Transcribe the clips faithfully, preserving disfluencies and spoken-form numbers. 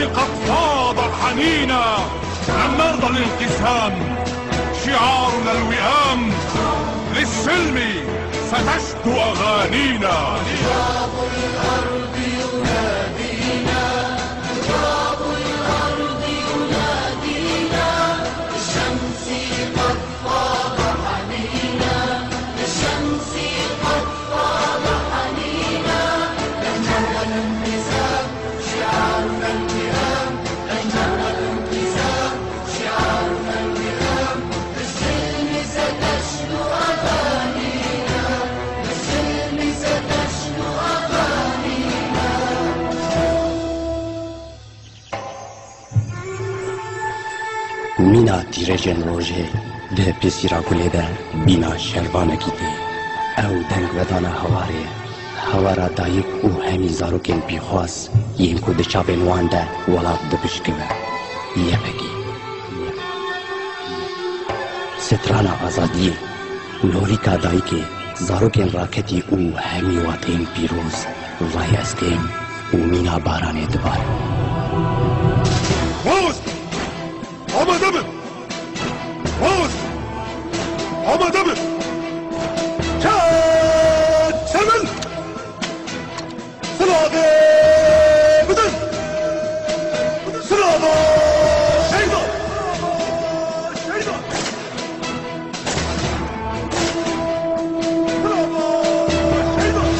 قد فاض حنينا، لم نرضى الانقسام، شعارنا الوئام، للسلم ستشدو أغانينا. Mîna tîrêjên rojê di pêsîra gulê de bîna şervanekî tê. Ew deng vedana hewarê, hewara dayik û hemî zarokên pîxwas yên ku di çavên wan de welat dibişkive. Y P G. Strana azadiyê, norîka dayikê, zarokên raketî û hemî wateyên pîroz, vay estêm û mîna baranê dibare. Rast! Amade bin! Rast! Amade bin! Çek! Çevir! Silavê bidin! Silava şehîdan! Şehîdan! Silava şehîdan!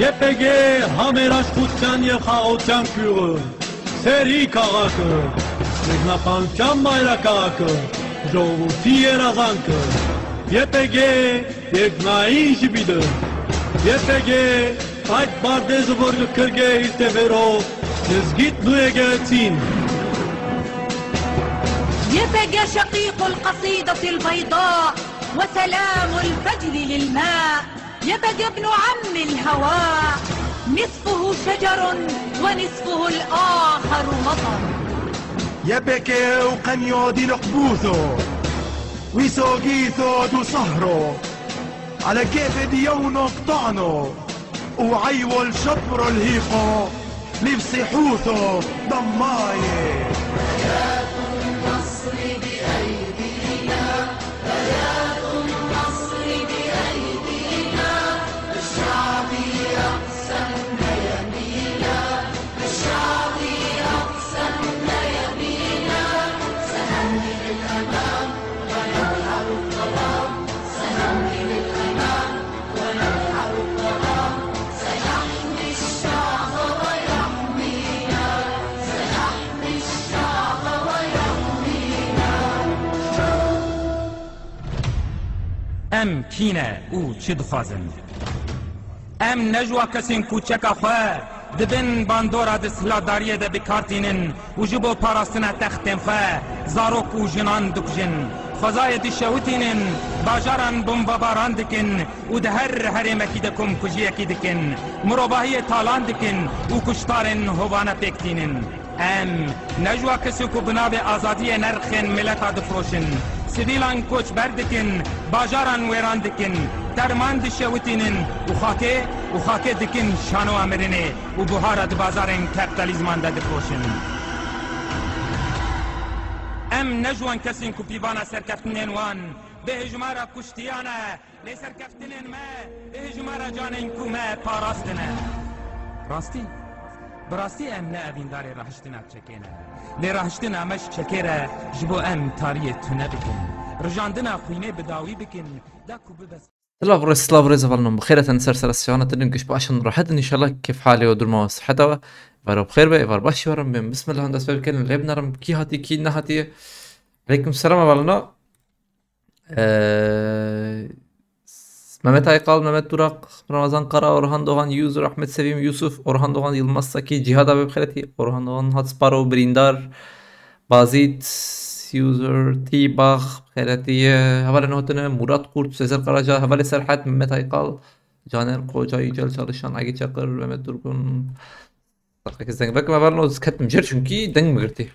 Y P G hamêraş xûçan ye xaoçan kûr. Serî kaxak, rêkna pançan bayrak kaxak, jowûtî ye razank. Y P G yek nayîn ji bî de. Y P G ayt bardê zivor li kirgê îltevêro, lizgît nûyege çîn. Y P G شقيق القصيدة البيضاء وسلام الفجر للماء. Y P G ابن عم الهواء، نصفه شجر ونصفه الآخر مطر. Y P G ew qenya dî li qbûso, wî sogî sod û sehro, ele kêfê dî yew noktano, û eywo li şepro lhîqo, lî bi sîhûso demmayê. Em kî ne û çi dixwazin? Em ne ji wa kesên ku çeka xwe di bin bandora desthilatdariyê de bi kar tînin û ji bo parastina textên xwe zarok û jinan dikujin, xwezayê dişewitînin, bajaran bombebaran dikin û di her herêmekî de komkujiyekî dikin, mirovahiyê talan dikin û kuştarên hovane pêk tînin. Em ne ji wa kesên ku bi navê azadiyê nerxên mileta difiroşin, sivîlan koçber dikin, bajaran wêran dikin, terman dişewitînin û xakê û xakê dikin şanoya mirinê û buhara di bazarên kapîtalîzman de difiroşin. Em ne ji wan kesên ku pîvana serkeftinên wan bi hejmara kuştiyan e, lê serkeftinên me bi hejmara canên ku me parastine. Rastî, bi rastî em ne evîndarê rahiştina çekê ne. Lê rahiştina me ji çekê re ji bo em tariyê tune bikin. Rijandina xwînê bi dawî bikin, da ku bibe Silav rêz, silav rêz, hevalno, bi xêr hatin ser sera siyana, dilin giş başin, rahat in inşallah, kêf halê û durma û siheta we. Vero bi xêr be, êvar baş jî werin bên. Bismillah, dest pê bikin, lê binarin kî hatî, kî nehatî. Aleyküm selam, hevalno. Ee, Mehmet Aykal, Mehmet Durak, Ramazan Kara, Orhan Doğan, User, Ahmet Sevim, Yusuf, Orhan Doğan, Yılmaz Saki, Cihad abi bi xêr hatî, Orhan Doğan, Hat Sparrow, Brindar, Bazît, User, T-Bag, xêr hatî, hevalên hatine, Murat Kurt, Sezer Karaca, hevalê Serhat, Mehmet Aykal, Caner Koca, Yücel Çalışan, Agi Çakır, Mehmet Durgun. Herkes deng. Belki hevalno ez ketim jêr çünkü deng mi girtî.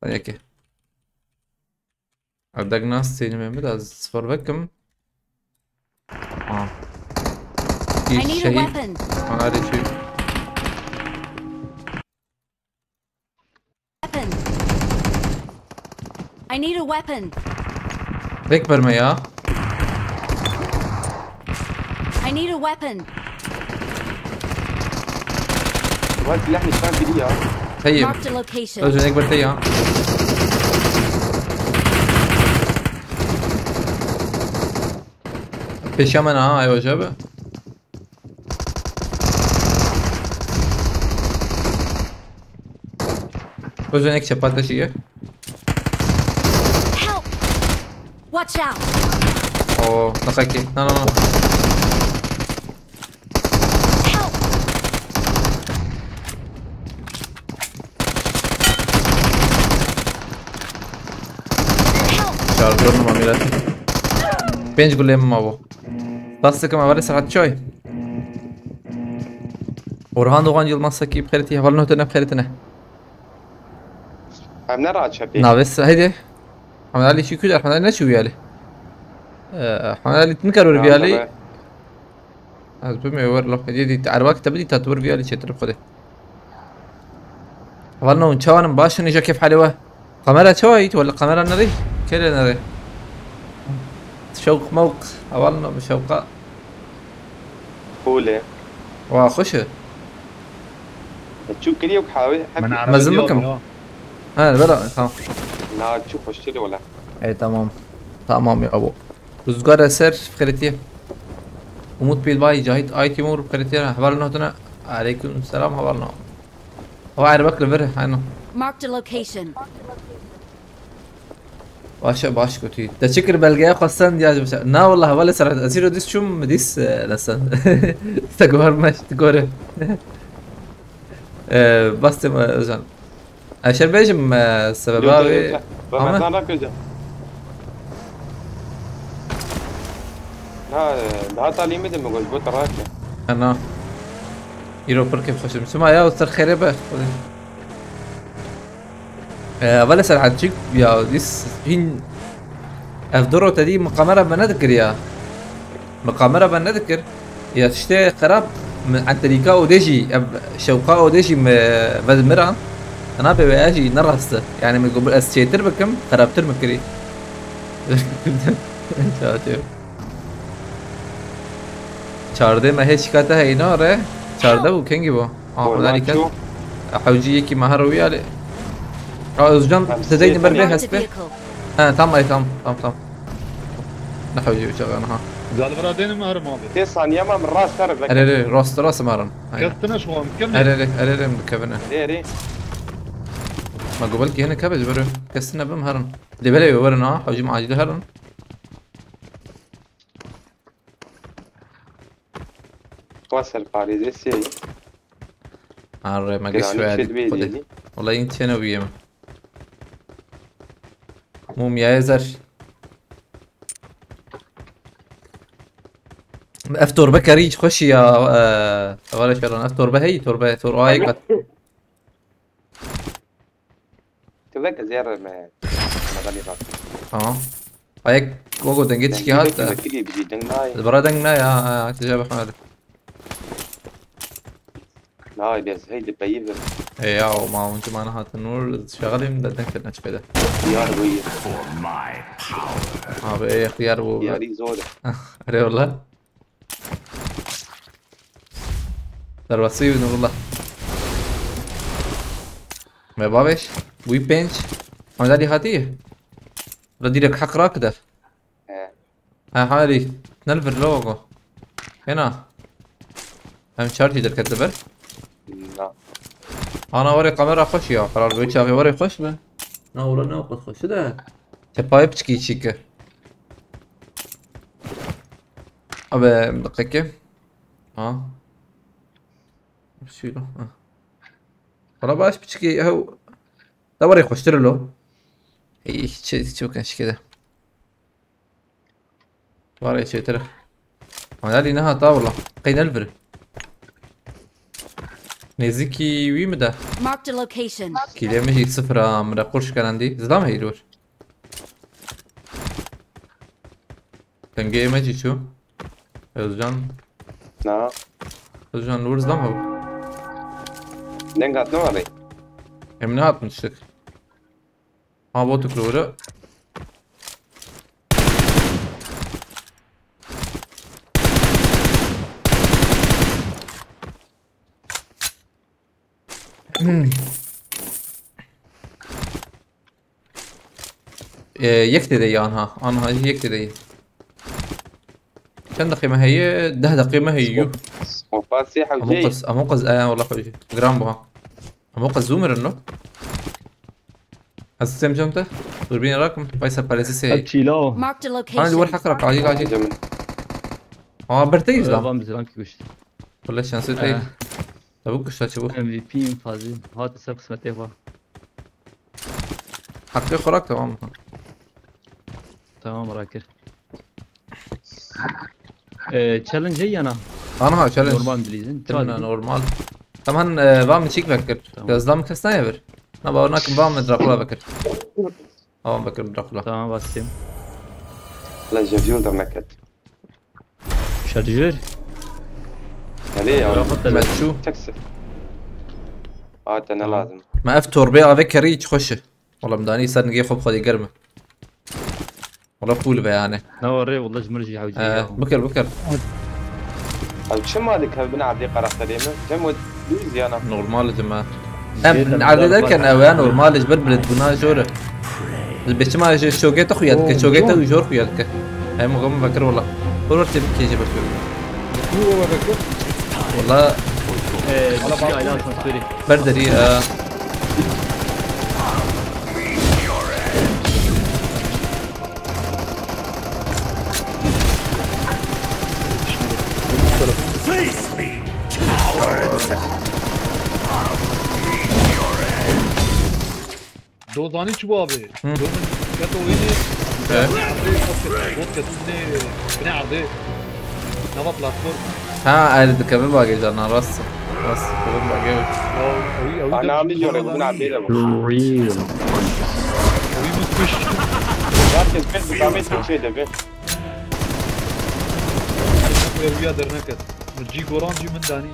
Saniyekê. Ev deng nas sênî me bida, ez sifir vekim. Ha. I need a şehîd. Weapon. Ana rê çi? Weapon. I need a weapon. Tek verme ya. I need a weapon. Var silah nişan biri ya. Teyim. Marked a location. Özüne bir teyim. Peşa me ha, ay hoca be. Özüne çepat da şey. Help! Watch out! Oo, nasıl ki? No, no, no. Help! Help! Şarjör mu amire? Pênc gulê min mabû. Bas dikim, hevalê Serhat çi? Orhan Doğan, Yılmaz Saki, bi xêr hatî, hevalno hatine, bi xêr hatine. Em ne raçepê? Navê se-, heydi. Ahmet Ali çi kuydu? Ahmet Ali ne çi wiyali? Ee, Ahmet Ali tin karor wiyali. Ez bimê wer laf ediyê dît. Erbak te bidî ta tu bir viyalî çêtir xwedê. Hevalno hûn çawan in, baş in, îja kêf halê we? Kamera çawa yît? Wele kamera nerî? Kê lê nerî? Şewq mewq. Hevalno bi şewqa. Cool e. Wa xweş e. Çû kiriye û hawê hep. Mezin bikim. Ha, bela, tamam. Na, çû xweştir wele. E, tamam. Tamam ya bu. Rüzgar Eser, bi xêr hatî. Umut Bilbay, Cahit Aytimur, bi xêr hatî. Heval notuna. Aleyküm selam, heval no. Ew erbek li vir, heno. Marked a location. Baş e, baş gotî. Te çi kir, belgeya xwestan ya ji Na, wallah, hevalê Serhat, ez îro dîs çûm, min dîs, e, lesen. Te guhar me, tu gore. E, bastê me, Özcan. Ez şer bêjim, e, sebeba wê. Ramazan Rakirca. Ha, e, daha talî mi de mi got, got rake. Ana. Îro pir kêf xweş im. Çima ya, ser xêrê be. E, hevalê Serhat çik ya, dîs hîn ev du rot edî min kamera me nedikir ya. Min kamera me nedikir. Ya tiştê xerab, min enterîka odê jî, ev şewqa odê jî me vedimiran. Ana pê wê jî ne rast e. Yani min got ez çêtir bikim, xerabtir min kirî. Çawa çê? Çardê me hê şikate heyna re. Çardeh bû, kengî bû? Ah, Hewcî yekî me her wî alê. Ah, Özcan, te deyni ber bê hespe. Ha, tam ay, tam, tam, tam. Ne hewcî uçağa, ha. Zalvira dêne me herim abi. Tê saniye me rast ser veke. Erê, erê, rast, rast me herim. Aynen. Kestine şu an, kemî? Erê, erê, erê, erê, dikevine. Erê, erê. Ma gobel ki hene kebe, ji ber kestine bim herim. Lê belê werin ha, hewcî me acil herin. Xwe serparêzê sê. Arre, me giş Giranî verdi. Çêdibê Xwedê. Dêlî. Wala yîn çêne bûye min. Mumyayê zer. Ev torbe kerî xweşî ya, e, hevalê şeran. Ev torbe heyî, torbe, torbe ayê kat. Tu vek ez ê re me, me belî rast. Tamam. Ayek, gogo dengê tişkî hat. Dengê vekî bijî deng nayê. Li bira deng nayê, ha, ha, tija bixwe hadi. Nayê, ez hey di peyî vir. E ya, o ma hûn cima nehatin nur, şexelim de deng kirine çi peyde. Diyar bûyî. Abi, ê, xiyar bû. Diyarî zor e. Erê wala. Derbasî Nurullah. Me babeş. Wî pênc. Hemdalî hatî. La direk heq rakide. He. Ha, harî. Nel vir lo go. Hena. Em çar tî derket li ber. Na. Ana warê kamera xweş ya. Qerar bi çaxê warê xweş be. Na, wala ne waqt xweş de. Tepayê piçkî çîke. Abi, deqeke. Ha. Şilo. Ha. Wala baş piçkî hew. Da warê xweştir lo. Ey, çi, çi bikin şikede. Warê çêtir. Ama yadî neha ta wala. Qey nelvir. Nêzîkî wî mi de? Marked a location. Kîlê min jî sifir a, min re qurş kerandî. Zidam heyî li wir. Dengê me jî çû. Özcan. Na. Özcan, li wir zidam hebû. Deng hatine ma bey? Em nehatin tiştek. Ha, botuk li wir. Hmm. Ee, yek tê de ye anha. Anha jî yek tê de ye. Çend deqê me heye? Deh deqê me heye. Yuh. Smoke sî hewceyî. Among Us, Among Us, e, wala hewceyî. Giran bu ha. Among Us zû mirin lo. Ez sistem cem te. Durbînê rakim. Vay serparêzî sê. Ev çîla. Marked a location. Hani li wir heq rak, acil, acil. Cem. Aa, bir teyiz lan. Van biziran ki kuştu. Wala şansê te. Eh. Tabuk kuşta çi bu? M V P infazî. Hate ser qismetê xwe. Hakkı xorak tamam mı? Tamam, rakir. Ee, challenge yana. Ana ha, challenge. Normal bilizin. Timna normal. Tamam, e, vam çik vekir. Tamam. Yazdan kes ne ver? Na, bawa nakim vam Dracula vekir. Awan vekir Dracula. Tamam, basayım. La jeviyol da meket. Şarjör. Hadi ya. Rahat da. Meçû. Taksi. Aa, te ne lazım? Me ev torbê avê kerî hiç xweş e. Wala min danî ser nigê xwe bi xwedî germ e. Wala full be yani. Ne var rê, wala ji min jî hewce. Ee, ya. Bikir, bikir. Ev çima dikevbin erdê karakterê min? Cem, we dûz yana. Normal cime. Em erdê derken ew ya normal ji ber bilindbûna jor e. Ji bê çima ji şogê te xuya dike, şogê te jor xuya dike. Em gom vekir wala. Hor tê bikê jî bekir. Wala. Ee, bir şey aile asansörü. Ber derî, e. Dozanî çi bû abi? Hı. Dozan keto wînî. Evet. Bot keto binê, binê erdê. Nava platform. Ha, el dikeve bagê canan, rast. Rast, dikeve bagê. Ana abi diyor, bu ne abi de bu. Real. Oyun bitmiş. Zaten ben bu damet bir şey de bir. Her kapıya uya dernek et. Cî goran cî min danî.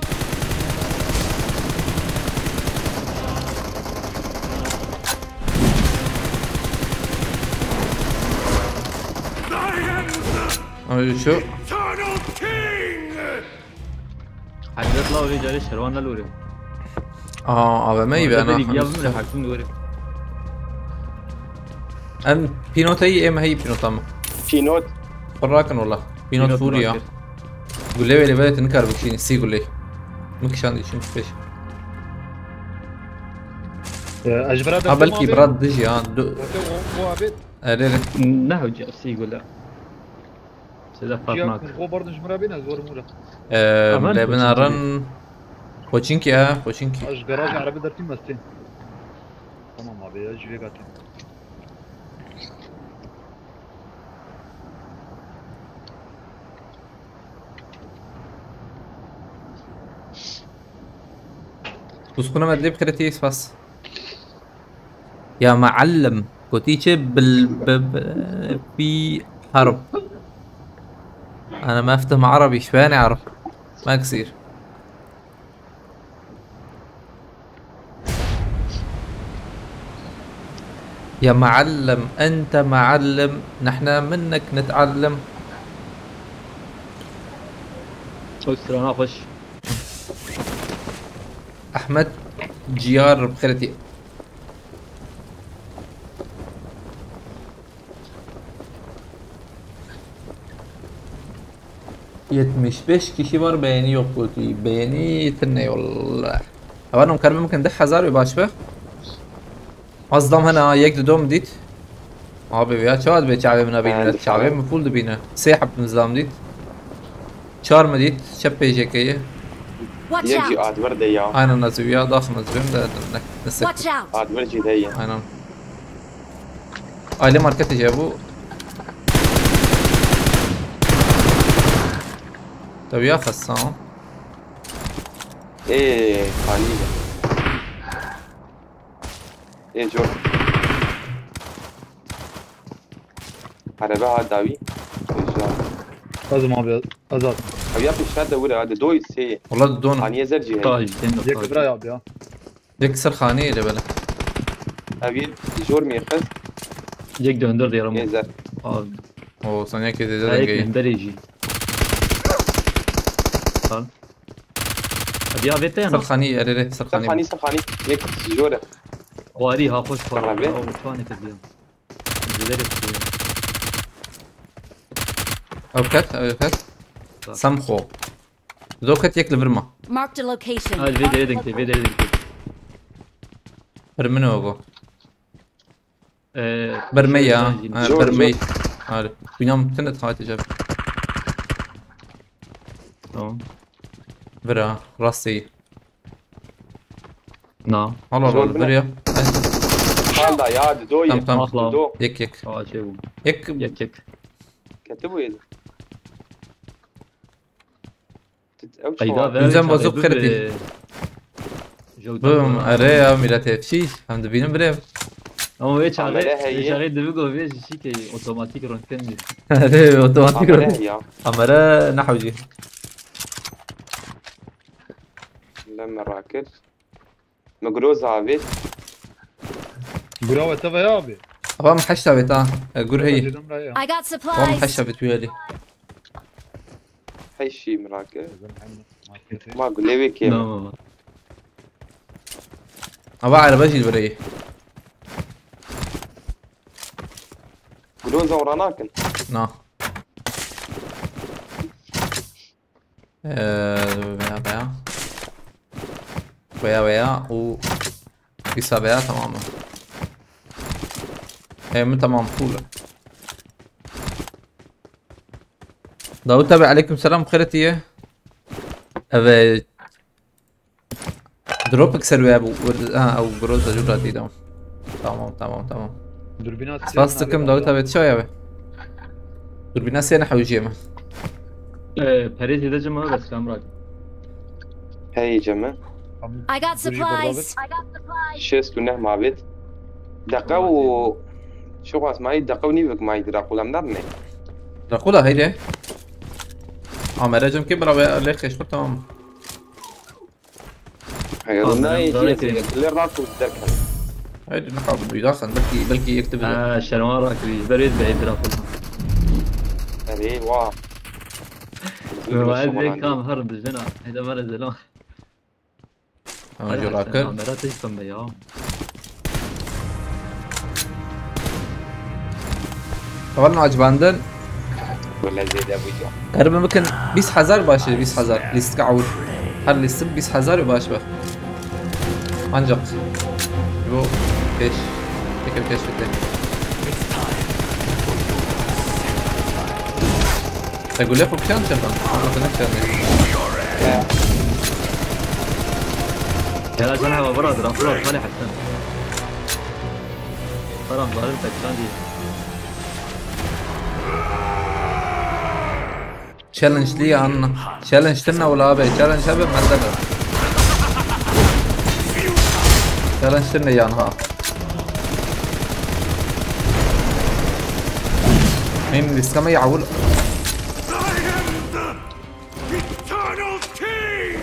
Ama şu. Hezret la oraya cari şervan la lori. Aa, A V M iyi be ana. Hadi gel bunu hakim lori. Em pînoteyî, em heyî pînota min. Pînot. Xwe rakin wala. Pînot fûr ya. Gulê wê lê belê tu nikar bikişînî, sî gulê. Min kişandî çûn pêş. Ya, ez ji bira... Ha, belkî bira dijî ha. Erê, erê. Ne hewce sî gule. Size fark nak. Xwe bardin ji min re bîne, ez werim wira. Eee, lê binarin. Koçinkî ha, koçinkî. Ez garaj erebi dertîm ez tên. Tamam abi, ez ji vê gatîm. Kuskuna me dê bixire tê spas. يا معلم، كوتيتشي بال-، ب-، ب-، في حرب. أنا ما أفتهم عربي، شو يعني عرب؟ ما قصير. يا معلم، أنت معلم، نحنا منك نتعلم. Çok sıra hoş. Ahmet Ciyar bi xêr tî. Yetmiş beş kişi var, beğeni yok, kötü. Beğeni tine yolla. Hemen Omkar mümkün de hazar ve başka. Az dam hena yek de dom dit. Abi ya çavat be çavê min abi. Çavê min full dibîne. Sê hep min zam dit. Çar mı dit? Çep P J K'yi. Watch Yek jî out. Adver de ya. Aynen Nazif ya, dax Nazif'im de ne, ne Watch out! Adver jî de ya. Aynen. Aile market ya bu. Tabii ya, xessan. Ê, kanî. Ê, cor. Araba ha dawî. Güzel. Lazım abi, Azat. Abi ya pişer de vure hadi. Doy sê. Valla don. Haniye zer cihayî. Sağ ol, sen de Yek sağ ol. Bira abi ya. Yek ser xaneyê de bele. Abi jor mi xist. Yek döndür diyelim. Ê zer. Abi. O sen yek de Sağ zer yek gey. Mendere jî. Sağ ol. Abi ya vete ya. Ser xanî, erê, ser Ser xanî. Xanî, ser xanî. Yek jor e. Warî ha xweş para. Abi. O çuane kediya. Ew ket, ew ket. Tamam. Sem xo. Zo ket yek li vir ma. Marked a location. Hadi vê derê dingtê, vê derê dingtê. Bir min o go. Ee, Bir me ya. Jor, Ha, jor. Bir me. Hadi. Binam tine tahtı cep. Tamam. Vira, rastı. Na. Al, al, al, bir ya. Hala ya, dido ye. Tamam, tamam. Ah lan. Dido. Yek, yek. Aa, şey bu. Yek. Yek, yek. Kete bu yedi. Tit-, ew Qeyda çawa? Ver Güzel çare bozuk bu kırdı. Be. Jewtan Bum, bu. Are ya, millet hepsi. Hem de benim bre. Ama ve çare, Amere heye. Ve çare dibi go ve jişi ki otomatik röntgen mi? Are, otomatik Amere röntgen. Ya. Amere ne hewci. Lemme rakir. Mi Groza avêt. Gura we teve ya abi. Ava min heşt avêt ha. E, gur heyî. Dedim ra ya. I got Ava min heşt supplies. Avêt wî alî. Heşî min rake. Ma gulê wê kêm. Tamam. Ava erebe jî li vir heyî. Groza ora nakin. Na. Ee, veya, veya. Veya, veya, û dîsa veya, tamam mı? Ee, min tamam, full. Davut abi, aleyküm selam, xêr hatiye. Evet. Dropek ser wê bû. Ha, ew Groza jû radî da. Tamam, tamam, tamam. Dürbüne Spas dikim Davut abi, çawa be? Dürbüne sê ne hewcê me. Ee, perê zêde cem bes kam bırak. Hey ceme. I got supplies. Şêst û neh mabêt. Deqe û şu xas mayî deqe û nîvik mayî dira qulam dar ne. Dracula heyre. Amere cem ke bira ve lê xeş xurt tamam. Hayır, Tamam, bunlar ben iyi daha diye iyiyim. Lê rahat ol derken. Haydi ne kaldı? Duydarsan belki, belki yekte bile. Ha, şerman rakri. Ber et be, etrafı. Hadi, vah. Normalde kam her bizden ha. Hadi var edelim. Ama Hadi jü sen rakı. Kamera tek pembe ya. Hevalno acibandin. Wele zêde bû ya. Qeribê bikin bîst hezar baş e, bîst hezar. Lîstika ewil. Her lîstik bîst hezar û baş be. Ancak bu pêş. Teker pêş bitti. Te gule xwe kişan çerdan. Ama te nekişan. Gel sen hava bura dur. Bura Salih Hasan. Karan zalim tek can değil. Challenge li yan. Challenge tine wala be. Challenge abi merde be. Challenge tine yan ha. Min lîstika me yawul. Eternal King!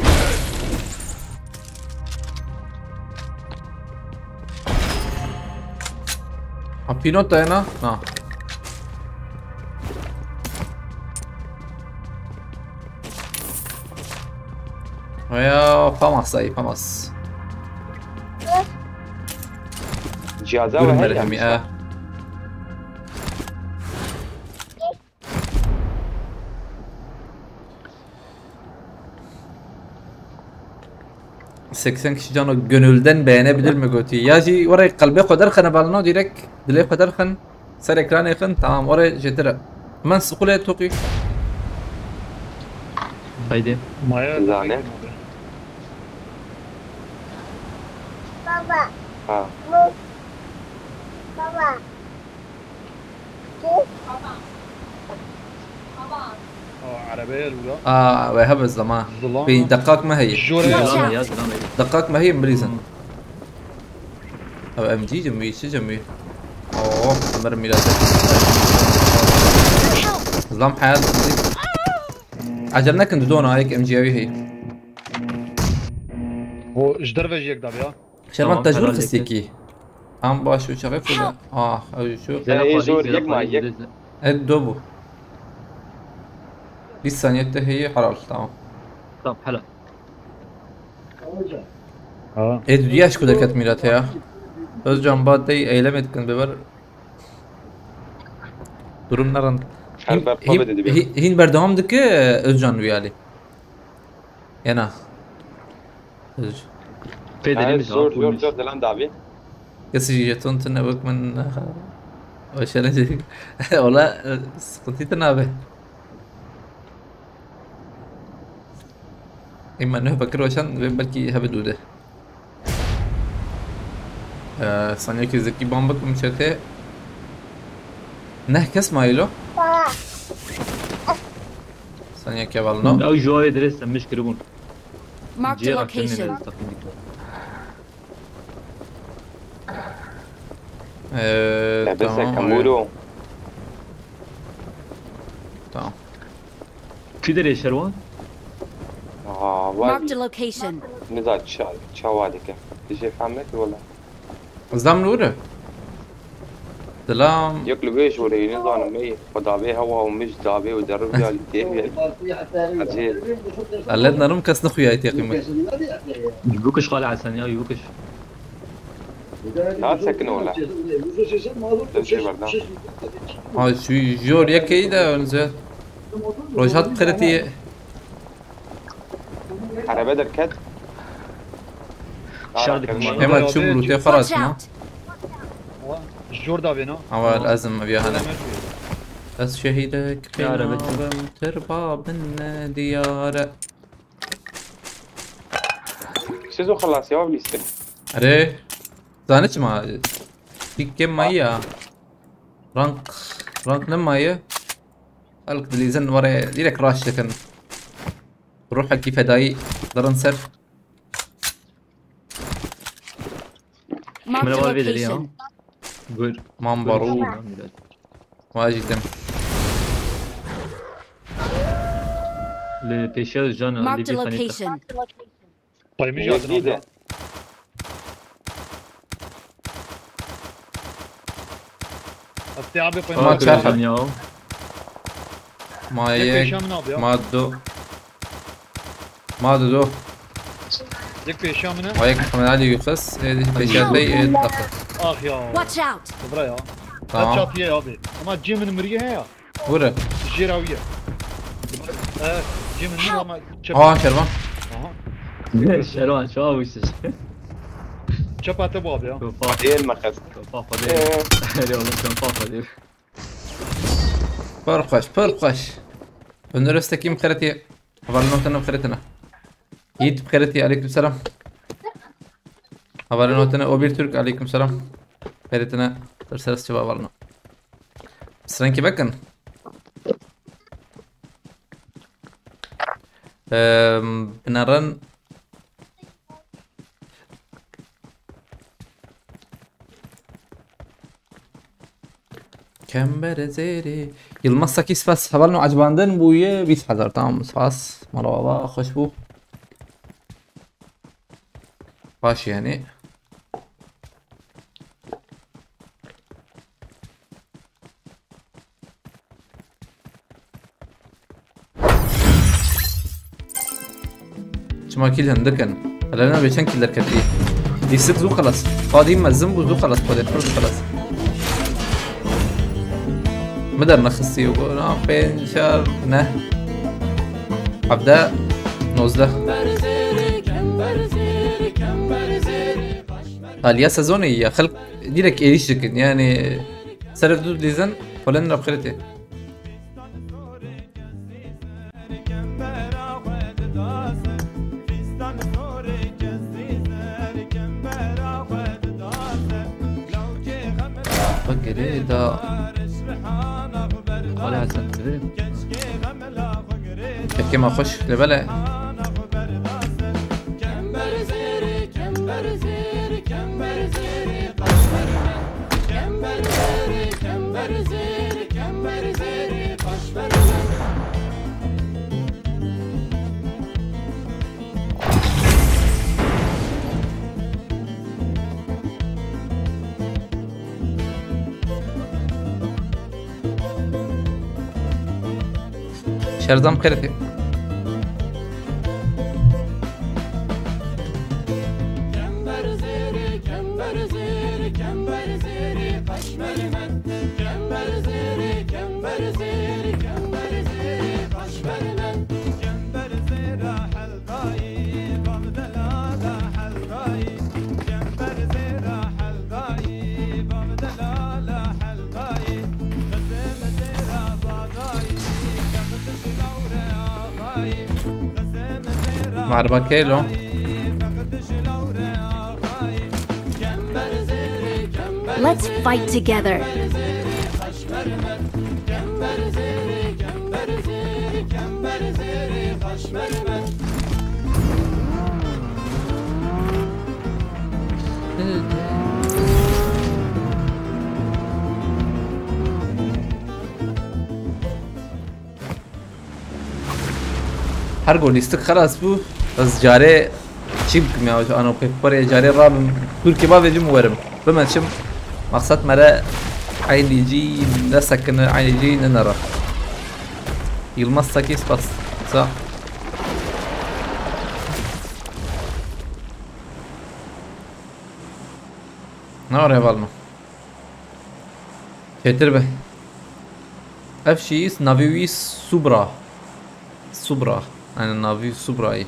Ha, pilot da hena? Ha. Veya Famas, ay Famas. Cihaza Dur var her merhemi, yanlış. E. Seksen kişi cano gönülden beğenebilir mi gotî? Ya jî were qelbê xwe derxine balno direkt. Dilê xwe derxin. Ser ekranê xin. Tamam, were jêtir e. Min siqulê toqî. Haydi. Maya Zane. Baba, Ha. bu. Baba. Bu. Aa, arabaya lula. Aa, we hebe zama. Zılan. Pê deqak me heye. Jore Zilame ya. ya, zilame. Deqak me heye, bilîzin. Ew M G cim wî, çi cim wî? Oh, Ömer Mirat. Zam hayat. Acele nekin, dudona, yek M G wî heye. O, ji derve jî yek dav ya. Şervan Tamam, tecrûr herhalde xistî kî. Em baş û çaxê xwe. Ah, ew jî şu. Zera Ey, xwedî, zor, zera yek ma, xwedî, yek. zera- Ed do bû. Bîst saniyê te heye, helal, tamam. Tamam, helal. Ha. Ê, tu diya ji ku derket Mirat ya. Özcan ba dey eylem etkin biber. Durum ne rind. Her ber xwe bide dibe. Hîn, hîn berdewam dike Özcan wî alî. Yena. Öz- Pê Hayır, derimiz zor, var, zor, bulmuş. Zor, dilan davi. Kesî jeton tune wek min. O şerê. Ola, e, sıkıntı tune abi. Îma nuh bekir weşan ve belkî hebe dûde. Ee, saniyekê zekî ban bikim çete. Neh kes mayilo. Saniyekê valno. Ew ji wayê dirês em miş kiribûn. Marked a Cihê rakirine location. dirês teqîn dikir. Ee, Lebese tamam. kemûro. Tamam. Kî derê şerwan? Aa, vay. Marked a location. Niza ça, çawa dike. Dije fehmet wala. Zam nûre. Dilam. Yek li vê ji were nizanim ey. Xwe davê hewa û mij davê û derib ya li tê. Acil. Ellet narim kes nixuya têqî me. Ji bikiş xal Hesen ya, ji bikiş. Na sekine wala. Dejê berdan. Ha, şu jor yekey de önce. Rojhat qiritiye. Araba derket. Şer dikim Araba bana. Hemen çum rûtê Watch xeras ma. out! Wa, ji jor davê na. Ama lazım bir hane. Ez şehidek Ya Rabbi. qênabim tirba bin diyare. Siz o xelas ya lîstin. Erê. Zane çima? Pîkê maye ya. Rank, rank ne maye? Xelk dilîzin were direkt raş dikin. Ruhekî fedayî dirin ser. Marked a Merhaba, Bedri ya. location. Buyur. Man barû. Vajîtim. Li pêşiya can Marked a Lîbî xanî. Location. Paymış Yek yazdım değil abi de. Ya. Hastê abi Ama paymış. çarpın. Can ya. Ma Yek yek, pêşiya min abi ya. ma du. Ma du du. Yek pêşiya min e. Ma yek Muhammed Ali Yusuf. E, pêşiya te, e, daxil. Ah ya. Watch out! Sıfıra ya. Tamam. Çatıya abi. Ama cê min miriye he ya. Vurun. Jêr awiye. Evet. Cê min mir ama çep. Aa, Şervan. Aha. Şervan, çawa wîsiz? Çep ate bu abi ya. Topa, Değil mi kız? topa Ee. Xwedê. Eyvallah, topa xwedê. Pir xweş, pir xweş. Önder Öztekin xeretî. Hevalên notene xeretine. Yiğit xeretî, aleyküm selam. Hevalên notene Obir Türk, aleyküm selam. Xeretine, ter ser çiva hevalno. Srenkî vekin. Ehm, binêrin. Kember zêrê. Yılmaz Saki spas. Hevalno, ecibandin bûye bîst hezar. Tamam, spas. Merhaba, hoş bu. Baş yani. Çima kîl hindik in? Helal nabê çend kîl derketî? Dîsik zû xelas. Qadî mezin bû zû xelas. Xwedê pir zû xelas. Mi dernexistî û got, na, pênc, çar, neh. Hevdeh, nozdeh. Taliya sezonê ya xelk direkt êrîş dikin. Yani seref du dizin Hollanda qirêtê. Bak gele da. Xala Hasan Kırı. Kekê me xweş li bele. Şerzam qeretê. Merhaba Kelo. Let's fight together. Her go lîstik xelas bû, ez carê çi bikim ya, ano pêkparê carê rabim, Tirkiyê bavêjim û werim. Bimeçim, maqsed mere eynî cî nesekine, eynî cî nenere. Yılmaz Sakis bas. Sa. Ne var heval mı? Çetir be. Ev şeyi navê wî Subra. Subra. Yani navê Subra'yı.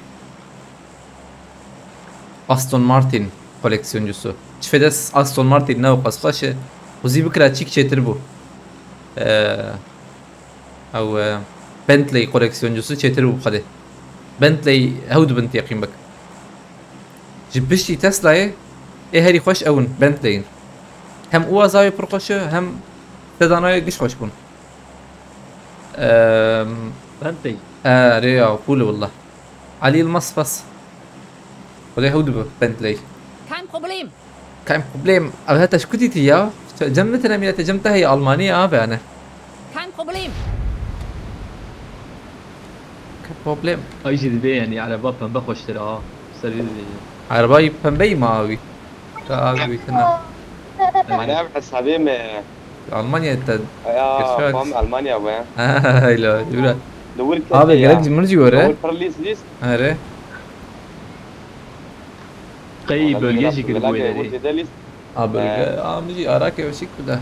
Aston Martin koleksiyoncusu. Çifede Aston Martin ne o qas xweş e. Xwezî bikira çîk çêtir bû. Ee, ew, e, Bentley koleksiyoncusu çêtir bû xwedê. Bentley hew dibin têqîn bik. Ji piştî Tesla'yê ê herî xweş ew in, Bentley'in. Hem uwaza wê pir xweş e, hem sedana wê giş xweş bûn. Ehm, Bentley. Erê ya, cool walla. Ali Yılmaz spas. Xwedê hew dibe Bentley. Kein Problem. Kein Problem. Ev heta ji ku dîtî ya? Cem min tine mînete, cem te heye Almanya abi yani. Kein Problem. Kein Problem. Ay jî dibê yani araba pembe xweştir ha. Ser vê dibê. Arabayı pembeyi mi abi? Ka abi tine. Mane ev hesabê me. Almanya te. Ya, Geçer. Bam Almanya bu ya. Hayla, yura. Li wir Abi kesê ya. Gerek ji min jî were. Li wir pir lîst lîst. Are. Qey bölge jî girî were. Zêde lîst. A bölge, a min jî Arakê weşîk bide.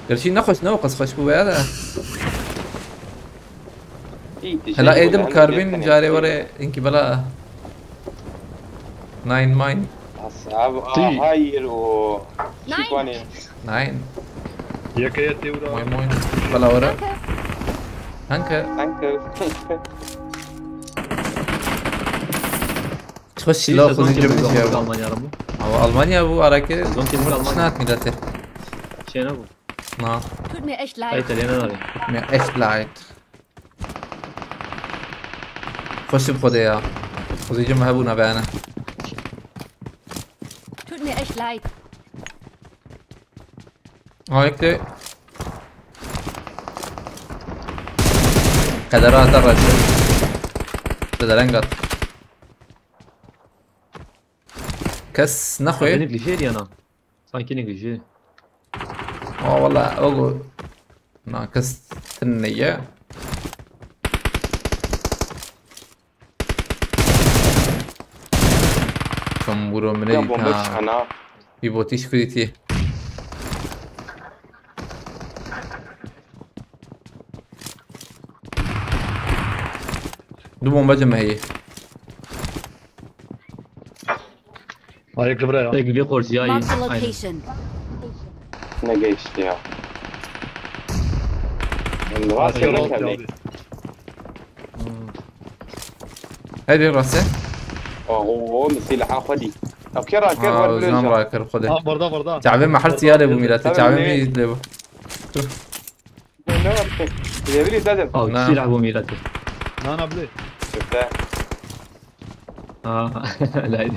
Gerçî nexweş, ne o qas xweş bû veya de. Hela êdim karbîn carê were inkî bela. Nine mine. Asab, Tî. Hayır o. Nine. Şikwane. Nine. Yekeye tewra. Moin moin. Bela were. Danke. Danke. Danke. Çok silah Siz sezon kuzey kim cebine bu şey yapalım. Almanya mı? Ama Almanya bu Arakê. Sezon kim bu Almanya? Şuna at millete. Şey ne bu? Na. Tut mir echt leid. Ay, İtalyan abi. Mir echt leid. Xweşim Xwedê ya. Xwezîcim hebûna beyane. Tut mir echt leid. Ayakta. Qedera hata reşe. Pederengat. Kes nexwê. Dedik li jêr yana. Sanki ne gücü. Aa, valla, ogo. Na, kes tine ye. Tam buro mine. Ya, bomba ha. Çıkana. Bir bot iş krediti. Du bomba cem heye. Ayaklı buraya. Tek bir korsi ya. Marked a Aynen. Location. Ne geçti ya. Em, Ayaklı rastgele buraya. geldi. Herî rase. Oho, mi silaha xwedî. Ew kê rakir Aa, ver özlem bilêja. Rakir xwedê. Ha, burada, burada. Çavê me her siyarê bû mîletê. Tabii Çavê ne? me lê bû. Ne var ki? Yemin ederim. Abi Ne? Silah bu milleti. Nana bile. Köfte. Ha, laydı.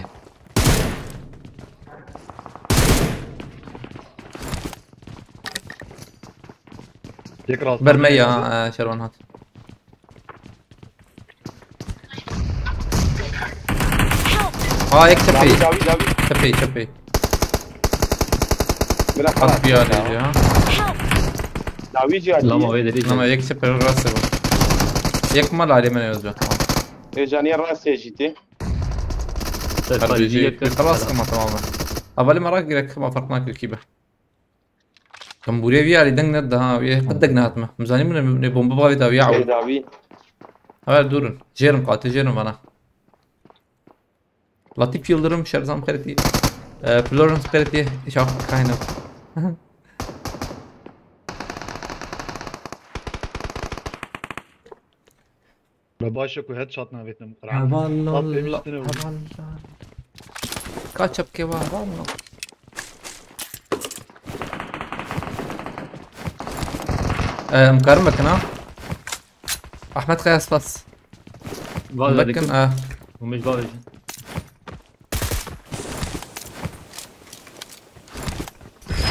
Tekrar. Ber me ya, e, Şervan hat. Ha, yek çepê. Davi, davi, davi. Çepê, çepê. Bırak At bir yerde ya. Help! Davi ciğer. Lama ve dedi. Ama yek çepê rase bu. Yek mal alê me ne yazıyor. Ejaniye rastê jî tê. Harbi jî yek xelas kama tamamen. Avali merak gerek kama fark nakir kî be. Kambûrê vî alî deng ne daha vî qet deng nehatme. Mizanî min ne bomba bavê dawiya Ê ew. Dawî. Haber durun. Jerim qatê jerim bana. Latif Yıldırım, Şerzam Xeretî. E, Florence Xeretî, şaf kayna. Ve başa ku headshot navetin. Hevallallah, Tat demiştin ew. hevallallah. Kaç çapke var, var mı? Em, karım bakın ha. Ahmet Kaya spas. Vallahi Bakın dikkat. ha. Umiş bavêjin.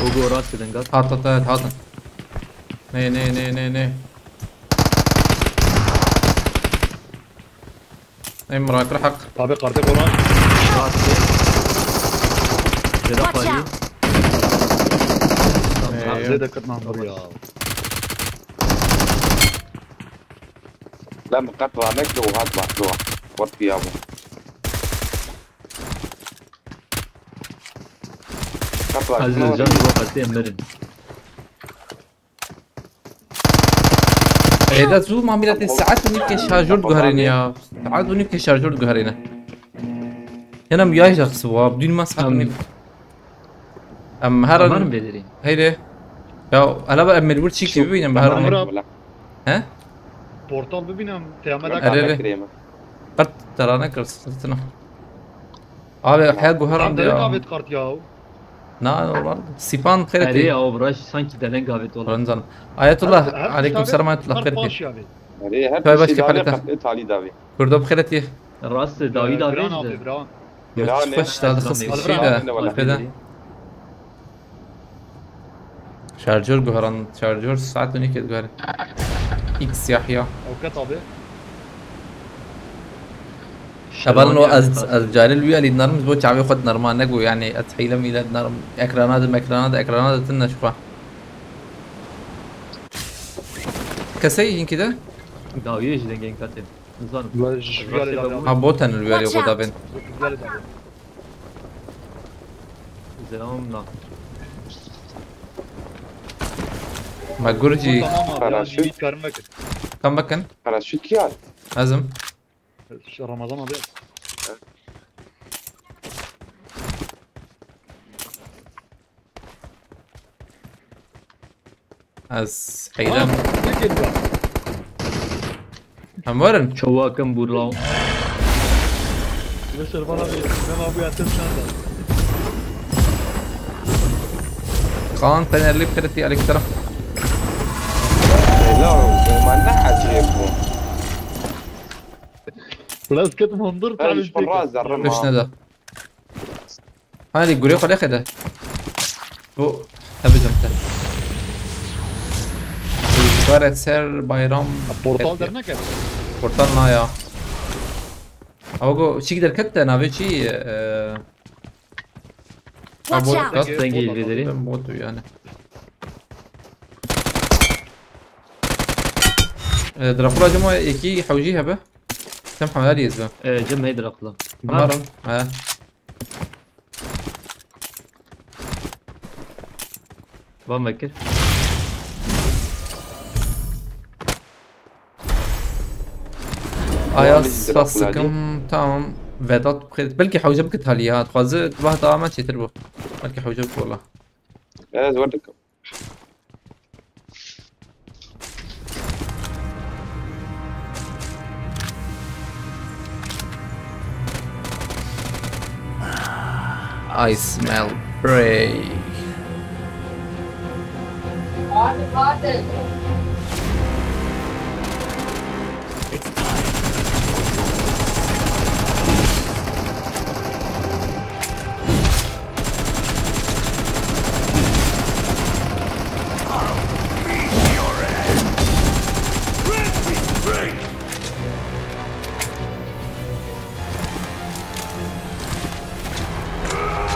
Ogo rast gidin gat. Hat hat hat hat. Ne ne ne ne ne. Em rakir hak. Abi kartı konan. Rast gidin. Zira Watch pali. out! Ee, Zede kırtman ya. Lan qet ramek lo hat bak lo. Wat piya bu. Qet ramek Aziz lo. Can bu qatı emirin. Êda zû ma mîletê saet û nîvkê şarjör diguherîne ya. Saet û nîvkê şarjör diguherîne. Hena em yayj daxisi wa, dûn ma saet û Em- nîv. Em her Aman an bediri. Heyde. Ya, hele em mecbur çîkî bibînin, her an. Amra He? Portal bibînim. Teyame Bırak de Erere. ramek kireyim. Qert terane kir, sırtına. Abi, he guheran Tam de derek ya. Avet kart ya. Na, normal. Sipan Ere xeyreti. Ya o bırak sanki delen gavet olan. Ranzan. Ayetullah, Her- her aleyküm kart selam Ayetullah Kart xeyreti. baş ya abi. Erê her Çay tiştî başka davê kalite. qet talî davê. Kurdo bi xeyreti. Rast Dawî Ee, Biran davêj abi, de. Biran. Biran e, Hoş, dadı Biran kısmı e, şey de. ne wala. Beden. Şarjör guheran, şarjör saat on iki guheran. X Yahya. Avukat abi. Taban o Şerwaniye ez abi. Ez caril wî alî dinarım, ji bo çavê xwe dinarım, ne go yani ez hîle mîle dinarım. Ekrana de, ekrana de, ekrana de tine şixwe. Kesey hinkî de? Dawî jî dengên katê. Nizanim. Ve ji wî alî de abi. Ha, boten li wî alî Watch xwe out. Davên. Ji wî alî de abi. Zelamım na. Me gurcî. Tamam abi ya, Paraşüt. jî karim vekir. Kam bikin? Paraşüt kî al? Ezim. Şu Ramazan abi. Ez heyran. Ne geldi? Em werin. Çowakim burlaw. Beşer bana bir, ben abi yattım şu anda. Kaan Fenerli Piriti aleykümselam. Helal olsun. Man ne acayip bu. Biraz kötü mondur Her tabii. iş bana zerrim Beş ha. ne de. Hadi gure xwe lêxe de. Bu tabi cemte. Ziyaret ser bayram. Portal dernek ya. Portal na ya. Ama bu çik derket de navê çi, e, Watch bu out! Rast dengê vê derê. Ben botu yani. E, Drakula cema eki hewji hebe. Tem hemari ez ben. Ee, Cem hey Drakula. Umarım. He. Van vekir. Ayaz Biz Drakula sıkım tamam. Vedat bixêr. Belkî hewce bikit halî ya. Dixwaze vah daha me çêtir bû. Belkî hewce bikit wala. Ez wer dikim. I smell prey.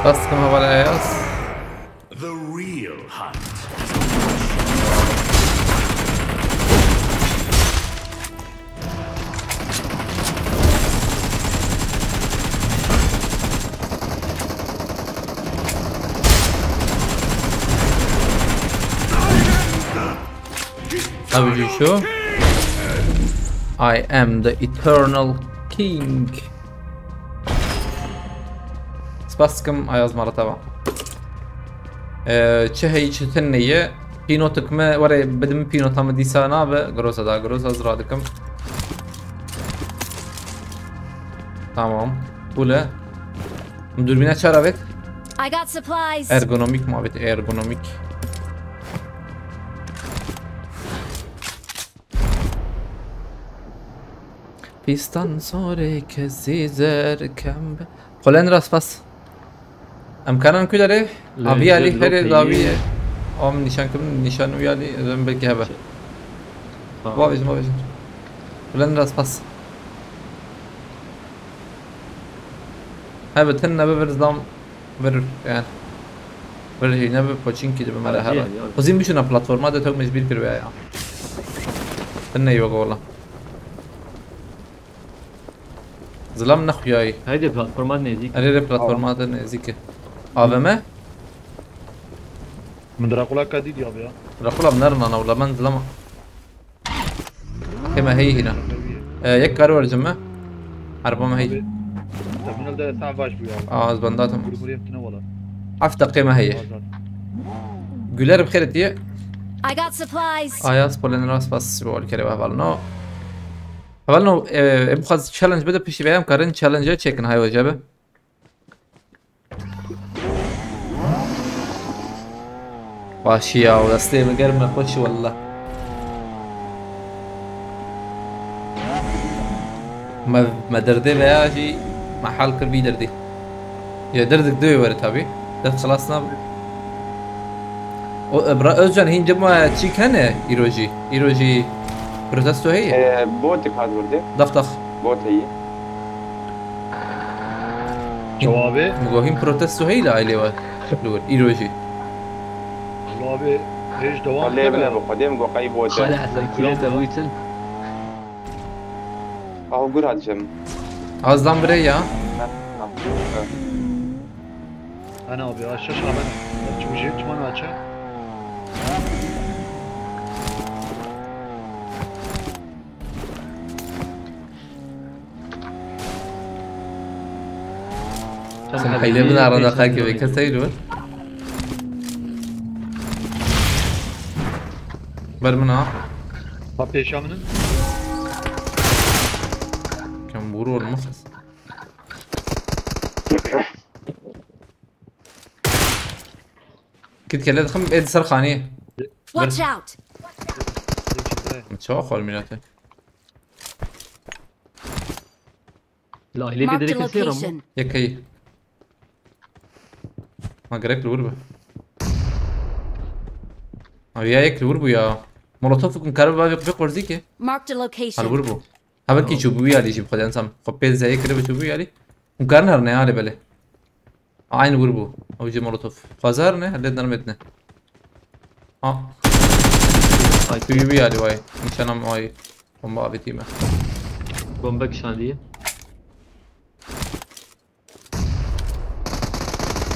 Spas dikim heval Ayaz. The real hunt. How would you show? I am the eternal king. Spas dikim Ayaz Maratava. Ee, çi heyî çi tune ye? Pînotik me, were bidim pînota me dîsa nabe. Groza da groza zira dikim. Tamam. Bule. Dürbüne çar avêt. I got supplies. Ergonomik mi avêt? Ergonomik. Pîstan sorê kesî zer kem be. Xulen rast pas. Em kanan ku derê? Lê Avî alî lê herê lokî davî. Am nîşan kim nîşan û yalî zem belkî hebe. Tamam. Bavêjim, bavêjim. Xulen rast pas. Hebe tin nebe vir zam vir yani. Vir jî nebe poçinkî de bi mele Hadi hebe. Yani, yani. Xwezîm biçûna platforma de tok mecbîr kir ya. Tin ne yok ola. Zilam nexuyayî. Haydi platforma nêzîk. Erê rê platforma de nêzîk e. A V M? Min Drakula ka dît ya be ya. Drakula bi nerina na wila ben zilam. Keme heyî hîna. E, yek kar wercim me. Erba me heyî. Abi, terminal de sen baş bu ya. Aa, ez bendatim. Gurguriyem tine wala. Heft deqê me heye. Azad. Güler bi xêr etiye. I got supplies. Ayaz polen rast pas bu alkere ve hevalno. Hevalno, e, em xaz challenge bide pişî ve em karin challenge çekin hay hoca be. Başî ya, destê min germ e, xweş e wella. Me, me derdê veya jî me hal kir vî derdî. Ya derdik dê were tabî. Dest xilas nab. O, Ebra Özcan hîn cema çî kene îro jî. Îro jî protesto heye. Ee, botik hat vurdu. Dax dax. Bot heye. Cevabê? Min got hîn protesto heye li ailê we. Li wir, îro jî. Cevabê hêj dewam Lê bile kene. Bi xwedê min got qey bot e. Xala Hesen, kî te bûytin? Aho gur hat jim. Azdan bire ya. Ana abi, aşağı şaben. Çimşir, çiman açar. Sen heylê min arada xelkê vekir teyr û. Ber min ha. Ha pêşa min in. Kem bûr ol mixis. Kit kele dixim ê di ser xanî. Watch out! Çawa xol mînate? La ailê Marked a direkt sê ramo. Location. Yekeyî. Ma gerek li wir be. Abi ya yek li wir bû ya. Molotof kun kare ba bir korzî ki. Marked a location. Hal wir bû. Haber ki çubuğu yali jî xweden sam. Xwe pê zeye kire bi çubuğu yali. Kun karne har ne hale bele. Aynı grubu. Avcı molotof. Pazar ne? Hallet narmet ne? Ha. Ay, tu yubi yali vay. Nişanam vay. Bomba abi time. Bomba kişandiye.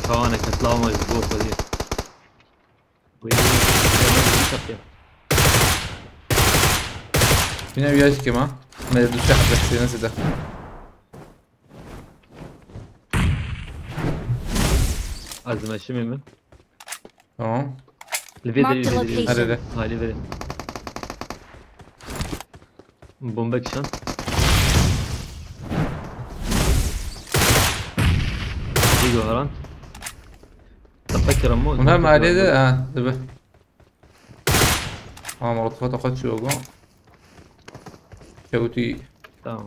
Kawane katlama bu diye. Yine bir yaşık ama. Ne düşe hatta seni size. Ez meşimê min. Tamam. Li vê derê, Marked a vê derê. location. Her yerde. Halî verê. Bombe kişan. Bir goharan. Tepe kiram mı? Hûn her malê de, ha, dibe. Ha, molotofa xwe çiyo go. Kewtî. Tamam.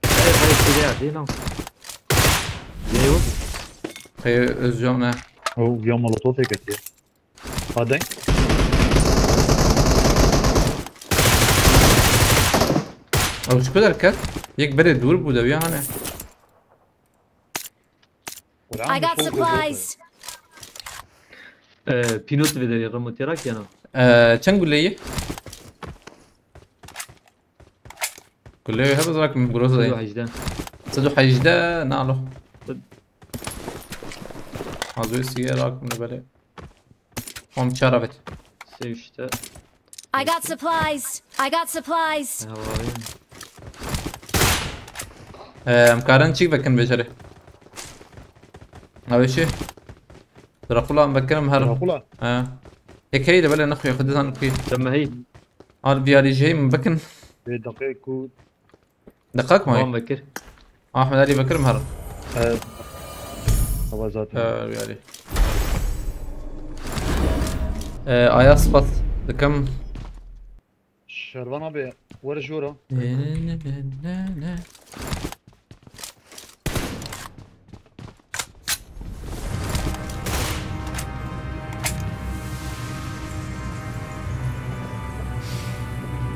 Hayır, hayır, şey ya, değil lan. Ne yok? Hey, Özcan ne? Ew ya molotof ê ketiye. Hadeng. Ew çi ku derket? Yek berê dûr bû de, ya hane. I got supplies. Ee, pilot ve de yarım otirak yana. Ee, çend guleyî? Guleyî hebe zakim groza Sed ye. û hejdeh. Sed û hejdeh nalo. Sed- Azoy siye rakim ne bele. Om çar evet. Sevişte. I got supplies. I got supplies. Havayım. Ee, em karin çîk vekin becerê. Navê çi? Drakula em vekirim her. Drakula. He. Yekeyî de bele nexuye xwe dizan kuye. Temehî. Ar diyarî jeyî min bikin. Vê deqê ku Deqak mı? Tamam Bekir. Ahmet Ali Bekir mi her? e, hava zaten. Ee, yani. Ee, aya spas. Dikim. Şervan abi, were jora. Ne, ne, ne, ne, ne.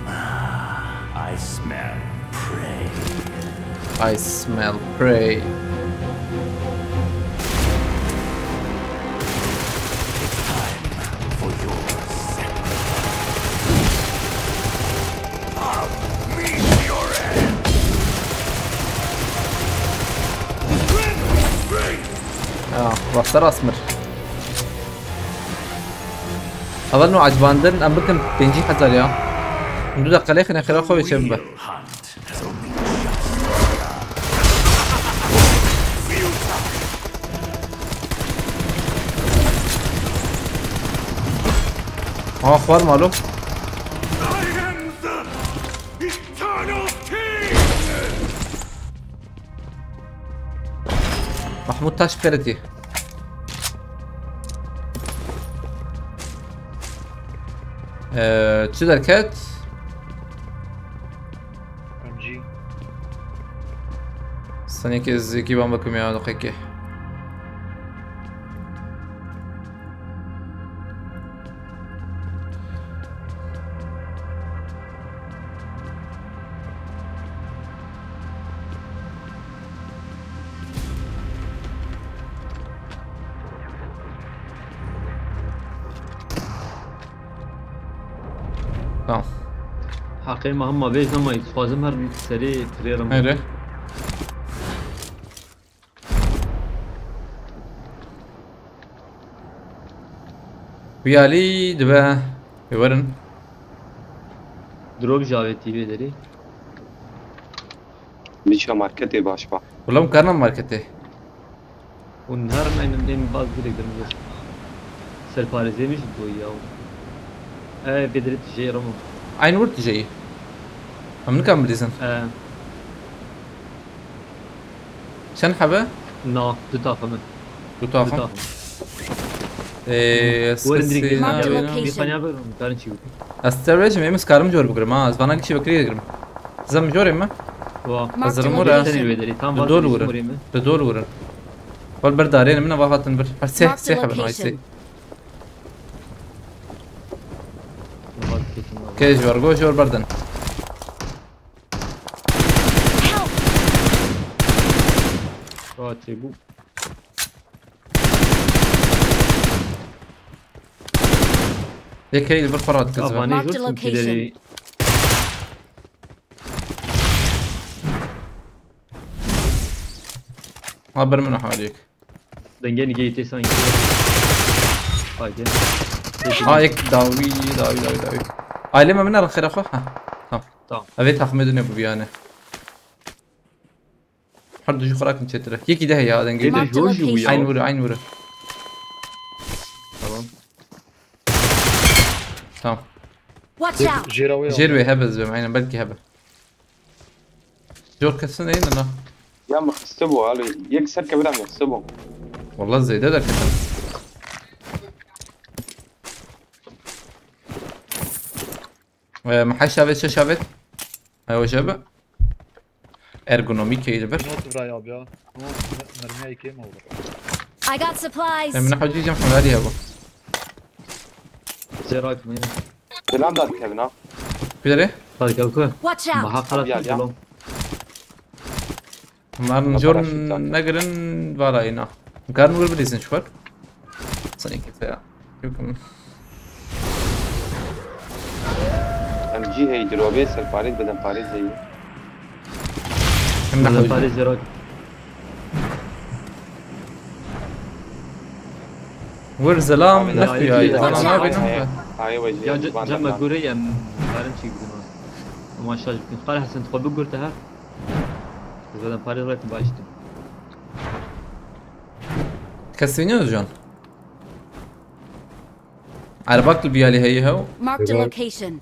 I smell prey. I smell prey. It's time for your sacrifice. I'll meet your end. Ya, rasta rasmir. Evel no acbandin em bikin pêncî hezar ya. Hûn du deqelê xine xira xwe çê bibe. Ha, xwar malo. I am the Eternal King! Mahmut Taş Fereti. Ee, çi derket? M G. Senekî ez yekî ban bikim ya, deqekê. Tamam. Haqê me hema vêj nema, dixwazim her serê pirêrim. Nere? Wî alî dibe. Wê werin. Drop ji avêtî vê derê. Niça marketê baş ba. Wila em karina marketê. Hûn her neynin dêm baz direk dirin. Serparêzê min jî doyî ya. E, vê derê tijeyî rimo. Aynı wurt tijeyî. Em nikan bilîzin. E, Çend hebe? Na, du taxim in. Du Du taxim. taxim. Eee, Werin direk skisi dirin. Marked a nabînim. location. Bir kanya verin, karin çî bikin. Ez te vêjim, em ez karim cor bigirim ha. Ez vana kişî vekirî digirim. Zem cor ême? Wa. Marked a Hazırım Sen ora. location. Vê derê tam Bi vaz dol bir vurun. Vurayım mı? Bi dol vurun. Wal ber darê min ava hatin bir. Her seh, Marked a seh heben ay seh. location. Vaz kesin abi. Kej var, go jor berdin. Help! Rahat şey bu. Yek heyl bir parat kızı. Abane Marked jor location. Türkiye'de. Ha bir min haliyek. Dengeni geçti sanki. Haydi. Ha yek dawi, dawi, dawi, dawi. Aile me min al xira xwe. Ha. Tamam. Tamam. Evet, tahmin edin bu yani. Her du jî xwe rakin çêtir e. Yekî de heye ha dengê. Dede, Marked a jor jî bû ya. Eyn were, eyn were. Tamam. Tamam. Watch out! Jêra wê ya. Jêr wê hebe ez bêm, aynen, belkî hebe. Jor kesin eyn na. Ya min xistibû, alo. Yek ser kevira min xistibû. Wallah zêde derketin. Ee, mi heşt avêt, şeş avêt. Ew jebe. Ergonomî keyî li vir. Not vira ya, ya. Not me-, mermiya yekê mi olur? I got supplies. Em ne hacî cem xelalî hebû. Zerak mı? Selam da dikevin ha. Bire? Hadi gel ku. Watch out! Baha xelat Gel, gel. Gel. Bunlar jor negirin vara ina. Karin wir bilîzin şu var. Sanki ya. Yokum. Em cî hey dirobê ser parêz bidin parêz heyî. Hem de Bidin parêz zero. Wir zelam. Abi, nextu ya, ya, zana ya, nabînim ya, be. Hayê we jî ya, em ce-, van cem me dema. Gure em karin çî bidin. Ama şaş bikin. Xal Hesen, xwe bigurte her. Zaten parêz retin baştım. Kes biniyor can. Erbak li biyalî heyî hew. Marked a location.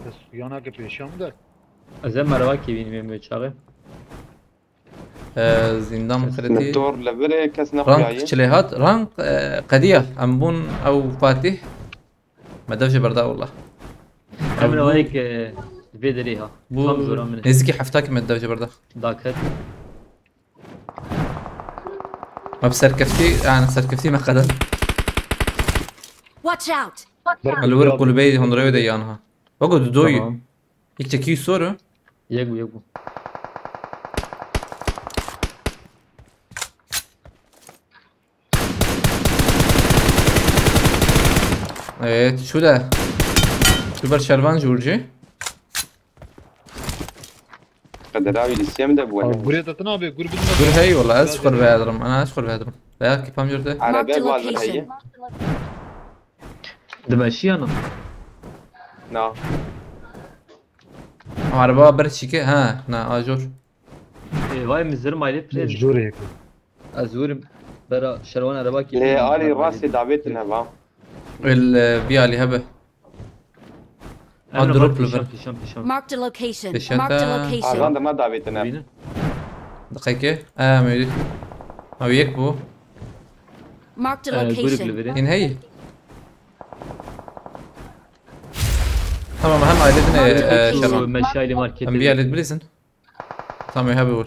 Kes yana ke pêşiya min de. Ez ê merivakê bînim ê çaxê. Ee, zîndan xirêtî. Motor li vir e, kes nexuyaye. Rank çilê hat. Rank, e, qediya. Em bûn ew Fatih. Me dev jê berda wela. Em Ew re bû, wayek, e, vê derê ha. Bû tam zora min e. Nêzîkî hefta ke me dev jê berda. Daket. Me bi serkeftî, yani serkeftî me qeden. Watch out! Li wir kulübeyê hundirê de yan ha. Wego dudoyî. Tamam. Yek çekî soru. Yek bû, yek bû. Evet, şu da. Şu ber şervan jurci. Qederavî li siyem de bû. Abi, gurê te tine abi, gur bidin. Gur hey wala, ez xur ve adırım. Ana ez xur ve adırım. Veya ki pam yurdu. Araba var mı hey? Dimeşiya na. Na. Araba bir çike, ha, na ajor. E, vay mizirim aile pre. Jor yek. Ez wurim bera şerwan araba ki. Lê alî rastê davêtin heva. El, e, bir alî hebe. Emre, drop bak, li pêşan, pêşan, pêşan. Marked a location. Pêşan. Marked a location. Arvan da ma davêtin ev. Bîne. Diqeke. E, mevlid. Ew yek bû. Marked a location. E, grup li virê. Hîn heyî. Tamam, hem aile dine, e, şervan. Meşayli marketi. Em bir aile bilirsin. Tamam, hebe vur.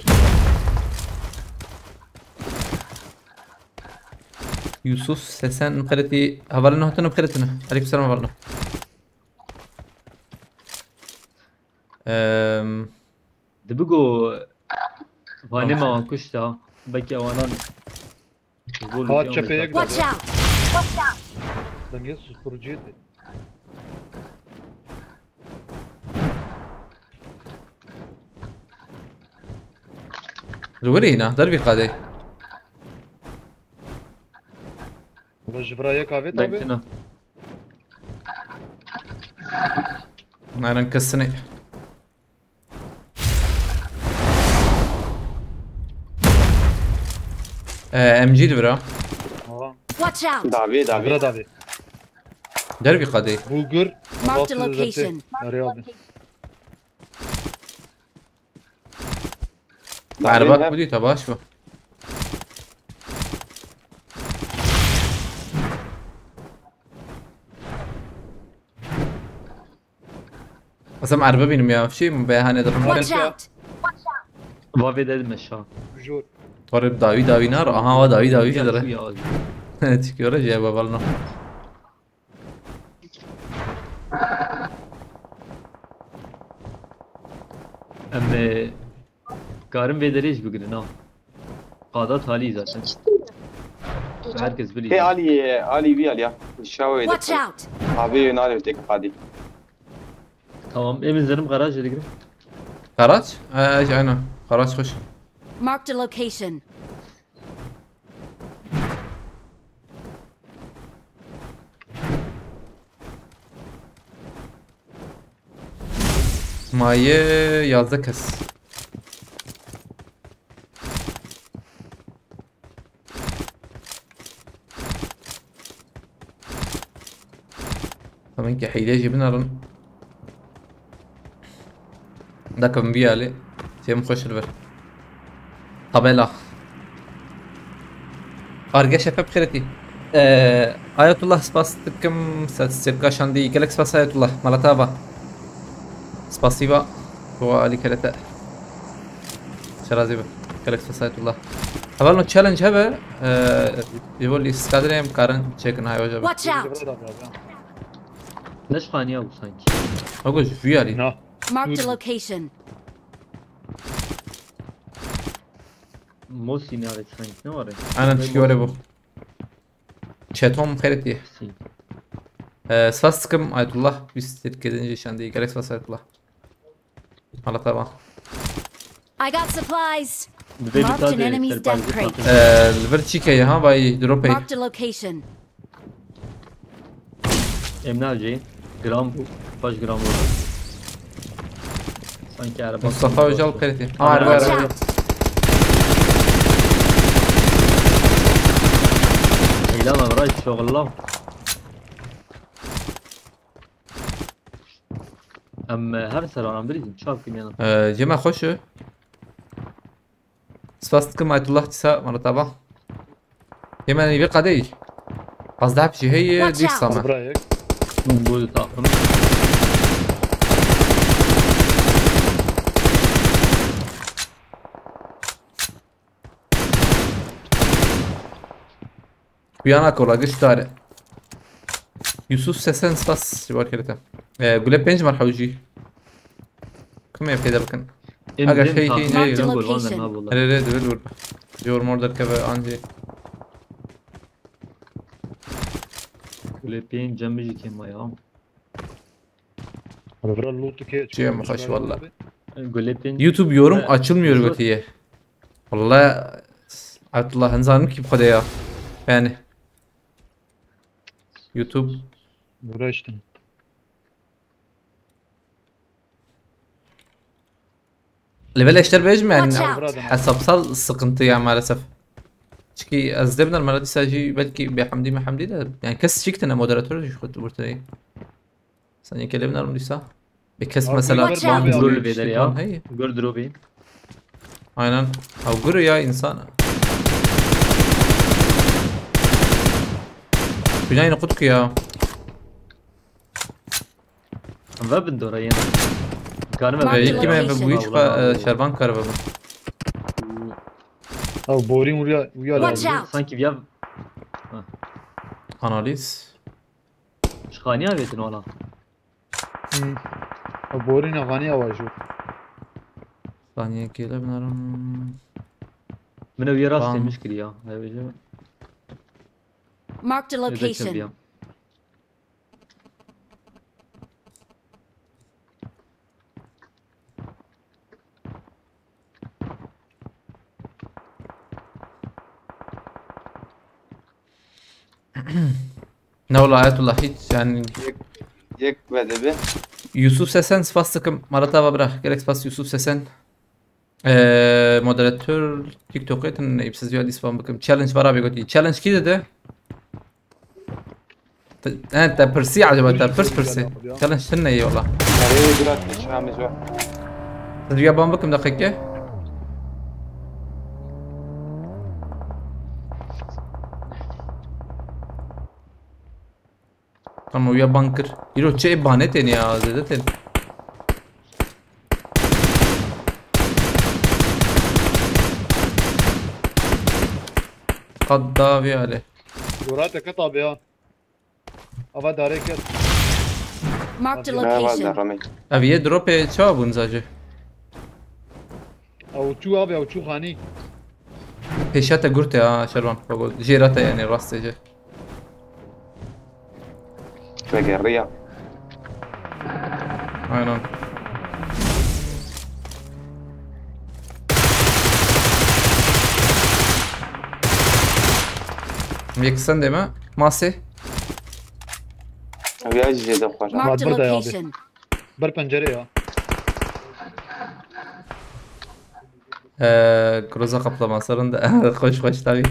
Yusuf Sesen qeretî, hevalino hatino qeretine. Aleyküm selam hevalino. Ehm. Dibigo vanê me wan kuşta. Belki ewanan. Ha, çepê yek. Watch out! Dengê susturucuyu de. Li wirî hîna, dervî qadê. Ji vira yek avêt abi. Bektina. Narin kesinê. Ee, M G li vira. Aha. Watch out! Davê, davê. Vira davê. Dervî qadê. Bulgur. Marked a location. Araya abi. Merhaba, hep bu değil, tabaş bu. Mesela erbe benim ya, şey mi, beyhane de. Watch out! Vavê de meşa. Jor. Torê dawî dawî nar, aha, wa dawî dawî jî dire. Çıkıyor ya, babalno. Em, e, karin vê derê jî bigrin ha. Qada talî zaten. Herkes bilî. Hey, alî, alî vî alî ya. Şawe. Watch out! Abi nalê tek qadî. Tamam, ê min zerim garajê digirim. Garaj? He, he, aynen. Garaj xweş. Marked a location. Maye yazdeh kes. Tamam ki hîlê jî binerin. Dakevim vî alî. Çêm xweş li vir. Tabela. Arge şefe bi xêretî. Ee, Ayetullah spas dikim. Serka şandî. Gelek spas Ayetullah. Malata va. Spasî va. Wa alî kelete. Şerazî bi. Gelek spas Ayetullah. Hevalno challenge hebe. Ee, Jî bo lîstka dirê em karin çêkin hay hoca bi. Watch out! Ne ji xaniya bû sanki. Ogo ji vî alî. Na. Marked a location. Mosî navê sanki ne ware. Aynen, ne şiyo re bu. Çetom xêretî. Mosî. Ee, spas dikim Ayetullah. Wî sirkê din jî şandî. Gelek spas Ayetullah. Hala tamam. I got supplies. Bi vê Marked bita an de enemy's death serpazî crate. Ee, li vir çîkê ye ha, vay dropê. Marked a location. Em navcî. Gram bû. Baş gram bû. Sanki araba Mustafa Öcal xêretî. Ha, araba, Watch araba. Out! Eylem evray şoğullam. Em, e, her seran em birîzim, çav kim yanım. Ee, cema xweş e. Spas dikim Ayetullah dîsa mala tava. Yemen evi qadey. Pazdeh jî heye. Watch out. Dîsa me. Bira yek. Bu takım. Uyana kola giştare. Yusuf Sesen spas ji bar kerete. Ee, gule pênc merhewjî. Kim ê peyda bikin? Em Aga dem şey, şey, takım şey, gol van Location. Nabula. Here, here, divir vur. Jor mor derkeve an jî. Gule pênc cem jî kêma ya. Abi bira loot ke Cem, hoş valla. Gule pênc. YouTube yorum Ne? açılmıyor Zor. Götüye. Valla Abdullah, zanim ki bu kadar ya. Yani YouTube. Uğraştım. Level eşler bejim yani. Watch out. Hesapsal sıkıntı ya maalesef. Çünkü ez de binar mara dîsa jî belki bir hamdi mi hamdi de yani kes çiktene moderatör jî xut burtene. Sen yekele binar dîsa. Bir kes Abi mesela bir ban abi, dur abi, veder işte ya. Hey. Gör drop'u. Aynen. Abi guru ya insan. Günah yine kutku ya. Ve bin dora yine. Karnım Mark the location. Ee, kime ve bu iş, e, şervan karı ve bu. Abi boring uya uya Watch lazım. Out. Sanki bir ya. Analiz. Şkaniya vetin wala. Hmm. Abi boring ya kaniya var şu. Saniye gele binarum. Mine bir rast Tamam. Demiş kiri ya. Marked a location. Ne ola Ayetullah hiç yani. Yek, yek ve de be. Yusuf Sesen spas takım. Maratava bırak. Gerek spas Yusuf Sesen. Ee, moderatör TikTok'ê tin neyb siz ya dîsvan bikim. Challenge var abi gotî. Challenge kî dedi? Te, he, te pirsî acaba, te pirs pirsî. Challenge tune ye wala. Arayê bira te çamê zor. Siz ya ban bikim dakika. Tamam, ya ban kir. Îro çi banê tên ya, zêde tên. Qat da vê alê. Gora te ket abi ya. Ava darê ket. Marked a Ne var location. Ne ramê. Ev yê dropê çawa bûn zacê? Ew çû abi, ew çû xanî. Pêşa te gurte ha, Şervan. Baba, jêra te yani, rastê jê. Vegeriya. Aynen. Yek sen de mi? Masê? Ev ya jê de xweş. Marked a Var burada ya abi. Location. Ber pencerê ya. Ee, Groza kaplama sarında. Hoş hoş tabii.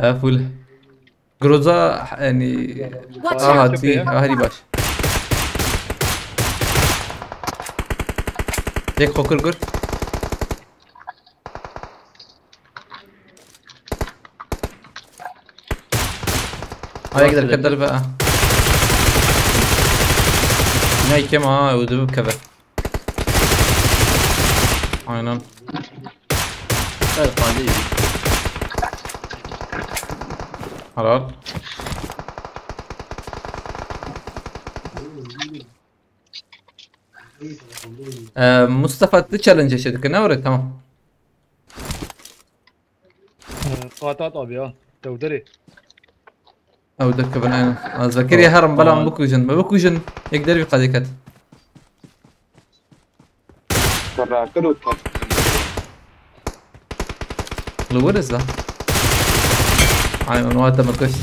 Ha, full. Groza yani Watch aha out. Tüy, ahri baş. Tek xokir gur. Ayek derket derve ha. Ne ikem ha, ödü bu keve. Aynen. Evet, fazla iyi. Helal. Ee, Mustafa attı challenge şey ne oraya, tamam. Ee, Fatat abi ya. Tevderi. Ew dikevin aynen. Ez vekirî herim belam bikujin. Me bikujin. Yek dervî qedê ket. Kuratir û ket. Li wir ez da. Aynen, o hatta me kuşt.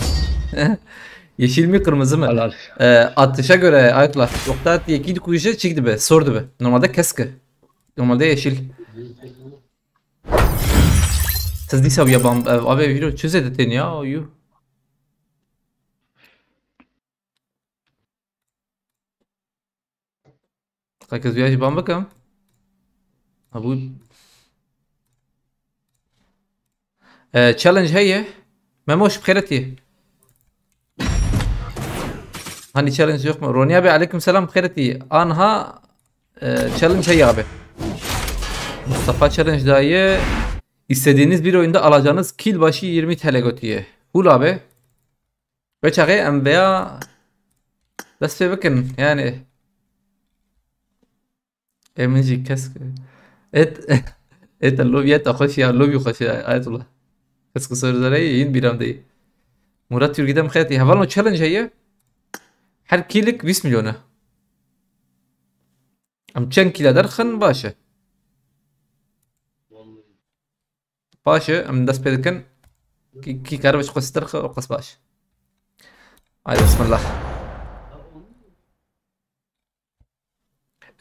Yeşil mi, kırmızı mı? Helal. Ee, atışa göre Aytullah. Wexta yekî dikuje çîk dibe. Sor dibe. Normalde kesk e. Normalde yeşil. Siz dîsa ya bam abi hîro çi zêde tên ya, yuh. Qakez viya jî bam bikim. Ha bu. Ee, challenge heye. Memo, hoş bixêretî. Hani challenge yok mu? Ronya Bey, aleyküm selam, bixêretî. Anha, e, challenge heye abi. Mustafa challenge daye. İstediğiniz bir oyunda alacağınız kill başı yirmi T L gotiye. Hul abi. Ve çaxê em veya dest pê bikin yani. Em jî kesk. Et, et lobby et xweş ya, lobby xweş ya, Ayetullah. Kesk sor zereyê yin bîram deyî. Murat Yurgîdem xetî. Hevalno challenge heye. Her kîlik bîst milyon e. Em çend kîle derxin baş e. Baş e, em dest pê dikin. Kî, kî karibe ji xwe stir xwe, o qas baş. Haydi bismillah.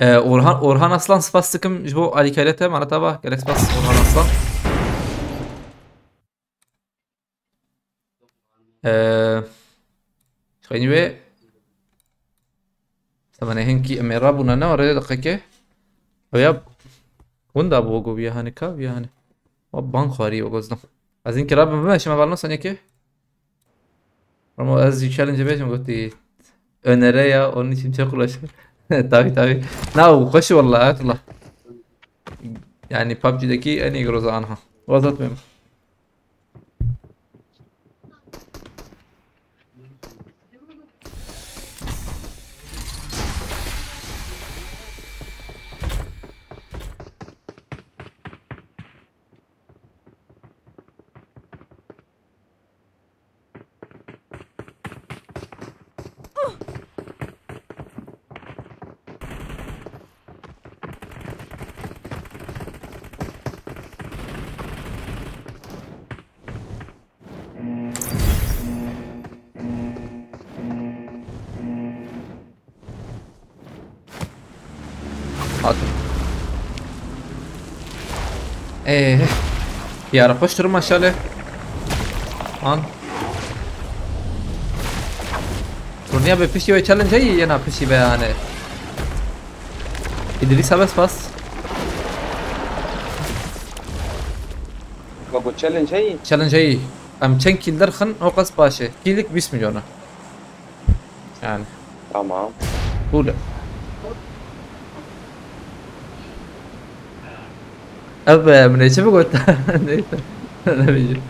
Ee, Orhan, Orhan Aslan, spas dikim ji bo alîkariyê te, mana te va, gelek spas Orhan Aslan. Ee, xeynî wê. Semenê hinkî em ê rabûna ne, oraya deqeke. Oya, winda bû go viya hani ka, viya hani. Wa ban xwarî o gozdan. Ez hinkî rabim bime, şima valno saneke. Ama ez jî challenge bêjim gotî. Önere ya, onun için çok uğraştım. Tabii, tabii. Na, xweş e wallah, Ayetullah. Yani PUBG'deki en iyi groza anha. Wazatmıyorum. Hadi. Ee, yara xweş durum maşallah. An. Turniya be piştî ve challenge heyî, yena piştî be yani. İdris abi spas. Bak, bu challenge heyî. Challenge heyî. Em çend kill derxin, o qas baş e. Kîlik bîst milyon e. Yani. Tamam. Cool. Ev, e, min ê çi bigot? Neyse. Ne bileyim.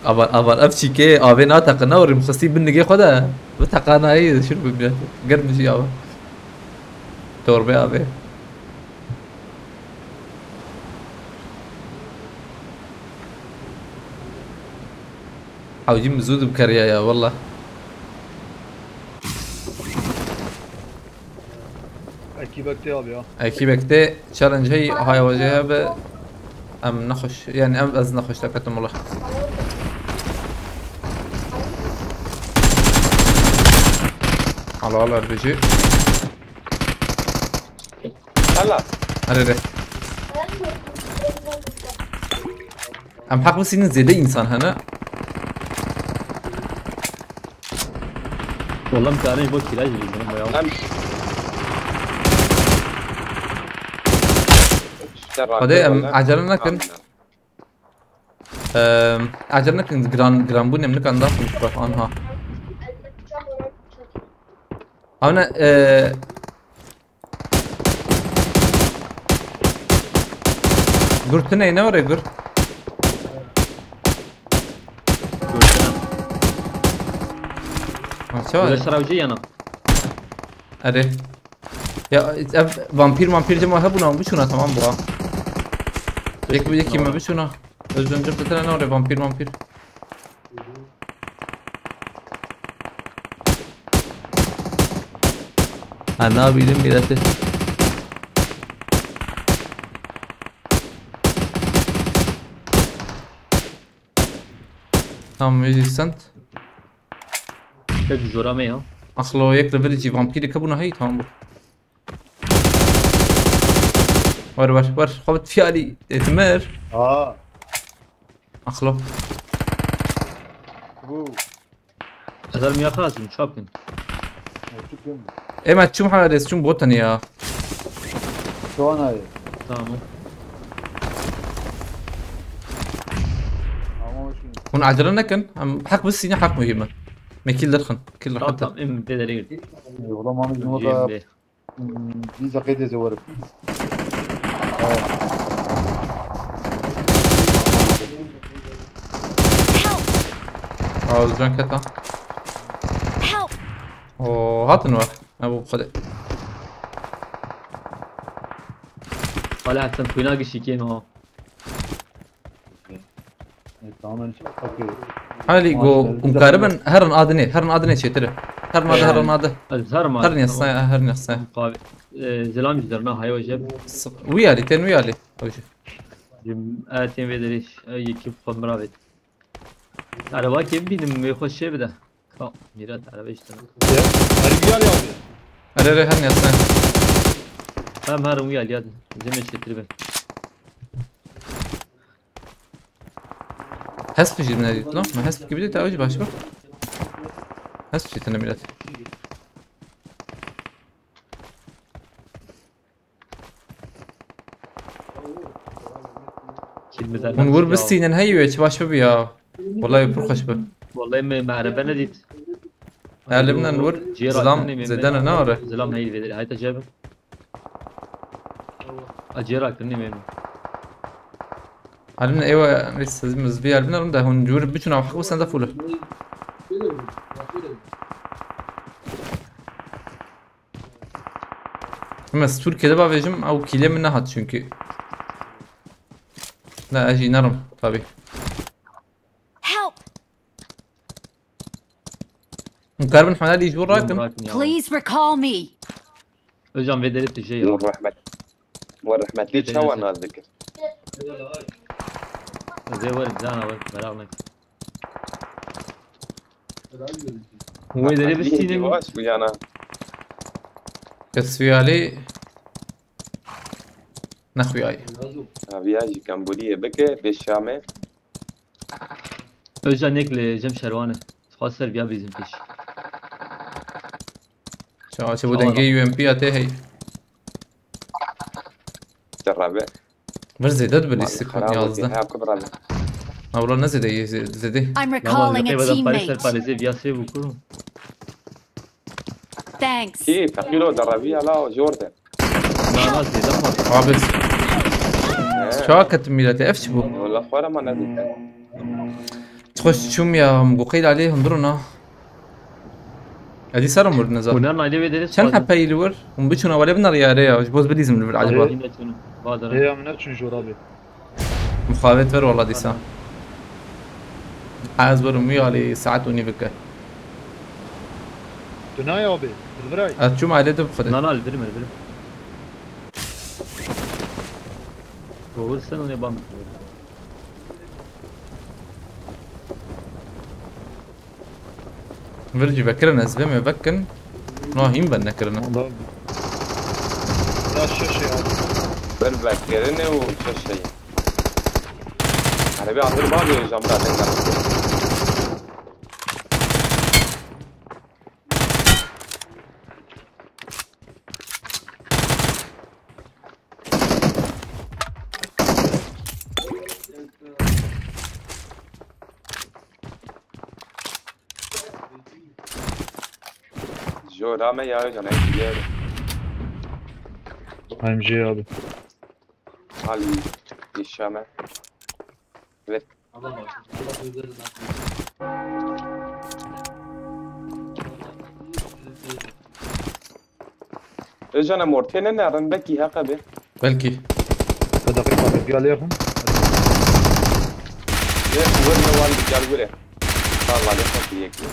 Aman, aman, ev çîkê avê nateqe, ne orî xistî bin nigê xwe de. Bi teqanayî şir bibîne. Germ jî ava. Torbe avê. Hewcî min zû dibkeriya ya, wallah. Ekîbek tê abi ya. Ekîbek tê challenge hey, hay wajê hebe. Em nexweş, yani em ez nexweş te ketim, wallah. Hala hala rbeci. Hala. Hadi de. Em heq bisînin zêde însan hene. Wallah, em karin ji bo kîlaj dibînin ya. Em Hadi em acele nekin. Em, acele nekin, giran, giranbûn em nikan da. Anha. Ana, e, Gur tune ne oraya gur. Görsene. Ha, çawa? Böyle saravcı yana. Hadi. Ya ev vampir vampir cema hebûna biçûna tamam bu ha. Yek bir yekî me biçûna. Özüm cep tetene ne oraya vampir vampir. Ha ne yapayım milleti? Tamam, yüz yüz cent. Tek jora me ya. Axlo yek level jî vampîrî ke bûna hey tamam bû. Ver ver ver. Xwet fiyalî. Etmer. Aa. Axlo. Bu. Hazar mı yakasın, çapkın. Açık değil mi? Ema çum ha res çum botan ya. Şu an abi. Tamam. Ama o şimdi. Hûn acele nekin. Em heq bisîne heq muhîm e. Me kîl derxin. Kîl Tamam derxin. tamam, em de derin. Yola mami Cem yola. Bey. Hmm, Biz de kaydı zewarım. Help! Aa, can keta. Help! O hatin var. Ha bu kadar. Hala sen kuyuna gişi kên o. Evet, tamam, ben çok okey. Hali go. Hûn karibin herin adinê, herin adinê çêtir. Herin adi, herin adi. Ez her ma. Herin yasaya, herin yasaya. Qavi. Zilam ji derna hayo jeb. Wî alî, tên wî alî. Ew jî. Jim etin vê derê, yekî xwe mira vê. Araba kê bînim, wê xwe şê bide. Ka, mîrat araba işte. Arıbiyal abi. Erê erê, herin yasaya. Hem her wî alî hadi. Zemê çêtir be. Hesp jî ne dît lan? Me hesp gibi dît, ew jî baş bak. Hesp jî tene millet. Kilimize Hûn wir bistînin hey wê çi baş bibi ya. Wallahî pir xweş bi. Vallahi me merhaba ne dît. Elimden wir zilam zêde ne ne are. Zilam heyl vedir. Hayta cebe. Acera kırnı memi. Elimden ewa neyse siz mizbi elimden de hûn wir biçûna heq sen de full. Him ez Tirkiyede bavêjim, ew kîlê min nehat çünkü. Ne, ez jî nerim, tabii. Help! Hûn karibin hemel î ji bo rakin. Bırakın ya. Please recall me. Özcan vedeli tije ya. Nur rahmet. Ve rahmetli çawa naz dikir. Zê var zana var merak ne. Vedeli bistînim. Baş bu yana. Kes wî alî. Nexwî ayî. Aviya jî kembûliyê bike, bê Şamê. Özcan nek li Cem Şerwane. Xwest ser biya bizim pêş. Çawa çi bu dengê U M P ya tê hey. Te rabe. Vir zêde dibe lîstik Xerab yazdeh. Hep kibra. Na wala ne zêde yê zê- zêde. I'm recalling a Eva da Paris ser teammate. Paris'e biya sê bu kurum. Thanks. Ki feqîro de raviya la jor de. Na na zêde ma. Abi. Çawa ketim milletê ev çi bû? Wala xwara ma nedîtin. Xweş çûm ya, em goqeyl alê hundirûna. Edî serim wir neza. Unan aile vedeli. Çend hepeyî li wir? Hûn biçûna wele binarî yare ya, ji bo ez bilîzim li vir acaba. Bazar. Hey amına çün jor abi. Muxabet ver wala dîsa. Ez werim wî alî saet û nîvike. Tunay abi. Dilviray. Ez çûm aile de bixwedin. Na na, elbirim elbirim. Doğru sen onu bam. Vir jî vekirin, ez vê me vekin. No hîn ben nekirine. Ondan. Ya şaşe abi. Ber vekirinê û şaşeyî. Hani bir andır var ya hocam zaten. Yo, dame ya, Özcan, en güzel. M G abi. Ali, yaşama. Evet. Özcan, em ortaya ne nerin? Belki haka be. Belki. Bir dakika abi, gel yakın. Ve kuvvet ne var, gel buraya. Tamam, hadi, hadi, yakın.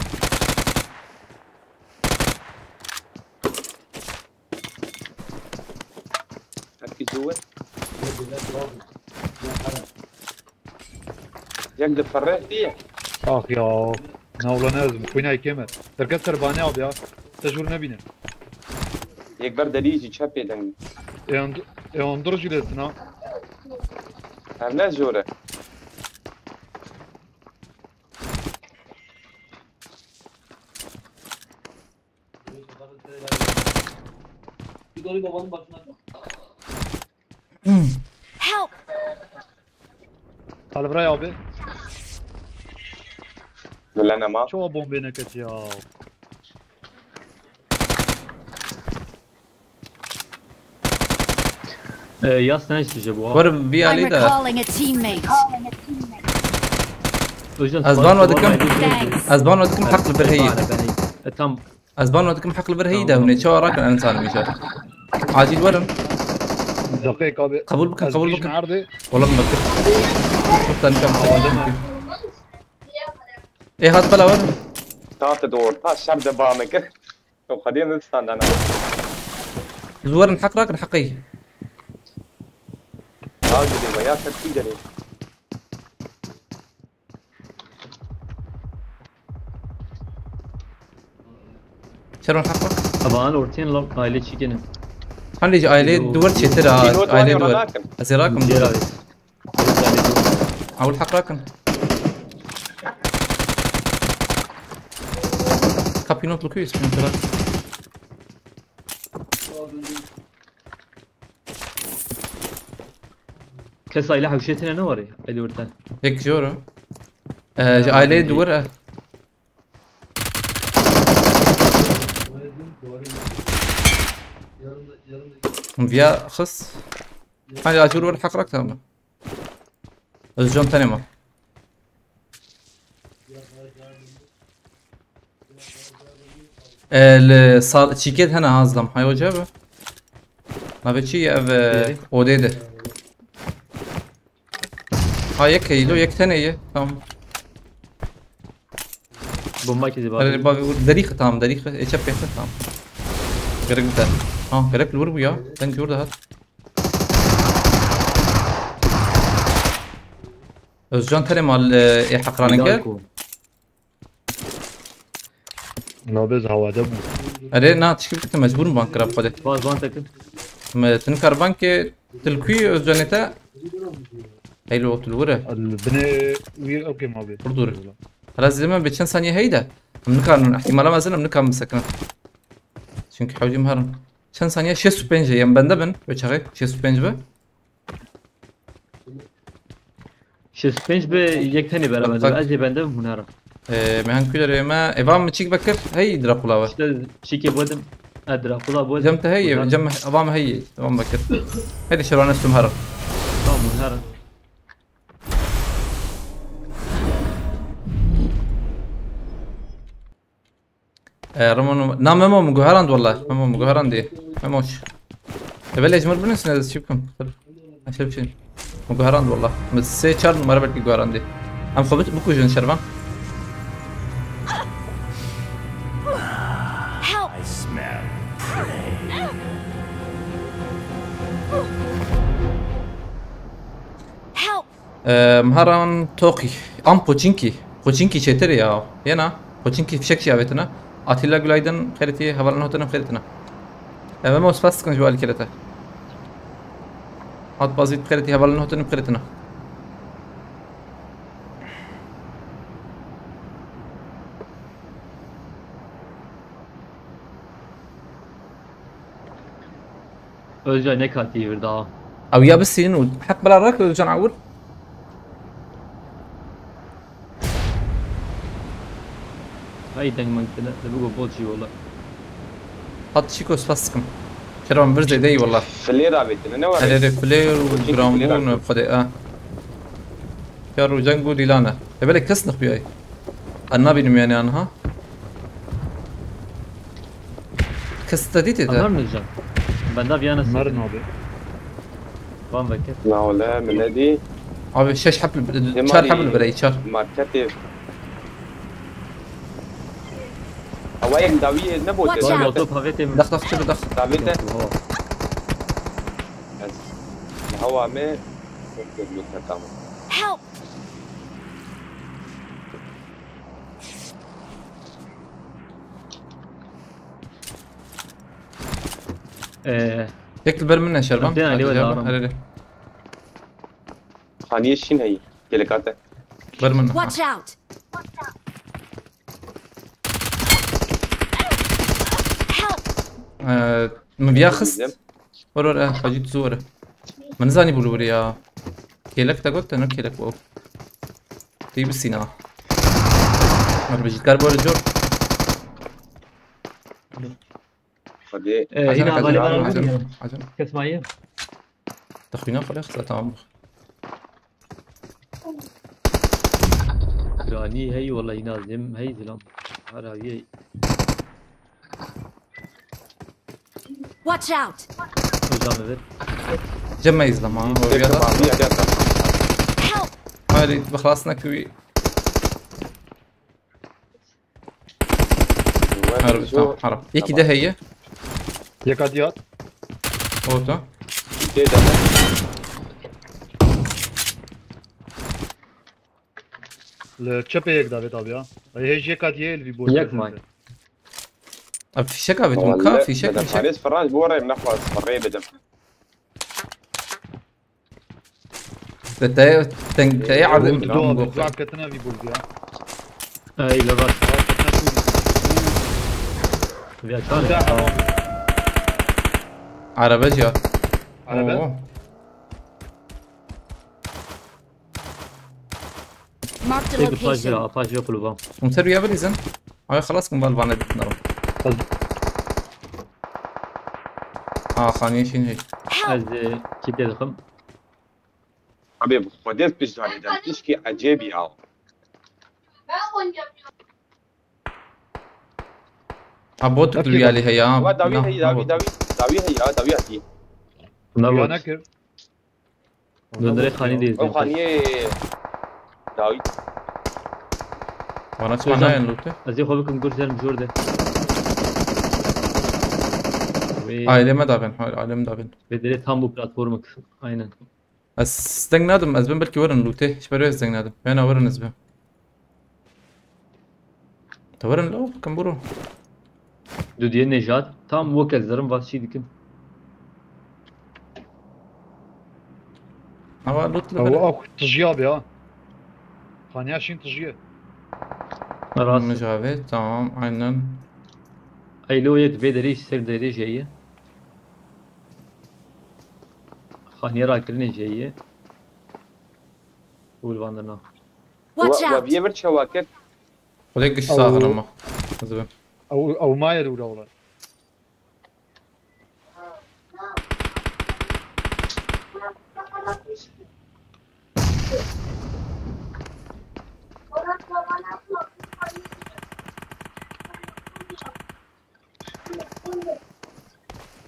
Hepî ji wir. Yek diferre diye. Ah ya. Na ulan ne yazım? Kuyna ikeme. Herkes terbane abi ya. Tecrübe ne bine? Yek ber delî jî çepê deng. E on-, e on dur jiletin ha. Her ne jore. Bir de babanın başına Help! Kalbray abi. Gülene ma. Çoğu bombe neket ya. Ee, yaz sen işte bu. Werim vî I'm alî de. Recalling a teammate. Ez ban we dikim. Ez ban we dikim heq li vir heyî. E, tam Ez ban we dikim heq li vir heyî de hûn ê çawa rakin, em zanim îcar. Acîl werin. Dakika abi. Qebûl bikin, Ez qebûl bir bikin. nerede? Wala min bekir. Çok da nikam qebûl bikin. Ê hat bela werin. Tate de orta şer de bamekir. Çok hadi mi standana. Werin heq rakin heqî. Hadi de ya tepki geliyor. Çerwan heq bak. Aban ortaya lok aile çikenin. Hande ji aile duvar çetir ha. Pilot var Aile ya, duvar. bak. Ez ê rakim. Diğer abi. Awil heq rakin. Kapinot li ku ye, spin kira. Kes aile hewşetine ne var ya? Aile orta. Yek jor e. Ee, ji aileyê duwir e. Viya xist. Hadi acur were heq rak tamam. Özcan tenê ma. Ee, li sal çîkêt hene ha zlam. Hay hoca be. Navê çi ye ev, e, odê de. Ha yek heyî lo, yek tenê ye. Tamam. Bomba kedi Hadi var. bak derî tamam, derî e çep pêxir tamam. Gerek biter. Ha gerek li wir bû ya. Ben jor de hat. Özcan tenê mal e, ê heqranê kir. Ko. Nabêz havade bû. Erê na tişkî bikitim mecbûr im van kira xwedê. Baz ban takım. Me tu nikar van ke tu li ku yî Özcanê te. Heylo tu li wir e. Binê wî ew kêm abi. Pir dûr e. Hala zilê me bê çend saniye heyî de. Em nikarin, ihtimala mezin em nikarin bisekinin. Çünkü hewcî me herin. Çend saniye? Şêst û pênc e, em bende bin. Wê çaxê şêst û pênc be. Şêst û pênc be yek tenê beraber. Bak, bak. Ez ê bende hûn herin. Ee, me hen ku derê me. Eva min çîk vekir. Hey Drakula ve. İşte çîkê bodim. E Drakula bodim. Cem te hey, cem eva me hey. Devam vekir. Hadi şerwane stum herin. Tamam hûn herin. E, Ramon, na Memo min guherand wala. Memo min guherandî. Memoş. E belê ji min binusîne ez çi bikim? Eşref çi? Min guherand wala. Min sê çar numara belkî guherandî. Em xwe bik-, bikujin şervan. Help! Help! Em, heran toqî. Am poçinkî. Poçinkî çêtir ya. Yena. Poçinkî fişek jî avêtine. Atilla günaydın. Xêretî hevalin hotin xêretine. Em emo spas dikin ji alî kerete. Hat bazî xêretî hevalin hotin xêretine. Özcan ne katî vir daha. Ew ya bisînin û heq bila rak Özcan awir. Hay deng man kine de bu bol şey ola. Hat şiko spas dikim. Kerem vir zêde yî wela. Flêr avêtine, ne were? Erê, erê, flêr û gramûn û xwedê, a. Ya rûceng û dîlane. E, belê kes nixbiyayî. Ez nabînim yani anha. Kes te dîtê te? Anlar mı can? Bende bir yana Bunlar sıkıntı. Ne abi? Van veket. Na wele, min nedî. Abi şeş heb li, çar heb li birey, çar. Marketê. Ewa yek dawiyê ne botê. Watch out. Lan motor pavetê mi? Dax, dax, çilo, dax. Davê te. Yok, yok. Ez. Hawa me. Yok, yok, yok, yok, tamam. Help! Ee, Yek li ber min ne Şervan? Hadi, hadi, hadi, hadi. Hadi, hadi. Haniyê şîn heyî. Gelekate. Ber min. Watch out! Help! Ee, min viya xist. Were, were, Hacî tu were. Min nizanî bû li wir ya. Kêlek te got, te ne kêlek bû. Tê bi sîna. Mer bijîtkar bore cor. Hadi. Ee, Acele, yine acele, havalimanı acele, acele. Kes mayı. Te xwîna xwe lê xisa, tamam. Granî hey, wela yine zem hey zilam. Her aviye. Watch out! Hocam evet. Cem me izlama. Help! Hayır, bixlas nekivî. Harbi, tamam, harbi. Yekî de heye. Yeka diyat. Orta. Li çepê yek davêt abi ya. Ay hej yeka diye li bir boş. Yek may. Abi fişek abi, tu ka fişek, fişek. Paris Franc bu arayım ne fazla parayı dedim. Te, te, te, te, te, erdê min. Dua, dua ketine vî bol ya. Ey, levas. Vîya çar. Araba ciya. Araba? Oo. Marked a location. Paşa, paşa kulübam. Hûn ser ya bilîzin. Ay, xelas kim bal vane ditin. Aa, xaniyê şîn hey. Help! Ez, e, kit dixim. Abi, bu Xwedê pişt zanî dem. Tişkî ecêb ya. Ha, bot tu yalî heya. Wa dawî hey, dawî, dawî, dawî hey ya, dawî hatî. Ne bot? Döndüre xanî de. O xaniyê dawî. Bana çima nayen lûtê? Ez ê xwe bikim gur ser mijor de. Wê. Aileme davên, ha, aileme davên. Vê derê tam bu platformik. Aynen. Ez deng nadim, ez bin belkî werin lûtê. Ji ber wê ez deng nadim. Bena werin ez bin. Te werin lo, kim buro. Dudiyê Nejat, tam wek ez zerim va çî dikim. Ava lût li Ew, vir. Ew tijiya be ha. Xaniya şîn tijiye. Rast. Mijavê, tamam, aynen. Ey lo yê vê derê ser derê jeye. Xaniye rakirinê jeye. Û li van derna. Watch out! Wa, wa biyê vir çawa kir? Xwedê giş Ew. Saxir ama. Ez bim. Ew, ew maye li wira wila.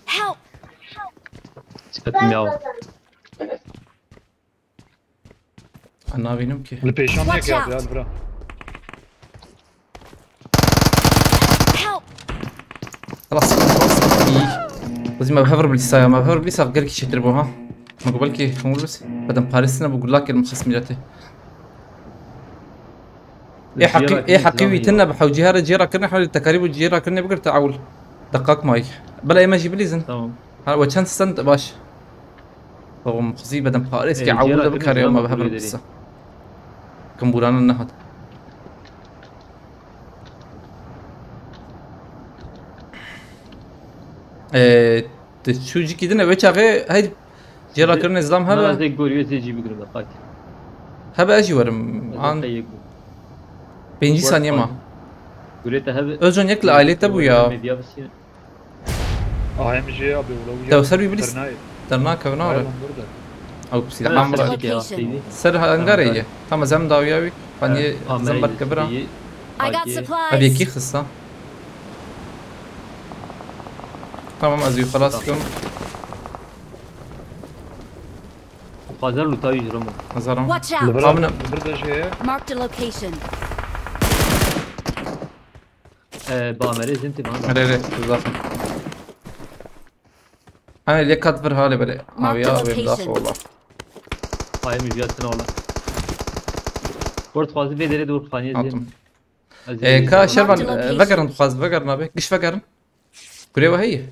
Help! Çiketim ya. Ez nabînim ki. Li pêşan Watch neke out! Ya, bira. Help! Xelas, xelas. Î. Xwezî me bi hev re bilîsa ya, me bi hev re bilîsa gelkî çêtir bû ha. Me got belkî hûn bilîs. Bedem parêstine bû gulakê li min xist mîletê. Ê heqî, ê heqî wî tine bi hewcî here cî rakirinê, hewlê tekarî bû cî rakirinê bigirte ewil. Deqak mayî. Bila ême jî bilîzin. Tamam. Ha, we çend stand baş. Oğlum, xizî bedem parêz ke ewil de bikarê, ma bi hev re bilîsa. Kimbûrana nehat. Ee, tu çû cîkî din e, wê çaxê hey cêra kirinê zilam hebe. Na, ez ê goriyê zê cî bigirim, bak. Hebe ez jî werim. An pêncî saniye ma. Gurê te hebe. Özcan yek li ailê te bû ya. Medya bisîne. A M G abi, ula uya. Te ser wî bilî s-, dernayê. Dernakevin, nare. Aynen burada. Ew silahê min bira. Location. Ser hangarê ye. Tamam, zem dawiya wî. Paniye zem berkevira. I got supplies. Ev yekî xista. Tamam, ez wî xelas kim. Xwazer lûta wî ji Ramo. Xwazer Ramo. Watch out. Li vir, Amine. Li vir de jê ye. Marked a location. Ee, ba merê zin ti bana. Merê rê, zaten. Hani lê kat vir hale bere. Marked a location. Abi ya, abi, laf ola. Ay, mi viyatin ola. Kurt xwazi vê derê dur xaniye zin. Atum. Ee, ka Şervan, vegerin xwaz, vegerin abi. Giş vegerin. Kurê we heye?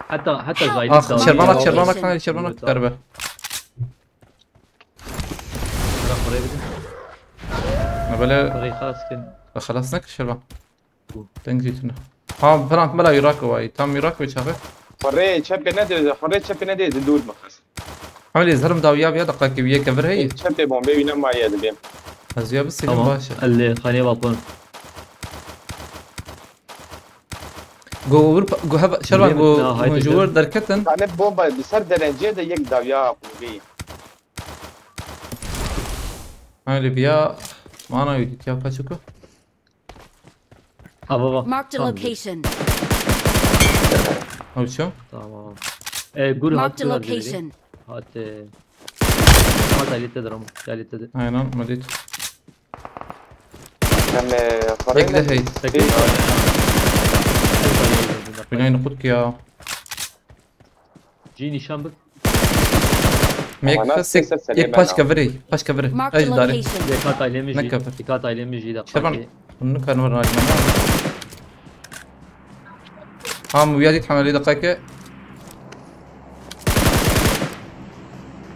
Heta, heta zayîf. Ah, Şervanak, Şervanak, hayır, Şervanak dikarbe. Bırak oraya bir de. Ne böyle? Orayı xelas kin. Xelas ne ki Şervan? Deng zîtine. Ha, Frank, bela Irak vay. Tam Irak ve çaxê. Xurê çepê nedê, xurê çepê nedê, dûr bixis. Hewlê, ez herim dawiya viya deqekê wî yeke vir heye. Çepê bombê wî nemaye dibêm. Ez viya bisînim. Tamam. Baş e. Ellê xanê balkon. Go wir pa-, go hev-, Şervan, go, go ji wir derketin. Tane bomba bi ser derencê de yek dawiya qulubê. Hewlê viya mana wî dîtiya paçuku. Ha, baba. Marked a location. Ew çi? Tamam. E, gur hat, gur hat. Marked a location. Hat, e, hat ailete de Ramo. Ailete de. Aynen, medit. Em, e, Yek de hey. Tek bir. Binayê nixut ki ya. Cî nîşan bik. Mek fes yek, yek paşka virê, paşka virê. Marked a location. Dikkat ailemi jî. Dikkat ailemi jî de. Şervan, bunu kan var. Ha, mu yadî temelî deqeke.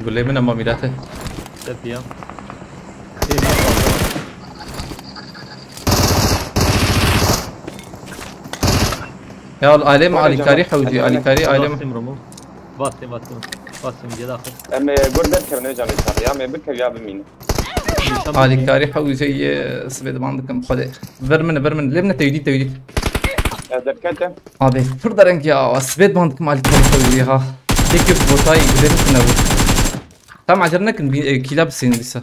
Gulê min e mamîlate. Tepiya. Ya, alem alîkarî hewcî, alîkarî alem. Bastım Romo. Bastım, bastım. Bastım, gel axir. Em, e, gur derkevin, hocam, inşallah. Ya, me bikev ya bimîne. Alîkarî hewcî, e, sibê diman dikim, xwedê. Ver min, ver min. Lê min tewdî, tewdî. Ya, derkete. Abi, pir dereng ya. Sibê diman dikim alîkarî hewcî ha. Tek yek botay, gulê min nebû. Tam acele nekin, bir, e, kîla bisînin dîsa.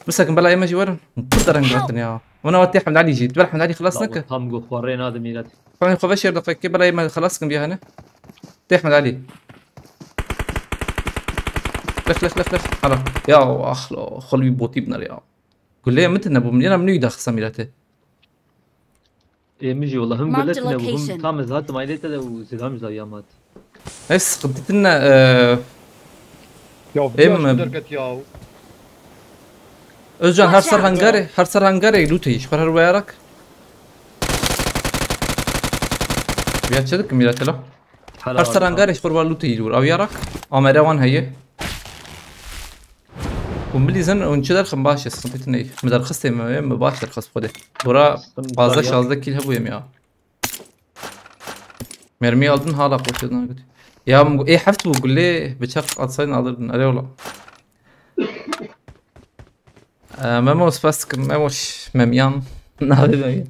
Bisekin, bela ême jî werin. Pir dereng hatin ya. Wana wa tê Hemd Alî jî. Bela Hemd Alî xilas neke. Tam go xwe rê nade mîret. Xwe xwe veşêr deqekê, bela ême xilas kin bîya hene. Tê Hemd Alî. Lex, lex, lex, lex. Hala. Ya, ah, lo, xwe li wî botî biner ya. Gulê min tune bû, min êna min wî daxisa mîretê. Ê, min jî wela him gulet tune bû, him tam ez hatim ailê te de û zêde him ji dawiya me hat. Hey, sıkıntı dinle, e, Ya, em, biraz derket ya. Özcan, her ser hangarê, her ser hangarê loot heye, ji xwe her weyarak. Ya çedik mîra tela. Her ser hangarê ji xwe var loot heye, dur. Awiyarak, amere wan heye. Hûn bilîzin, hûn çi derxin baş e, sıkıntı dinle. Mi derxistê mi, mi baş derxist xwedê. Bora pazdeh şazdeh kîl hebûye mi ya. Mermi aldın hala koşuyorsun, evet. Ya, ê heft bû gulê bıçak atsaydın alırdın. Erê ola. Ee, Memo, spas dikim, Memo ş-, Memyan. Navê Memyan.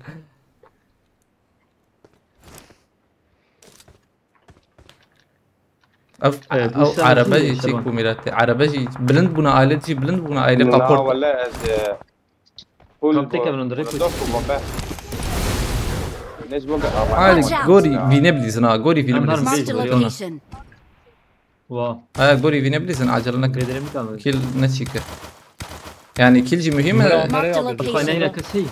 Ev, ev arebe jî çêk bû mîratê. Arebe jî bilind bûna, alet jî bilind bûna, aile kaport. Wele ez, e, Tam têkevin hundirê ku. Ay, gorî vîne bilîzin ha, gorî vîne bilîzin. Marked a location. Wa. Ha, gorî vîne bilîzin, acele nekin. Bêdere mi kalmadı? Kil ne çîke. Yani kil jî mühim e. Marked a location. Kaynağı kesi.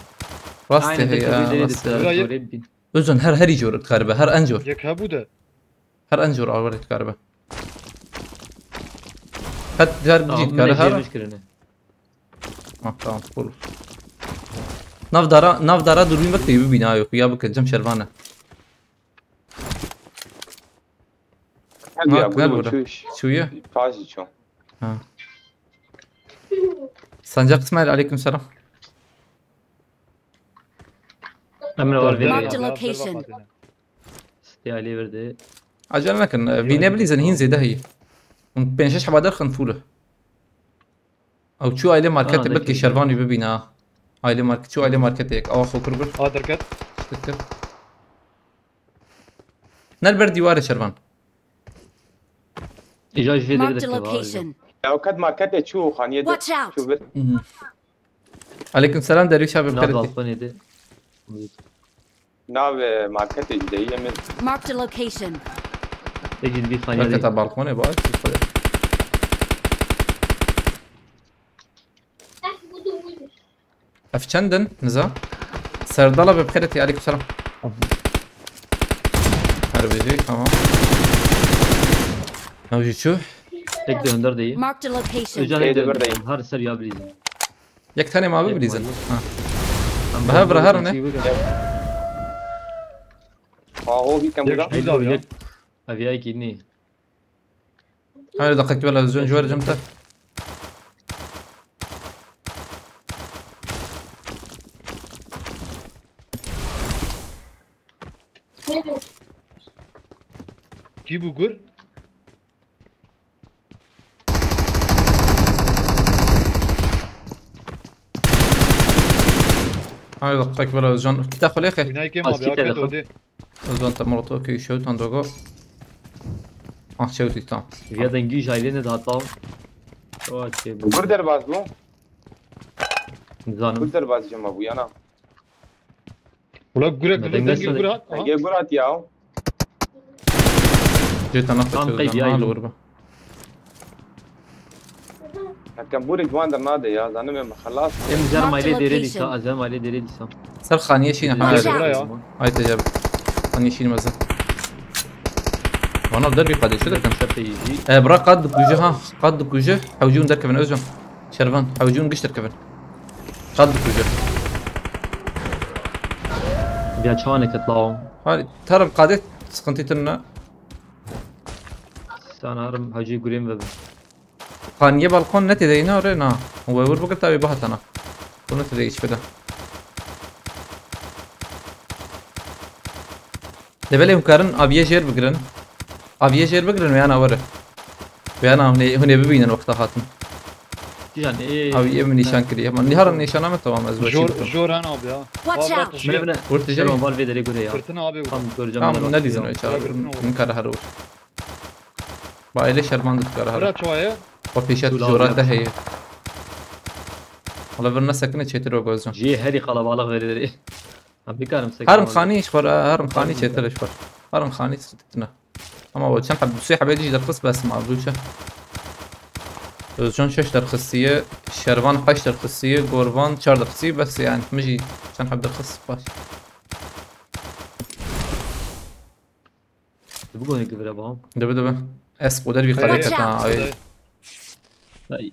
Rast e ya, rast e. Özün her, her jor karibe, her en jor. Yek hebû de. Her en jor awere karibe. Her car bijî kare her. Ha, tamam, cool. Nav dara, nav dara durbîn vekte bibîne ayo, xuya bike, cem şervane. Hadi ya, gel burada. Çuye. Tazi ço. Ha. Sancak İsmail, aleyküm selam. Emre var. Marked a location. Stiyalî verdi. Acele nekin. Vîne bilîzin hîn zêde heyî. Hûn pênc şeş heba derxin fûle. Ew çû aile marketê, belkî şervan wî bibîne ha. Aile market, çû aile marketê yek. Awa xwe kur bir. A derket. Dikir. Ne li ber dîwarê Şervan. Îja ji vê derê Marked a dikeve abi. Location. Ya ket marketê çû xaniyê de Watch out! çû vir. Aleyküm selam dervîş abi Nav bixêr dî. balkonê de. Nav e, marketê ji deyî em ê Marked a location. Tek ji bir saniye Marketa değil. Balkonê baş. Ev çend in Niza? Serdala bi bixêr dî, aleyküm selam. Her biri tamam. Ew jî çû. Tek de önder değil. Marked a location. Öcan Şeyde tek de buradayım. Her ser ya bileyim. Yek tenê ma bibilîzin. Tek Ha. Bi hev re her ne? Aho bîkem bira. Tek de yek. Aviya ki ni. Hayır, dakika, bela özün juar cemte. Kî bû gur? Hayır, dakika, bela özün. Kita xulê xê. Wînayê kêm Az abi, kî te ake dixin? dodê. Özün te molotov kê şewtan dogo. Ah, çewtî tam. Viya dengî jayî ne data. O şey bu. Gur derbaz bû. Nizanim. Gur derbaz cema bû yana. Ula gurek Ne ne dengê dengê sade- gura. Ege gurat ya. Jê te Tam naxwe qeyb çewtan. yayın. Ha, li wir be. Hekem burê ciwan dernade ya. Zanim em xelas. Em zer Marked mailê derê location. dîsa, ez zer mailê derê dîsa. Ser xaniyê şîne. Ha, Watch evet. out. Ya. Ay tecab. Xaniyê şîne mezin. Vana dervî qadê şu dekin. Şefeyî jî. E, bira qad dikuje ha. Qad dikuje. Hewcûn derkevin Özcan. Şervan. Hewcûn giş derkevin. Qad dikuje. Viya çawane ket lawo. Hayır, tarım qadê sıkıntı tınına. Sanarim hacî gurêm ve. Xaniyê balkon ne têde îna re na. We wir bikir tavê bihatana. Bunu têde hiç bide. Levelê hûn karin aviyê jêr bigirin. Aviyê jêr bigirin weyana were. Weyana hûnê, hûnê bibînin wexta hatin. Yan ê. Aviyê min nîşan kiriye. Ama niharin nîşana me tamam ez weşî Jor, bikim. Jor han abi ya. Watch Baba out. tiştê. Mine bine. Wurtijê. Şervan val vê derê gure ya. Fırtına abi bu. Tam göreceğim. Tamam Mine ne bak. dizin o Ya, çağırın. fırtına olur. Min kara her wur. Ba aile şerman dikara her. Bırak çoğayı. O pêşet Şula jora ya. te heye. Wala vir ne sekine çêtir o gözüm. Jê herî kalabalık vê derê. Ha, bikarim sekine. Herim xanî ji xwe re, herim xanî çêtir ji xwe. Herim xanî çêtir tine. Ama o çend heb, sê hebê dî jî derxist bes ma, bû çi? Özcan şeş derxistiye, Şervan heşt derxistiye, Gorvan çar derxistiye, bes yani. Min jî çend heb derxist baş. Bu konu gibi baba. Dibe dibe. Ez qoder bir Hey, qadê Watch keta, out. ay. Ay.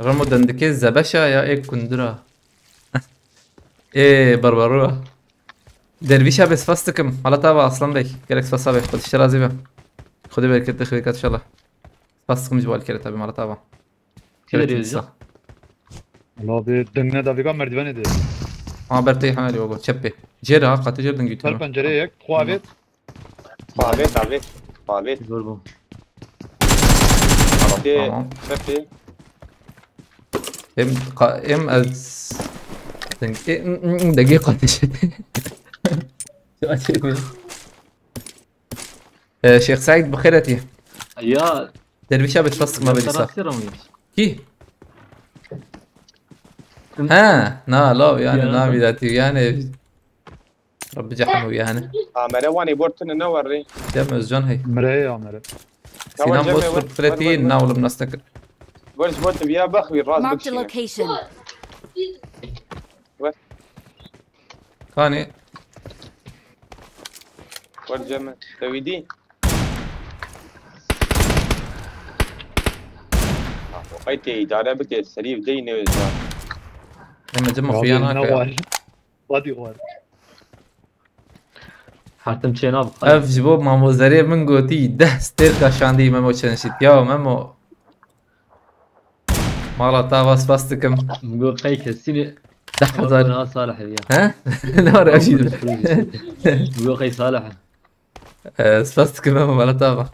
Remo dendike zebeşa ya ek kundura. Ê, Barbarua. Dervîşa be spas dikim. Mala tava Aslan Bey. Gerek spasa be. Xwedî şirazî be. Xwedî bereketli xirêkat inşallah. Spas dikim ji bo alkere tabi mala tava. Kî Gerek veriyor insa. hocam? Abi dengine davika merdiveni de. Ama ber tey hemel yogo. Çep be. Cêr ha, qatî cêr dengî Ber pencereye yek. Kuavet. Pavet, pavet, pavet. Zor bu. Pavet. Tamam. Pavet. Em, ka, em ez... Deng, e, m, m, dengê qatî. Ee, Şeyh Said bi xêr etî. Ya. Dervîşa be spas dikim abi dîsa. Karakter ama hiç. Kî? He, na lav yani Ya. na bîdatî yani. Rabbi cehennû yani. Amere wanê bor tune ne warrê. Cem Özcan hey. Mireye ya mere. Sinan Bozkurt Fredî na oğlum nasıl takır. Bor ji bor tu viya baxwî rast Marked a bikişîne. Location. Wer. Kanî. Wer Cem. Te wî dî. Ay te îdare bike serî deyî newêza. Em Cem xuyana Ne kaya. var? Hadi var. Hertim çêna. Ev ji bo mamozerê min gotî deh stêrka şandî Memo çenşit. Ya Memo. Mala tava spas dikim. Go qey kesîni. Deh hezar. Ha Salih ya. He? Ne var ev şey? Go qey Salih. Ee, spas dikim Memo mala tava.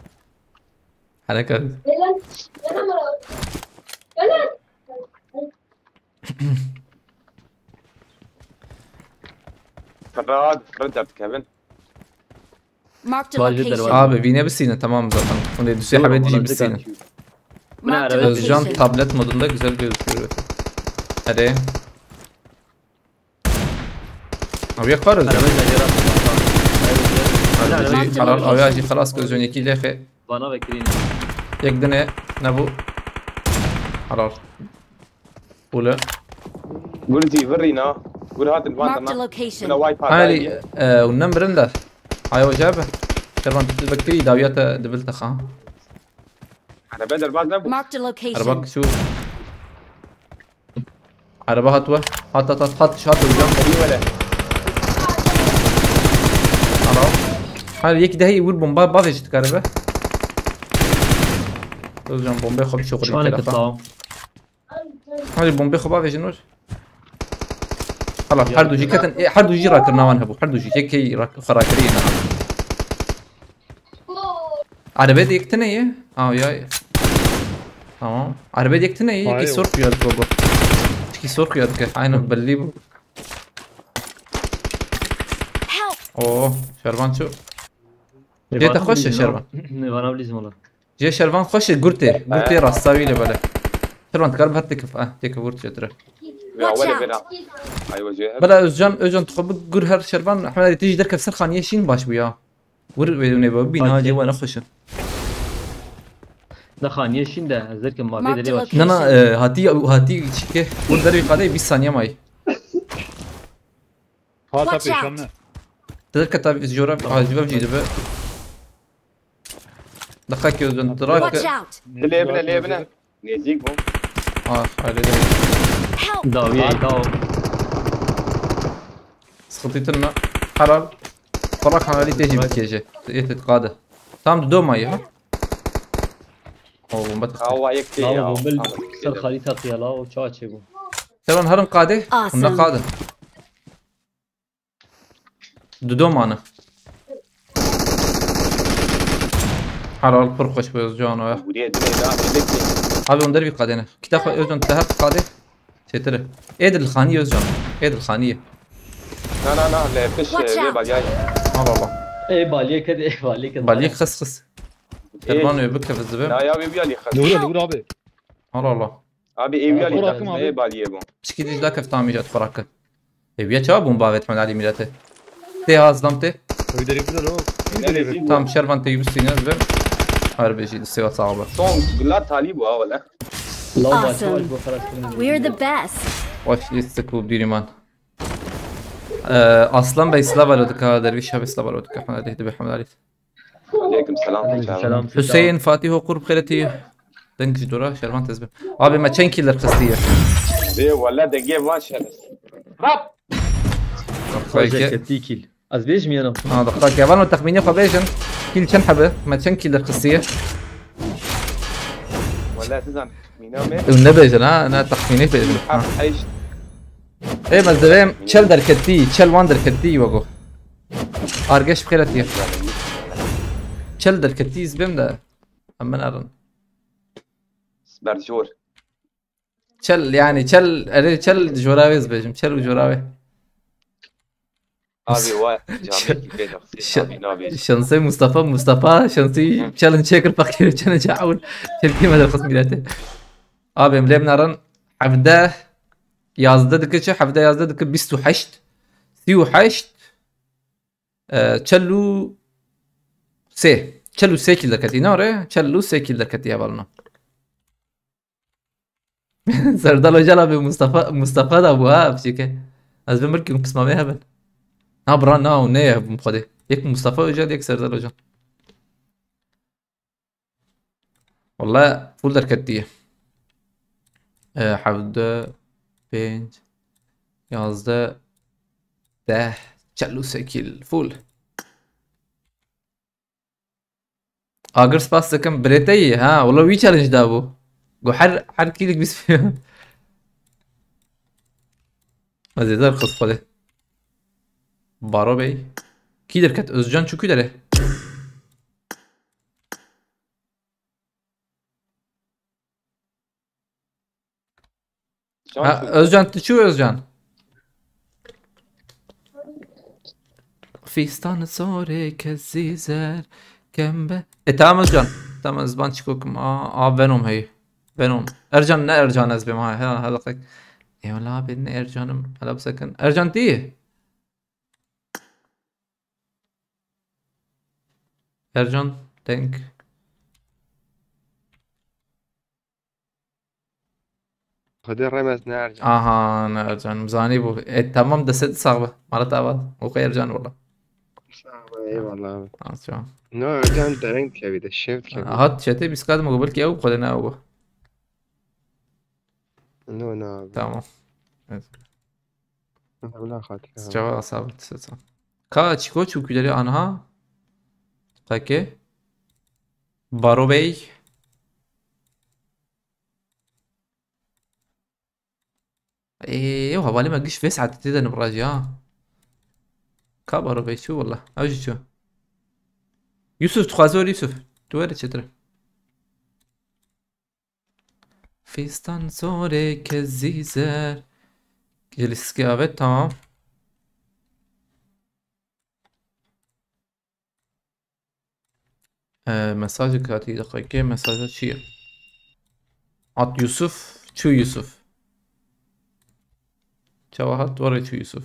Hereka. Rad, rad derdikevin. Marked a location. Abi vîne bisîne, tamam zaten. Hûn ê du sê hebê dijî bisîne. Özcan tablet modunda güzel gözüküyor. Hadi. Abi yakar Özcan. Abi jî karar, abi jî xelas ki Özcan yekî lêxe. Bana ve Green. Yek dine ne bu? Helal. Ule. Gur jî virîna. Gur hatin van Marked a location. Bila way Hayri, patayî. E, unem birin de. Ay hoca abi. Kervan tu bekri daviyata dibil taxa. Araba derbaz ne bu? Marked a location. Araba şu. Araba hat we. Hat, hat, hat, hat, hat, Özcan. Hadi wele. Helal. Hayri, yek daha iyi vur bomba, bavê jî dikare be. Özcan bombê xwe bişoxilî. Çanek kela. Hadi bombê xwe bavêjin wir. Hala her du jî ketin, e, her du jî rakirina wan hebû. Her du jî yekê rak-, xwe rakirî na. Arabê de yek tine ye. Ha ya. Tamam. Arabê de yek tine ye. Yekî sor xuya dike bu. Yekî sor xuya dike. Aynen belli bu. Help! Oo, Şervan ço. Jê te xweş e Şervan. Ne vana bilîzim ola. Jê Şervan xweş e, gurtê. Gurtê rasta wî lê bele. Şervan dikar bi her têkif. Ah, têkif gurt jê dire. Watch out! Bela Özcan, Özcan tu xwe bi gur her Şervan. Ehmed Ali tê jî derkev ser xaniyê şîn baş bû ya. Gur wê nê bîna cê we ne xweş e. Ne xaniyê şîn de, ez derkev mavê de lê baş. Na, na, e, hatî, hatî çike. Gur dervî qadê bîst saniye mayî. Hata pêşan ne. Derketa jora, ha, ji vevcî dibe. Deqekê Özcan, dirake. Watch out! Lê bine, lê bine. Nêzîk bû. Ah, halê de. Help! Dawiyê, daw. Sıkıntı tırna. Helal. Bırak halî tê jî bikêje. Ê te qade. Tam du do mayî ha. O bomba tıktı. Awa yek tê ya. Bombil ser xalî taqiya la, o çawa çê bû. Sevan herin qadê. Awesome. Hunda qadê. Dudo mane. Helal, pir xweş be Özcan o ya. Buraya direkt daha bekle. Abi, hûn dervî qadêne. Kitap Özcan, te her qadê. Çêtir e. Ê dilxanî Özcan. Ê dilxanî ye. Na, na, na, le piş, Watch e, out. Vê balyayê. Ha baba. Ê baliyê ked, ê baliyê ked. Baliyê xis xis. Ê. Terman wê bikeve zibe. Na ya wê biyalî xis. Li wir, li wir abi. Allah Allah. Abi, ê wiyalî xis, ê baliyê bû. Pişkî dij da keftamî jat xurake. Ê, wiya çawa bûn bavê Ehmed Ali Mîratê? Tê ha, zlam tê. Ew derê bide lo. Tam Şervan tê yubistîne ez bim. Her bêjî, di sêwa sax be. Son gula talî bû ha wele. Awesome. We're the best. Weş lîstik û bîrîman. Ee, Aslan Bey, slava lo dika, Dervîş abi, slava lo dika. Ehmed Ali, dibe Ehmed Ali. Aleyküm selam. Aleyküm selam. Hüseyin Fatih Okur bi xêretî. Deng ji dora Şervan tezbe. Abi me çend killer xistiye? Bê wala dengê van şenes. Rap. Xweceke. Kil. Ez bêjim ya na. Ha, daqiqake. Evan me texmînê xwe bêjin. Kil çend hebe? Me çend killer xistiye? Wala ez nizan. Mîna me. Ew nebêjin ha, ne texmînê bêjin. Ha. Heşt. Ê, me divêm çel derketî, çel wan derketî wego. Argeş bi xêretî. Çel derketî ez bêm de. Em min erin. Berjor. Çel, yani çel, erê çel jora wê ez bêjim. Çel û jora wê. Abi wa camekî pê de xisî, abi nabêjim. Şansê Mustafa, Mustafa, şansê challenge çêkir, fakir challenge ewl. Tepkî me derxist mîretê. Abi em lê binarin hevdeh, yazdeh dike çi? Hevdeh yazdeh dike bîst û heşt. Sî û heşt. E, çel û sê. Çel û sê kîl derketî, ne re? Çel û sê kîl derketî hevalno. Serdal Hoca la bi Mustafa, Mustafa da bû ha, biçîke. Ez bi mirkî hûn pisma wê hebin. Na bira, na, hûn ne ye bûm xwedê. Yek Mustafa Hoca, yek Serdal Hoca. Walla full derketiye. E, hevdeh, pênc, yazdeh, deh, çel û sê kîl, full. Agir spas dikim. Birê te yî, ha? Wala wî challenge dabû. Got her, her kîlik bîst. Ez ê derxist xwedê. Baro Bey. Kî derket? Özcan çi kî dere? Ha, Özcan, tu çû Özcan? Fîstan sorê kezî zer kembe. E, tamam Özcan. Tamam, ez ban çiko kim. A, a, Venom hey. Venom. Ercan ne Ercan ez bêm ha. Hela, hela kek. Eyvallah abi, ne Ercan'ım. Hela bir sakın. Ercan değil. Ercan, denk. Xwedê rem ez ne Ercan. Aha, ne Ercan. Zanî bû. E, tamam, destê sax be. Mala te ava. O kadar Ercan valla. Sağ ol, eyvallah abi. Tamam, tamam. No, Ercan dereng dikevî de, şev dikevî. Hat çete biz kadın mı belki ev Xwedê ne ew. No, no abi. Tamam. Evet. Evla xatir abi. Cevap asabet setan. Ka çiko çu külleri anha. Peki. Baro Bey. Ê, ew hevalê me giş vê saetê tê de nibirajî ha. Ka Baro Bey çû wala. Ew jî çû. Yusuf, tu xwazor Yusuf. Tu were çêtir. Fîstan zorê kezî zer. Gelişki evet, tamam. Ee, mesajı katî dakika, mesajı çi ye? At Yusuf, çu Yusuf. Çawa hat, were çu Yusuf.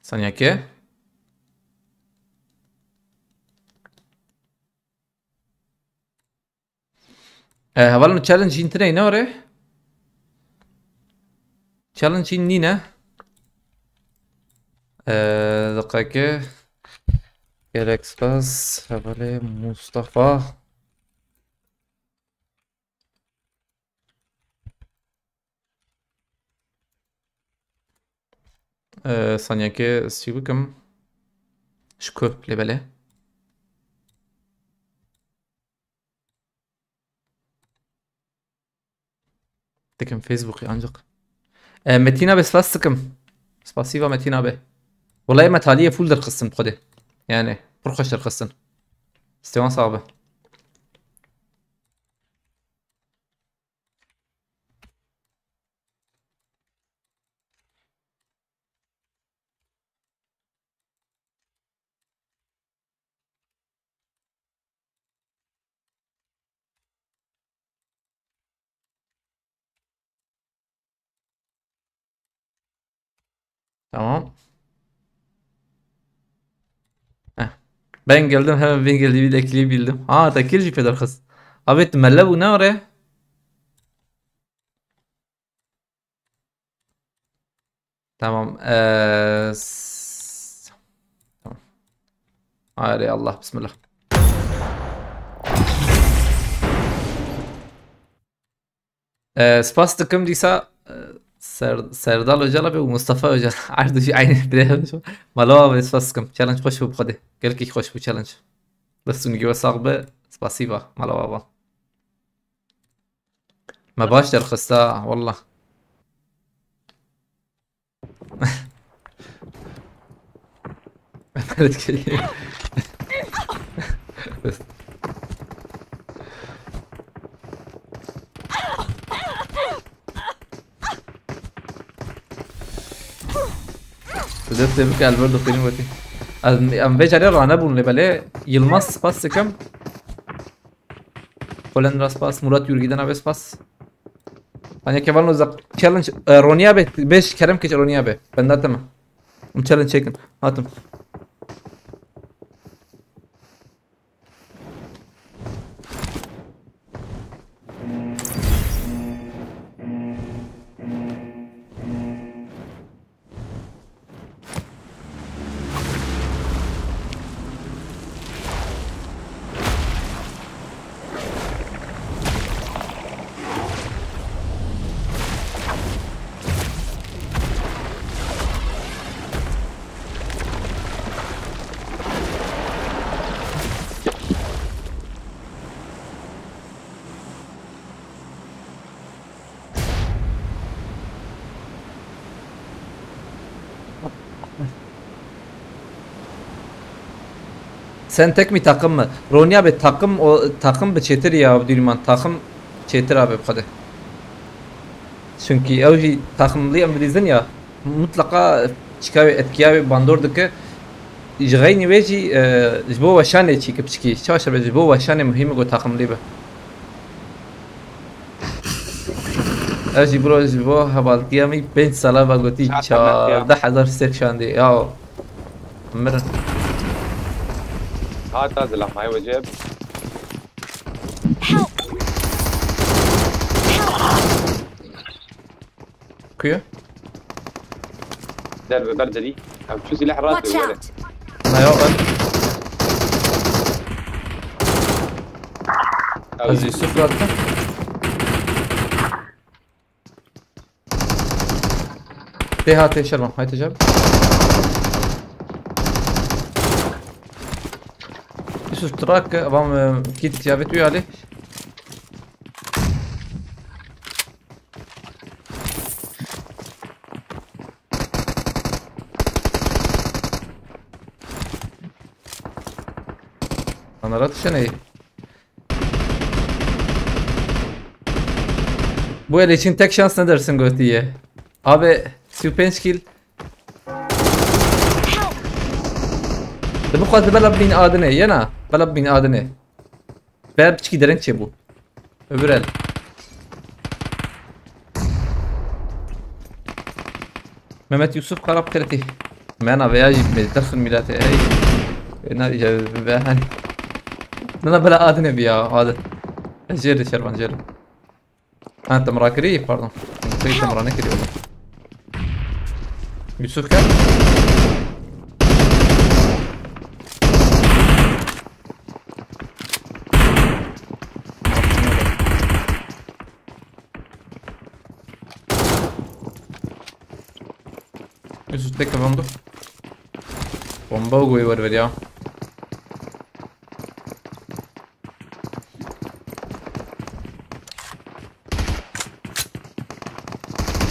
Sanyake. E, hevalno challenge jîn tine ne ore? Challenge jîn nîne. E, dakika. Gerek spas. Hevalê Mustafa. Ee, saniyekê ez çî bikim. Ji ku lê belê? Dikim Facebookê ancak. Ee, Metin abi spas dikim. Spasî va Metin abi. Wala me taliyê full derxistin bi Xwedê. Yani pir xweş derxistin. Stêvan sax be. Tamam. Heh. Ben geldim, hemen ben geldiğimi de ekleyebildim. Aa, tekil jî pê derxist. Abi, tu mele bû ne oraya? Tamam. Ee, s- tamam. Hayır ya Allah, bismillah. Ee, spas dikim dîsa, e, Ser-, Serdal Öcal abi û Mustafa Öcal. Her du jî aynı bile. Mala abi spas dikim. Challenge xweş bû bi Xwedê. Gelkî xweş bû challenge. Dest û nigê we sax be. Spasî va. Mala baba. Me baş derxista, wallah. Destê bike Alberto xwînin wetî. Ez, em vê carê ranebûn lê belê Yilmaz spas dikim. Polen ra spas, Murat Yurgiden abi spas. Hani Kemal Ozak challenge, e, Ronnie abi, beş kerem keç Ronnie abi. Ben de atamam. Challenge çekin. Atım. Sen tek mi takım mı? Ronya be takım o takım bi çetir ya Abdülman, takım çetir abi bu kadar. Çunkî ew jî taximlî em dilîzin ya, mutleqa çika wê etkiya wê bandor dike. Ji xeynî wê jî, e, ji bo weşanê çî ki piçkî, çawa şer be, ji bo weşanê muhîm e ku taximlî be. Ez jî bro ji bo hevaltiya min pênc sala ve gotî çardeh hezar sêv şandî. Ya mirin. Hata zilamay wecib. Help! Kuyu? Der bi ber derî. Ev çu silah rahat. Watch were. Out! Na ya ben. Ev Ez Yusuf rahat. Tê ha tê şervan. Hay tecab. Yusuf trak avam, e, kit ya vetu ya ali. Ana rat şeney. Bu el için tek şans ne dersin gotiye? Abi, sî û pênc kill. Di bixwaz di bela bin adine, yena, bela bin adine. Ber piçkî dereng çêbû. Öbür el. Mehmet Yusuf Karap Kırıtı. Mena veya jî me dersin milete, hey. Na, ya, ve, hani. Nana bela adine bi ya, adı. Jêr de şervan, jêr. Ha, te min rakirî, pardon. Te min rakirî oğlum. Yusuf gel. Yusuf tek bomba. Bomba goy var ver ya.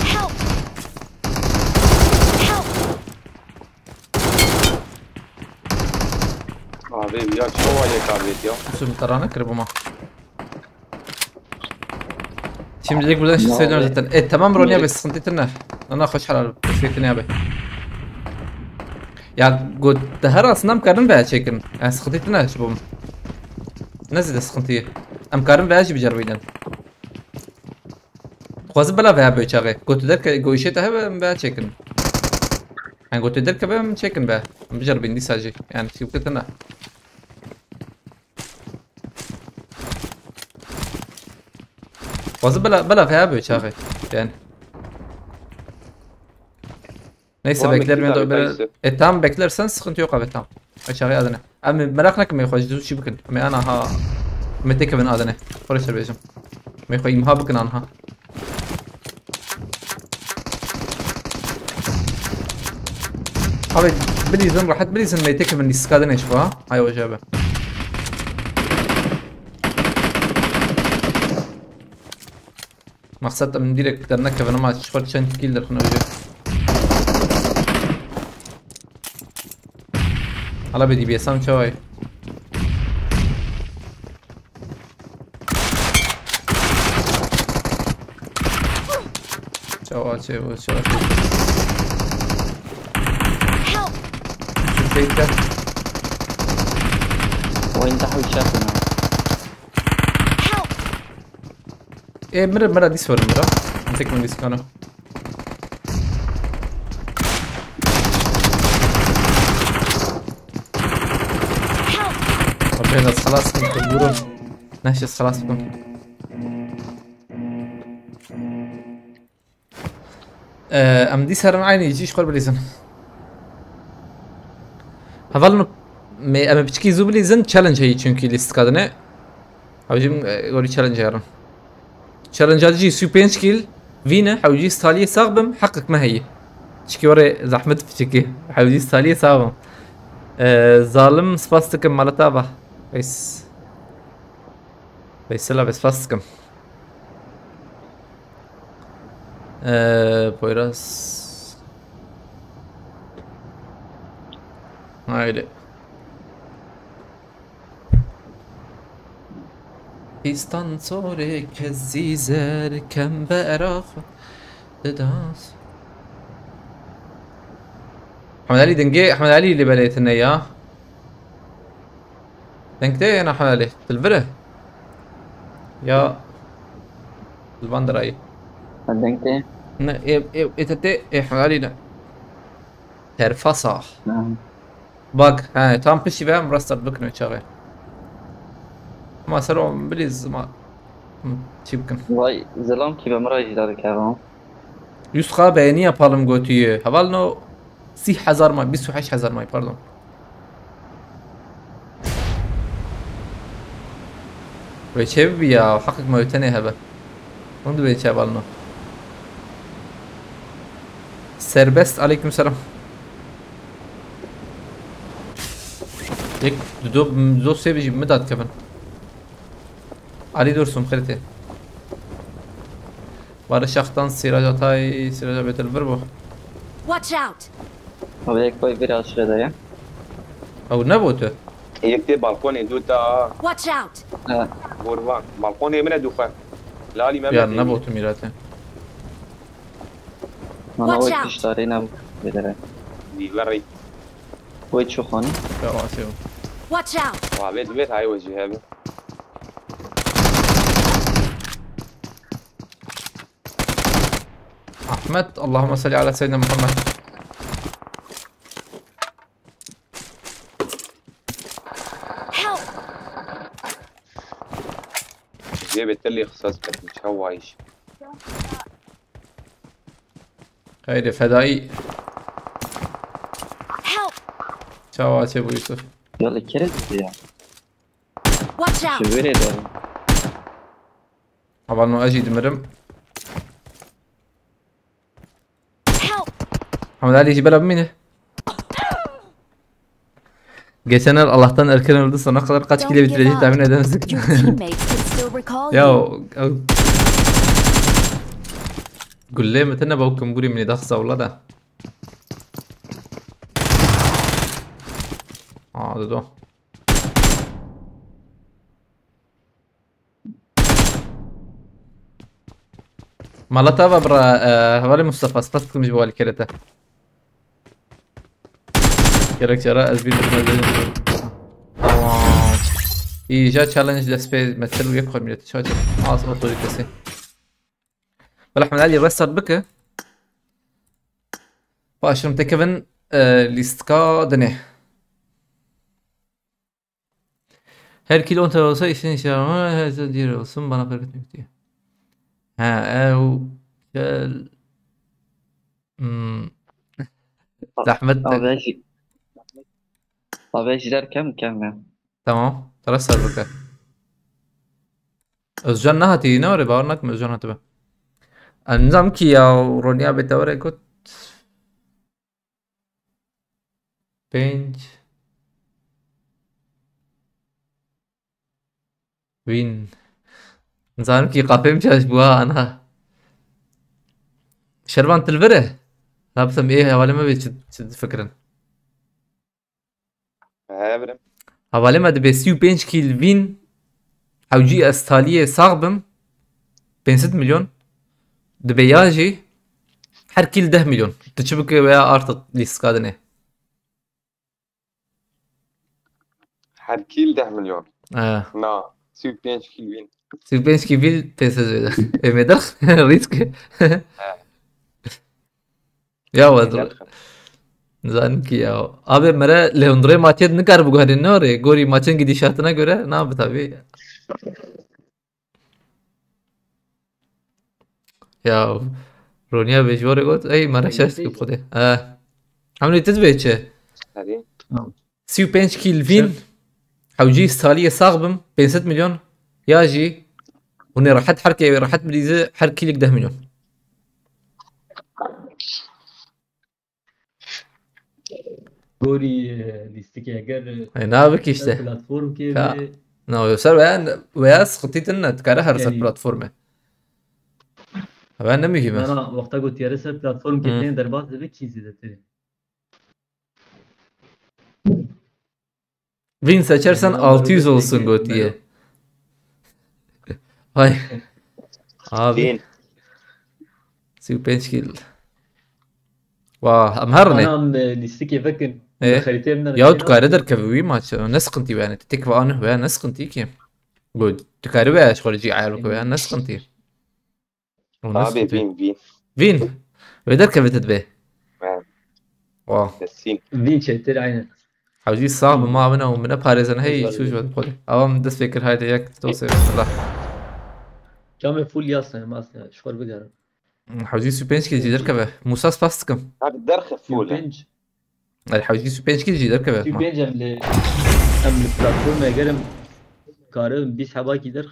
Help! Help! Abi ya, çawa yek abi ya. Yusuf tarana kırıp ama. Şimdilik buradan şey söylüyorum zaten. E, tamam Ronya be, sıkıntı etme. Ana hoş halal. Sıkıntı ne abi? Ya, got, de her aslında em karin veya çekin. Yani sıkıntı etme şu bom. Ne zide sıkıntı? Em karin veya jî bicer beyden. Xwazim bela veya böyle çağı. Gotu derke, go işe te hebe em veya çekin. Yani gotu derke be em çekin be. Em bicer bindi sadece. Yani sıkıntı etme. Xwazim bela, bela veya böyle çağı. Yani. Neyse, beklerim ya da böyle. E, tamam, beklersen sıkıntı yok abi, tamam. Aşağıya adını. Abi merak etme, xwazim çi bikin. Ama ana ha. Mete Kevin adını. Polis bejim. Me xwe imha bikin anha. Abi bilîzin, rahat bilîzin, Mete Kevin lîstka de neşva. Hay hoca be. Maqsed em direkt dernekevin ama çi xwe çend kill derxin hoca. Hala be D B S am çaway. Çawa çevo, çawa çevo. Help! Şu şeyden. Oyunda hawşatın. Help! E, mira, mira, dis verin mira. Tek mi diskano? Help! Abi, nasıl halas mı? Durun. Nasıl halas mı? Ee, em dîsa herin aynî jî ji xwe bilîzin. Hevalno me, em ê piçkî zû bilîzin, challenge heyî çünkü lîstika dinê. Ew jî, e, gorî challenge herin. Challenge jî sî û pênc kîl vîne, ew jî saliyê sax bim, heqek me heyî. Çikî were zehmet piçkî. Ew jî saliyê sax bim. Ee, zalim spas dikim maleta va. Weys. Veysela ve spas dikim. Ee, Poyraz. Haydi. Pîstan sorê kezî zer kem bera xwe didas. Hemed Alî dingê, Hemed Alî li belê tine ya. Deng te yena Hemed Alî? Til vir e? Ya li van dirayî. Deng te? Ne, ê, ê, ê te tê, ê Hemed Alî ne. Terfasa. Ha. Bak, he, tam piştî ve em restart bikin çaxê. Ama ser o bilî zima. Hı, çi bikin? Vay, zilam ki be mira jî dikevim. Yüz K beğeni yapalım götüyü. Heval no sî hezar may, bîst û heşt hezar may, pardon. Wê çê bibî ya, heqek me wê tenê hebe. Hûn dibê çavalno. Serbest, aleyküm selam. Yek, du, du, du sê bijî min dat kevin. Ali Dursun, xirtê. Barış Aktan, Sirac Atay, Sirac Betel vir bu. Watch out! Abi ek koy bir aşırı da ya. Ew ne botu? Yek de balkonê du ta. Watch out! Ha. Borvan. Balkonê min e du xwe. Lali Mehmet. Ya ne botu mirate? Mana o kiştarê ne bu. Bedere. Di verri. Wê çi xanî? Ya, wa sê. Watch out! Wa vê divê tayê wê jî hebe. Ahmet, Allahümme salli ala seyyidina Muhammed. Help! Jê betelî xisas ketim, çawa iş? Xeyrê fedayî. Help! Çawa çê bu Yusuf? Ya li kere dizi ya. Watch out! Ji vê rê de. Heval no ez jî dimirim. Help! Hemed Ali jî bela bimîne. Geçen el Allah'tan erken öldü, sonuna kadar kaç kile bitireceği tahmin edemezdik. Your teammates can still recall you. Ya o, o... Gullê min tine bawkim burî min daxsa wala da. Aa, dedo. Mala te ava bira, e, hevalê Mustafa, spas dikim ji bo alîkerê te. Gerek cara ez bir bilmem dedim. Tamam. Îja challenge dest pê me çil û yek xwe millet çawa çil. Az otorîtesi. Bela Hemed Alî restart bike. Paşim te kevin, e, lîstika dinê. Her kilo on tane olsa işin işe yaramaz, her şey diğer olsun, bana fark etmiyor diyor. Ha, ev, gel. Hmm. Zahmet. Abi ben şey, abi ben şeyler kem kem ya. Tamam. Tara ser bike. Özcan ne hati? Ne var ya? Bawer nakim Özcan hati be. Em nizam ki ya, Ronya bê te were got. Pênc. Win. Nizanim kî qafê min çaş bû ha, ana. Şervan, tu li vir e? Labisem ê hevalê me bê çi, çi difikirin. He, birim. Hevalê me dibê sî û pênc kîl win. Hewcî ez taliyê sax bim. Pênc sed milyon. Dibê ya jî her kîl deh milyon. Tu çi bike veya artık lîstika dinê. Her kîl deh milyon. He. Na, sî û pênc kîl win. Sî û pênc kîl win pênc sed wê de. Ê, mêdax, rîsk. He. Ya, we Mêdax. Nizanim ki ya. Abi, mere Leandro'ya maçê nikar biguherî, ne orê? Gorî maçın gidişatına göre, ne abi tabii. Ya, Ronya be ji warê got, ey, me re şaş dikir xwedê. Eh. Hemlê tu dibê çi? Herî. Sî û pênc kîl vîn, hewcî saliyê sax bim, pênc sed milyon, ya jî hûn ê rehet her kê rehet bidîzi, her kîlik deh milyon. Gorî, e, lîstikê eger, e, Ê, na bikî işte. Ser platformkê Ka-, be, na, ser veya, veya sıkıntı ne, dikare her ser Yani platformê. Ha, ben ne mühim e. Bana wexta gotiye ser platformkê Hı. tên derbas dibe kî zêdetir. Win seçersen Yani altı yüz olsun gotiye. Mero. Hay. Abi. Bin. Sî û pênc kîl. Wa, em herin ê. Anam, e, lîstikê vekin. Ê. Xeritê min Ya tu kare derkeve wî maç. Ne sıkıntı yani. Tek ve anı ve ne sıkıntı ki. Bu tu kare ve aşkı cî ayar bike ve ne sıkıntı. O ne Abi sıkıntı? Vîn, vîn. Vîn. Ve derkeve te dibe. He. Wa. Tesîm. Vîn çetir aynen. Hewcî sax bi ma min û min parêzin hey Eyvallah. Çû ji xwedî. Awa min dest pê kir hayde yek dostê bismillah. Camê full yasne, masne, şxor bigerim. Hewcî sî û pênc kî jî derkeve. Musa spas dikim. Abi derxe full. Pênc. Ay hewcî sî û pênc kî jî derkeve. Sî û pênc em li, em li platformê gerim karim bîst hebakî derx.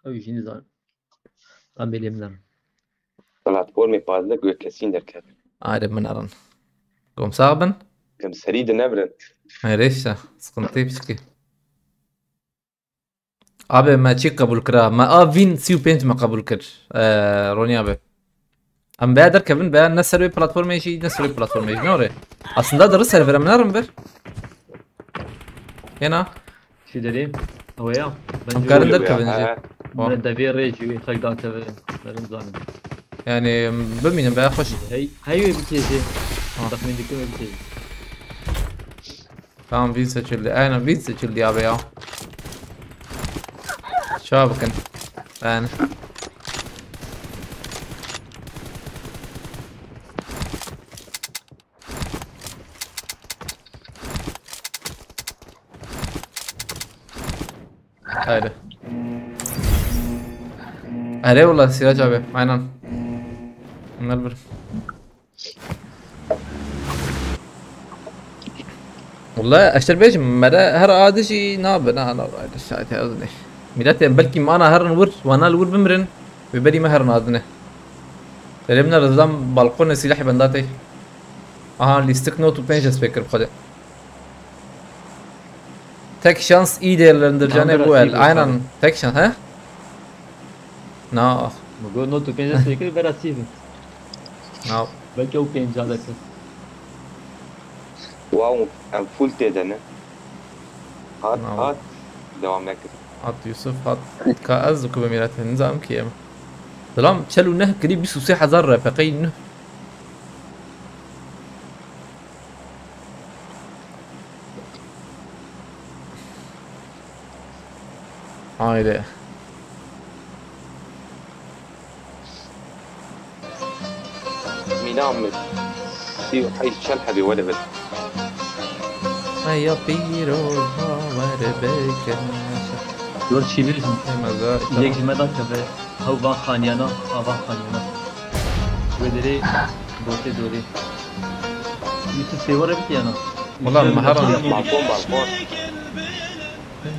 Ew jî nizanim. Em bê lê min em. Platformê pazdeh guhê kesîn derkeve. Arê min erin. Gom sax bin. Em serî de nebirin. Ay rêşa. Sıkıntı piçkî. Abi me çi qebul kira? Me a vîn sî û pênc me qebul kir. Ee, Ronî abi. Em veya derkevin veya ne ser wê platformê jî ne ser wê platformê jî. Ne orê? Aslında diri server em nerin bir. Yena. Çi derê? Ew ya. Em karin derkevin jî. Wa. Me devê rê jî wê xek dakeve. Berim zanim. Yani bimînin veya xweş. Hey, hey wê bikêjê. Ha. Texmîn dikim wê bikêjê. Tamam, vîn seçildi. Aynen, vîn seçildi abi ya. Çawa bikin? Yani. Haydi. Erê wala Sirac abi, aynen. Bunlar bir. Wala ez te bêjim, mere her adi jî nabe, na, na, na, şahit ez ne. Miletê belkî mana herin wir, wana li wir bimirin, wê berî me herin adine. Erê min re zam balkonê silahê benda tê. Aha, lîstik not û pênc ez pê kir bi Xwedê. Tek şans iyi değerlendireceğine bu el. Aynen. Tek şans, he? Na. Mi got not û pênc ez pê kir, bera sî bin. Na. Belki o pênc derkeve. Wow, em full tê de ne. Hat, Na. Hat. Devam nekir. Hat Yusuf, hat. Ka ez ku bi mîret nizam ki em. Dilam çel û neh kirî bîst û sê hezar R P Q'yî nuh. Haydi. Mîna min. Sî û heşt çend hebî were bin. Heya pîroz bawer bike. Dur çî bêjim. Hemeza. Yek ji me dakeve. Hew van xaniyana, a van xaniyana. Wê derê gotê dorê. Yusuf sêwere bikiyana. Ulan Yusuf maharan. Balkon, balkon.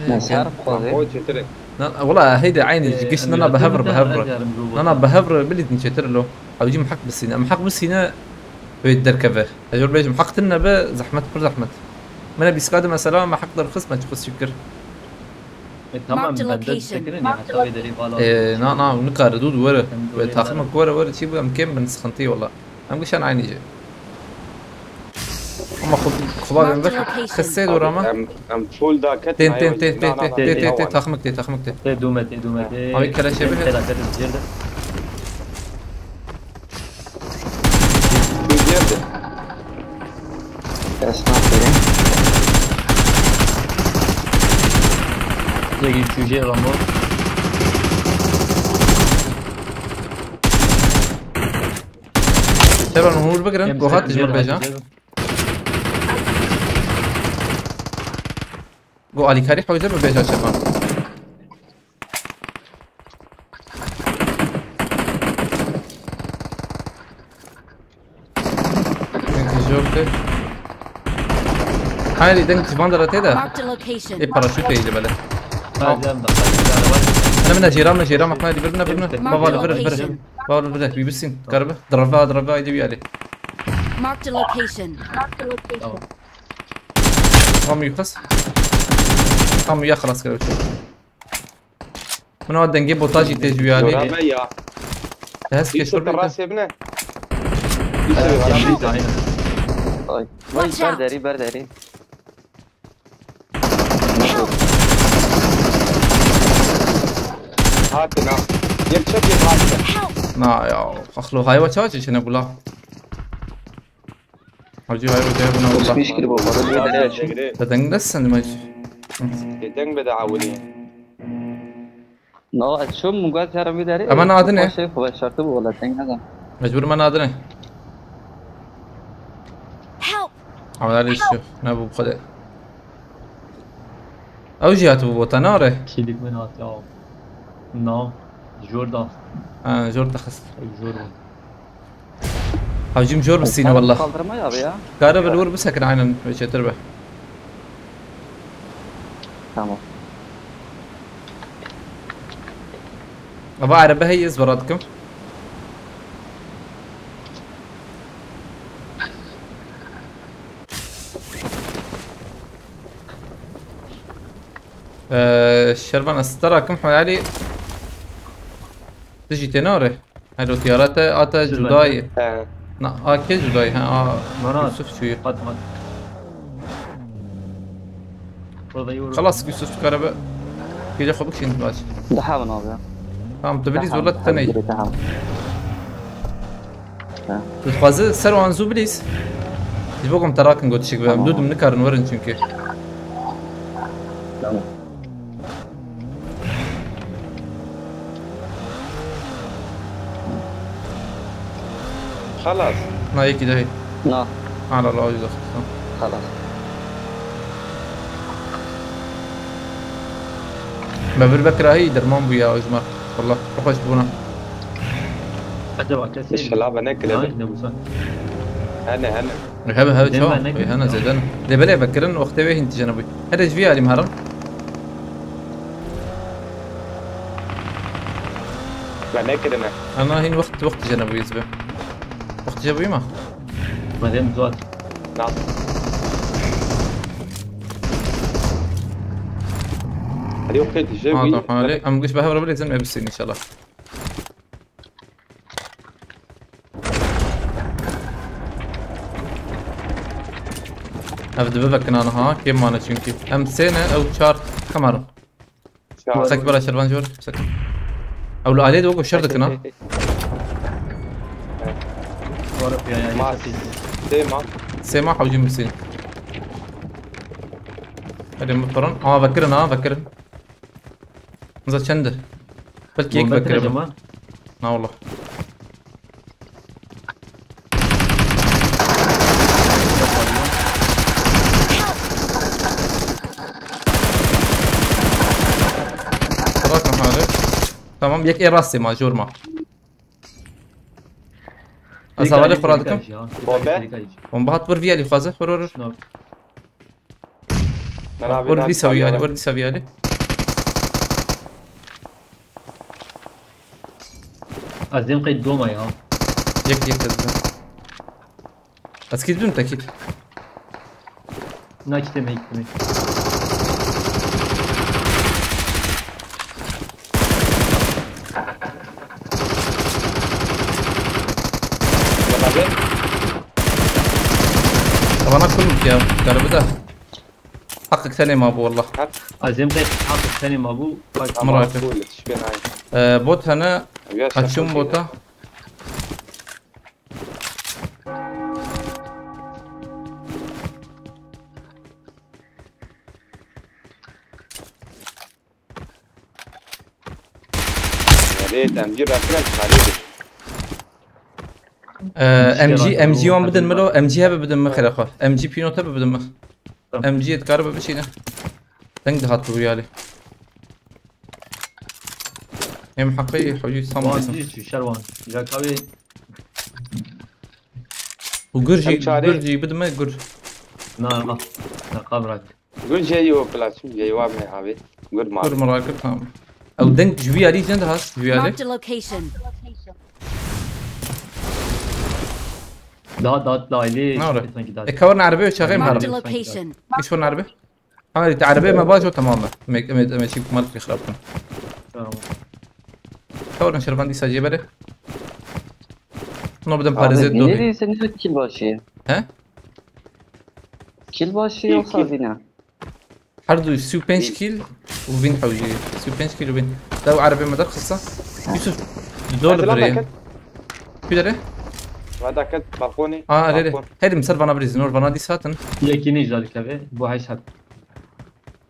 Mesar xwazê. Balkon çêtir e. Na, wala heyde eynî Ee, giş nana bi hevre, bi hevre. Nana bi hevre bilîtin çêtir lo. Ew jî mihek bisîne. Mihek bisîne wê derkeve. Ez jor bêjim haq tine be zehmet, pir zehmet. Mine bîskade mesela mihek derxist me çi xist şikir. E, tamam, Marked a ben de location. Sekirin ya, heta wê derê vala. Ee, na, na, nikare, dû, dû, were. Em Wê dorê taxim were. Were, were, çi bu, em kêm bin, sıkıntı wala. Em gişen aynı jî. Ama xu-, xuba ben Marked ver, location. Xisê dora me. Em, em full da ket. Tên, tên, tên, tên, na, na, tên, na, tên, na, tên, na, taximik tê, taximik tê. Tê dûme, tê dûme, tê. Abi keleşe bir. Keleşe bir, girdi. Kes nakirin. Zengin çocuğu Rambo. Sevan hûr bigirin, gohat dijmin bêja. Go alîkarî hewce bibêja çepan. Deng tijor tê. Hayır, deng civan da tê de. Marked a location. E paraşüt tê bele. Hadi lan bak, hadi lan bak. Ana mina jêra min jêra min, hadi birine, birine. Marked a location. Baba, bir, bir. Baba, bir, bir, bir sin. Garbe. Drava, drava, haydi bir hadi. Marked a location. Tamam. Tam yukas. Tam ya xelas kere. Min a dengê botajî tê ji wî alî. Beraber ya. Te hest Îşte keşfir bîte. Terasê bine. Îşte beraber. Ay. Vay, watch out. Ber derî, ber derî. Hatin ha. Yek çek yek hatin. Help! Na ya, axlo hayva çawa çeçene bula. Hacı hayva cevabına valla. Pişmiş kiri bu, bana bir de Te deng des sen maç. Te deng be de awili. Na, ez çûm min got herim vî derê. Ama ne adı ne? Xweşe, xweş şartı bu valla, deng neden. Mecbur me nadine. Help! Ama öyle iş yok. Ne bu bu kadar? Ew jî hatibû bota, ne re? Kîlik min hat ya. Na, jor da. Ha, jor da xist. Ew jor bû. Hacim jor bisîne wallah. Kaldırma ya abi ya. Kare bir vur bisekin aynen ve çetir be. Tamam. Ava araba hey iz vara dikim. Ee, Şervan ez te rakim Heyalî. Tu jî têne are. Helo tiyara te ate cudayê. He. Na, a kê cudayê? Ha, a Yusuf çûye. Hat, hat. Xelas Yusuf dikare be. Kêlê xwe bikişîn baş. Daha bin abi ya. Tamam, tu bilî zorla tu tenê. Daha bin. Dixwaze ser wan zû bilîz. Ji bo ku em te rakin gotişik be. Em dû dim nikarin werin çünkü. Tamam. Xelas. Na yekî de hey. Na. Ala la, o yüzden. Xelas. Me bir bekira hey derman bû ya, o yüzden. Wallah, xweş bûna. Acaba kesê. İnşallah be nekire. Ne, ne bu sen? Hene, hene. Hebe, hebe, çawa? Hene zêde ne. Lê belê vekirin wextê wê hîn tijene bû. Here ji vî alî me herin. Me nekirine. Ana hîn wext, wext tijene bû yê zibe. Wext tije bûyî ma? Madem zor. Na. Hadi yok, tije bûyî. Tamam, hadi. Em giş be hev re bilêzin, me bisîn inşallah. Ev dibe vekin aniha, kêm mane çünkü. Em sê ne, ew çar kemer. Çar. Sek bera şervan jor, sek. Ew li alê de wek şer dikin ha. Var ya, ya, Mas. Sê ma. Sê ma hewcî misin. Hadi mi paran. Aa, vekirin ha, vekirin. Niza çend e? Belkî yek vekirin. Na wala. Bırakın hali. Tamam, yek ê rastê ma, jor ma. Ez hevalê xwe radikim. Bombe. Bombe hat bir viyalî xwaze, hur hur hur. Werdî seviyali, werdî seviyali. Ez dêm qey doma ya. Yek yek ez de. Ez kî dûn te kî. Na kî teme, kî teme. Bana kul ya, garibı da. Haqq tenê ma bû wallah. Azim qey haqq tenê ma bû. Bak. Tamam, Murat. Cool, şüphen ay. Ee, bot hene. Ya, açım şaka bota. Rê M G rakira çarê. Ee, M G, M G wan bidin min lo, M G hebe bidin min xêra xwe. M G Pinot hebe bidin min. Tamam. M G dikare be biçîne. Deng dihat bu yali. Em haqqı hocî tam Wan kesin. Dî şerwan. Ya kavi. Bu gurji, Em çare. Gurji bidin min gur. Na, na. Na, kabrak. Gur jê yo plastik jê wa me abi. Gur ma. Gur merak et, tamam. Ew deng ji wî alî cend has, ji wî alî. Marked a location. Da, da, da, alî. Ne ora? Sanki da. E, kavar nerbe çaxê mi? Marked a location. Geç var nerbe? Ha, te arabê me bajo, tamam me. Me, me, me çî mal xirab kin. Tamam. Kavar şervan dîsa jê bere. No bidim parêzê do. Abi, sen ne kil başı? He? Kil başı yoksa zina? Her du sî û pênc kîl, û bîn hewcî. Sî û pênc kîlo bîn. Dew erebê me derxista. Yusuf, dor li birê. Kî derê? Weda ket balkonê. Aa, erê, erê. Balkon. Heydim ser vana birîzin, or vana dîs hatin. Yekî nîja dikeve, bo heş hat.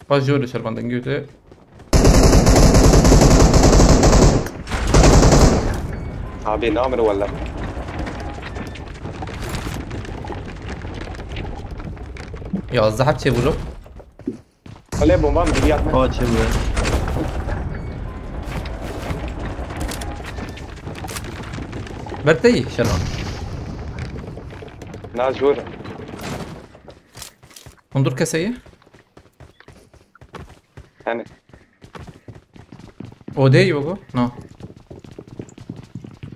Baş jor li şervan dengê te. Abi namir wala. Yazdeh heb çêbû lo. Wele bomba mi giriya. Aa, çêbû. Ber te yî, şervan. Na jor. Hundur keseyî? Yani. Odeyê yogo? No.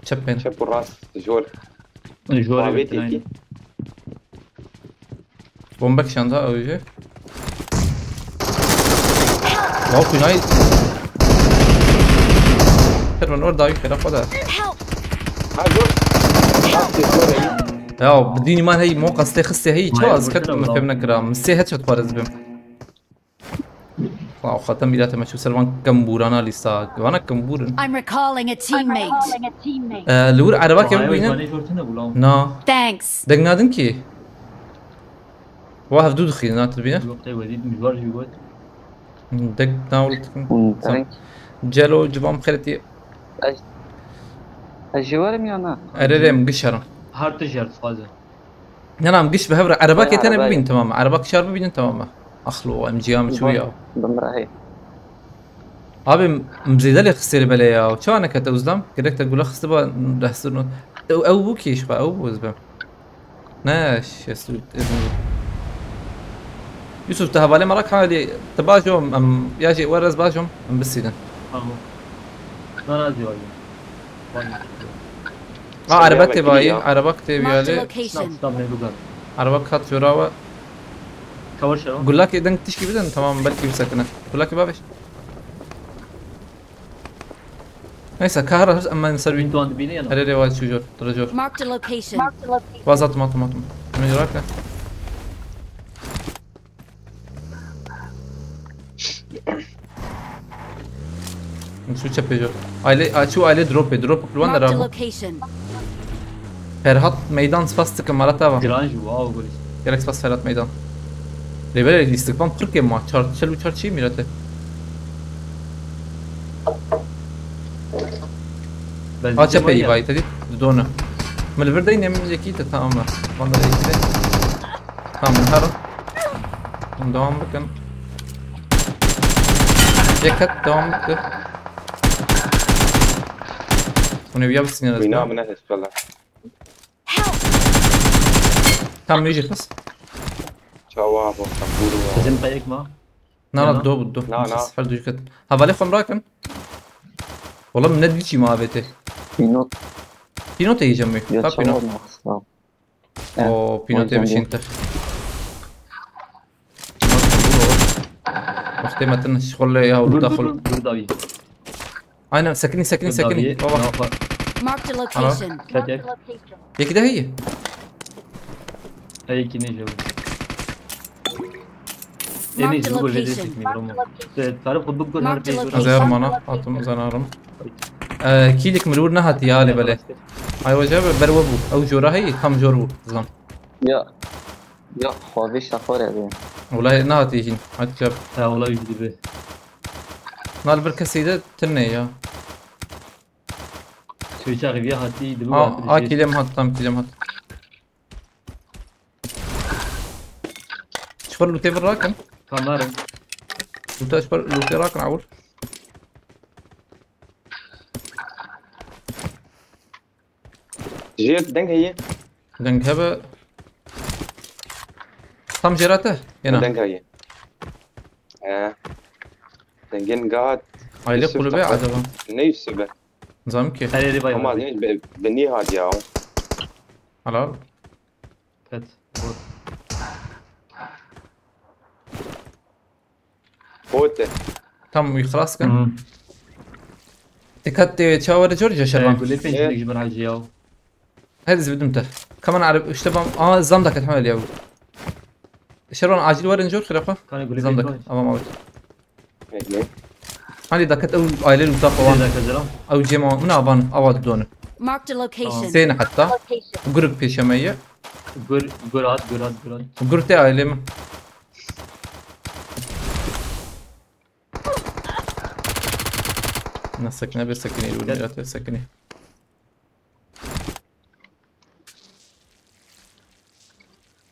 Çep bên. Çep û rast jor. Jor. Babetê kî. Bomba kişanda ew jî. Wow, kunay. Terman orada yük tarafı da. Help! Ha jor. Rastê jor. Ya, bi dînî man hey, mo qestê xistê hey, çawa ez ket me fem nekira. Min sê headshot parez bim. Wow, xatem mîrate me çû ser van kembûrana lîsta. Vana kembûr in. I'm recalling a teammate. Ee, li wir erebakê bibînin. Na. Thanks. Deng nadin kî. Wa hevdû dixî, na tu dibîne. Deng na wil dikin. Celo civan xeretî. Ez, ez ji werim ya na? Erê rê, em giş herin. Her tu jer dixwaze. Ne, em giş bi hev re. Erebakê tenê bibîn, tamam e. Erebak şar bibînin, tamam e. Axlo, em ciyam çû ya. Bimre hey. Abi, em zêde lê xistê li belê ya. Çawa nekete Uzdam? Gerek te gula xistiba dehsir not. Ew, ew bû kî ji xwe, ew bû ez bim. Ne, şestu, ez bim. Yusuf, te hevalê me re ka lê, te bajo, em, ya jê wer ez bajom, em bisînin. Tamam. Na, na, diyor ya. Ha, araba tê bayî, araba tê bayî. Marked a location. Araba kat jora we. Cover şero. Gulakê deng tişkî bidin, tamam, belkî bisekine. Gulakê bavêj. Neyse, kahra hız, em ser wî. Tuan dibîne ya. Erê rê wa çû jor, tira jor. Marked a location. Waz atim, atim, atim. Min jora ke. Şu çepê jor. Aile, a, çû aile drop e, drop li wan de rabo. Marked a location. Ferhat meydan spas dikim, mara tava. Giran jî, wow, gurî. Gerek spas Ferhat meydan. Lê belê lîstik van pir kêm ma. Çar, çel û çar çî mîrete. Ha, çepê yî vayî, te dît? Didone. Min li vir deyne, min yekî te, tamam e. Van da yekî de. Tamam, min herin. Hûn devam bikin. Yek ket devam bikin. Hûn ê wiya bisînin ez. Wîna min e, hespela. Tam nêjî xist. Çawa bo, kabûr wa. Bizim peyek ma? Na, na, do bû, do. Na, na. Xist, her du ket. Hevalê xwe rakin. Wala min ne dî çî ma avêtê. Pînot. Pînotê yî cem wî. Ya, ta pînot. Çawa ma xist, ha. O, pînotê bişîn te. Wextê me tin şixul lê ya, dur, dur, dur, dur, dawî. Aynen, sekinî, sekinî, sekinî. Baba. Marked a location. Ket, ket. Yekî de heye. Heyekî nêje. Marked a location. Tarif xwe bikun her pêş. Ez ê hermana, hatim, ez ê herim. Ee, kîlik min li wir nehatî ya lê belê. Ay, wece ber we bû. Ew jora heye, tam jor bû, zan. Ya. Ya, xwazê şaxwar e. Wulay nehatî hîn. Hadi çap. Ha, wulay jî dibe. Na li vir kesê de tune ya. Çaxê vîya hatî, dibe. A, a, kîlem hat, tam kîlem hat. Çiqir lûtê vir rakin. Kamerim. Lûta çiqir lûtê rakin, awul. Jêr deng heye. Deng hebe. Tam jêra te? Yena. Deng heye. He. Dengên gat. Aile kulübe acaba? Ne Yusuf be? Zam ki. Her yeri bay. Ama ne be, be niye hadi ya? Helal. Pet. Bot. Bote. Tam wî xilas kin. Hı. Dikkat de çawa were jor, ceşervan. Gulê pênc ji bin hacî ya. Her ez bidim te. Kaman arif işte bam. Aa, zam daket hemen ya. Şervan acil werin jor xire xwe. Kanê gulê pênc. Zam daket. Avam avet. Hadi daket ew aile lûta xwe wan. Ew cema min avan awa didone. Marked a location. Sêne hetta. Gurik pêşe me ye. Gur, gur hat, gur hat, gur hat. Gur te aile min. Na sekine bir sekine, bir sekine.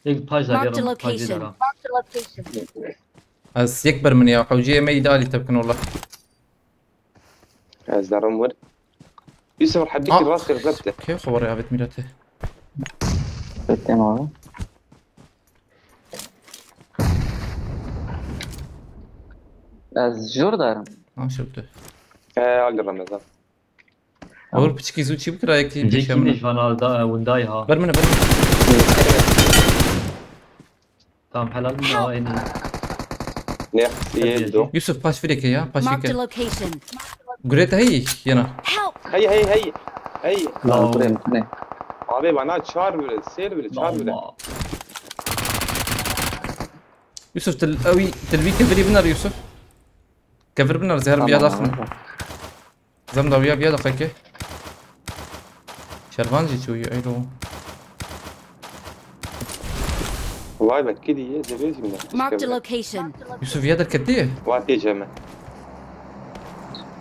Yek paj da, Marked a location. Marked a location. Ez yek ber min ya. Hewcê me îdalî tebkin wala. Ez derim wir. Yusuf, hepî ki rast kir, zebte. Kê xeber ya vet mîrete. Bekleyin abi. Ez jor derim. Ha, şurada. He, agir Ramazan. Olur piçikî zû çî bikira yekî Cekî pêşe min. Nêjvan alda e, windayê ha. Ber min, ber min. Tamam, helal min ha, en iyi. Ne, do. Yusuf paş vireke ya, paş Marked a vireke. Location. Gurete hey yana. Help! Hey, hey, hey. Hey. Lan buraya ne? Abi bana çağır bile, seyir bile, çağır bile. Allah. Yusuf til ewi tilvî kevirî binar Yusuf. Kevir binar zehir biya daxin. Zem da wiya biya daxeke. Şervan jî çûyî eylo. Vay be, kidi ye, devê jî bile. Marked a location. Yusuf ya derketî ye. Vay tê ceme.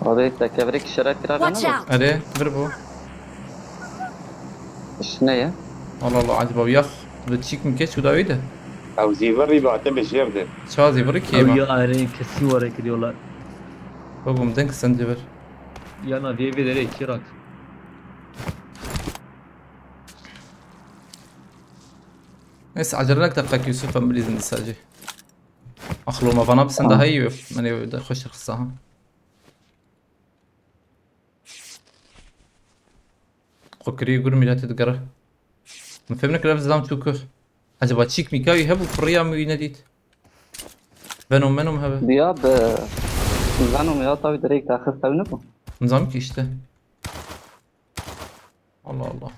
Abi te kevrek şeref kira Watch ne? Out! Erê, bir bu. İş ne ya? Allah Allah, acaba wiya bi çîk mi keç û dawî de? Ew zîvirî be, te bi jêr de. Çawa zîvirî Ew kêma. Ya arê kesî were kiriyorlar. Bibûm deng sen zîvir. Yana diye bir derê çirak. Neyse, acele nek dakika Yusuf, em bilîzin dîsa jî. Axlo me vana bisin daha iyi. Hani de xweş xisa ha. Xwe kirî gur mîletê digere. Min fêm nekir ev zam çû ku. Acaba çîk mîka wî hebû, firiya min wî nedît. Venom, Venom hebe. Diya bi Venom ya tabi direkt axir tabi ne bu? Nizam ki işte. Allah Allah.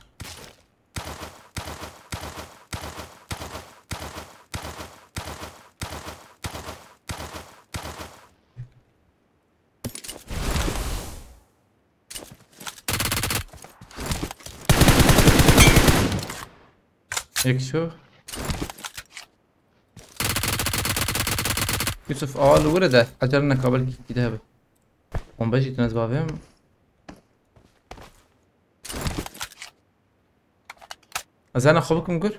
Yek şu. Yusuf, awa li wir e de, ecele neke, belkî kî de hebe. Bombe jî tune ez bavêm. Ez hene xwe bikim gur.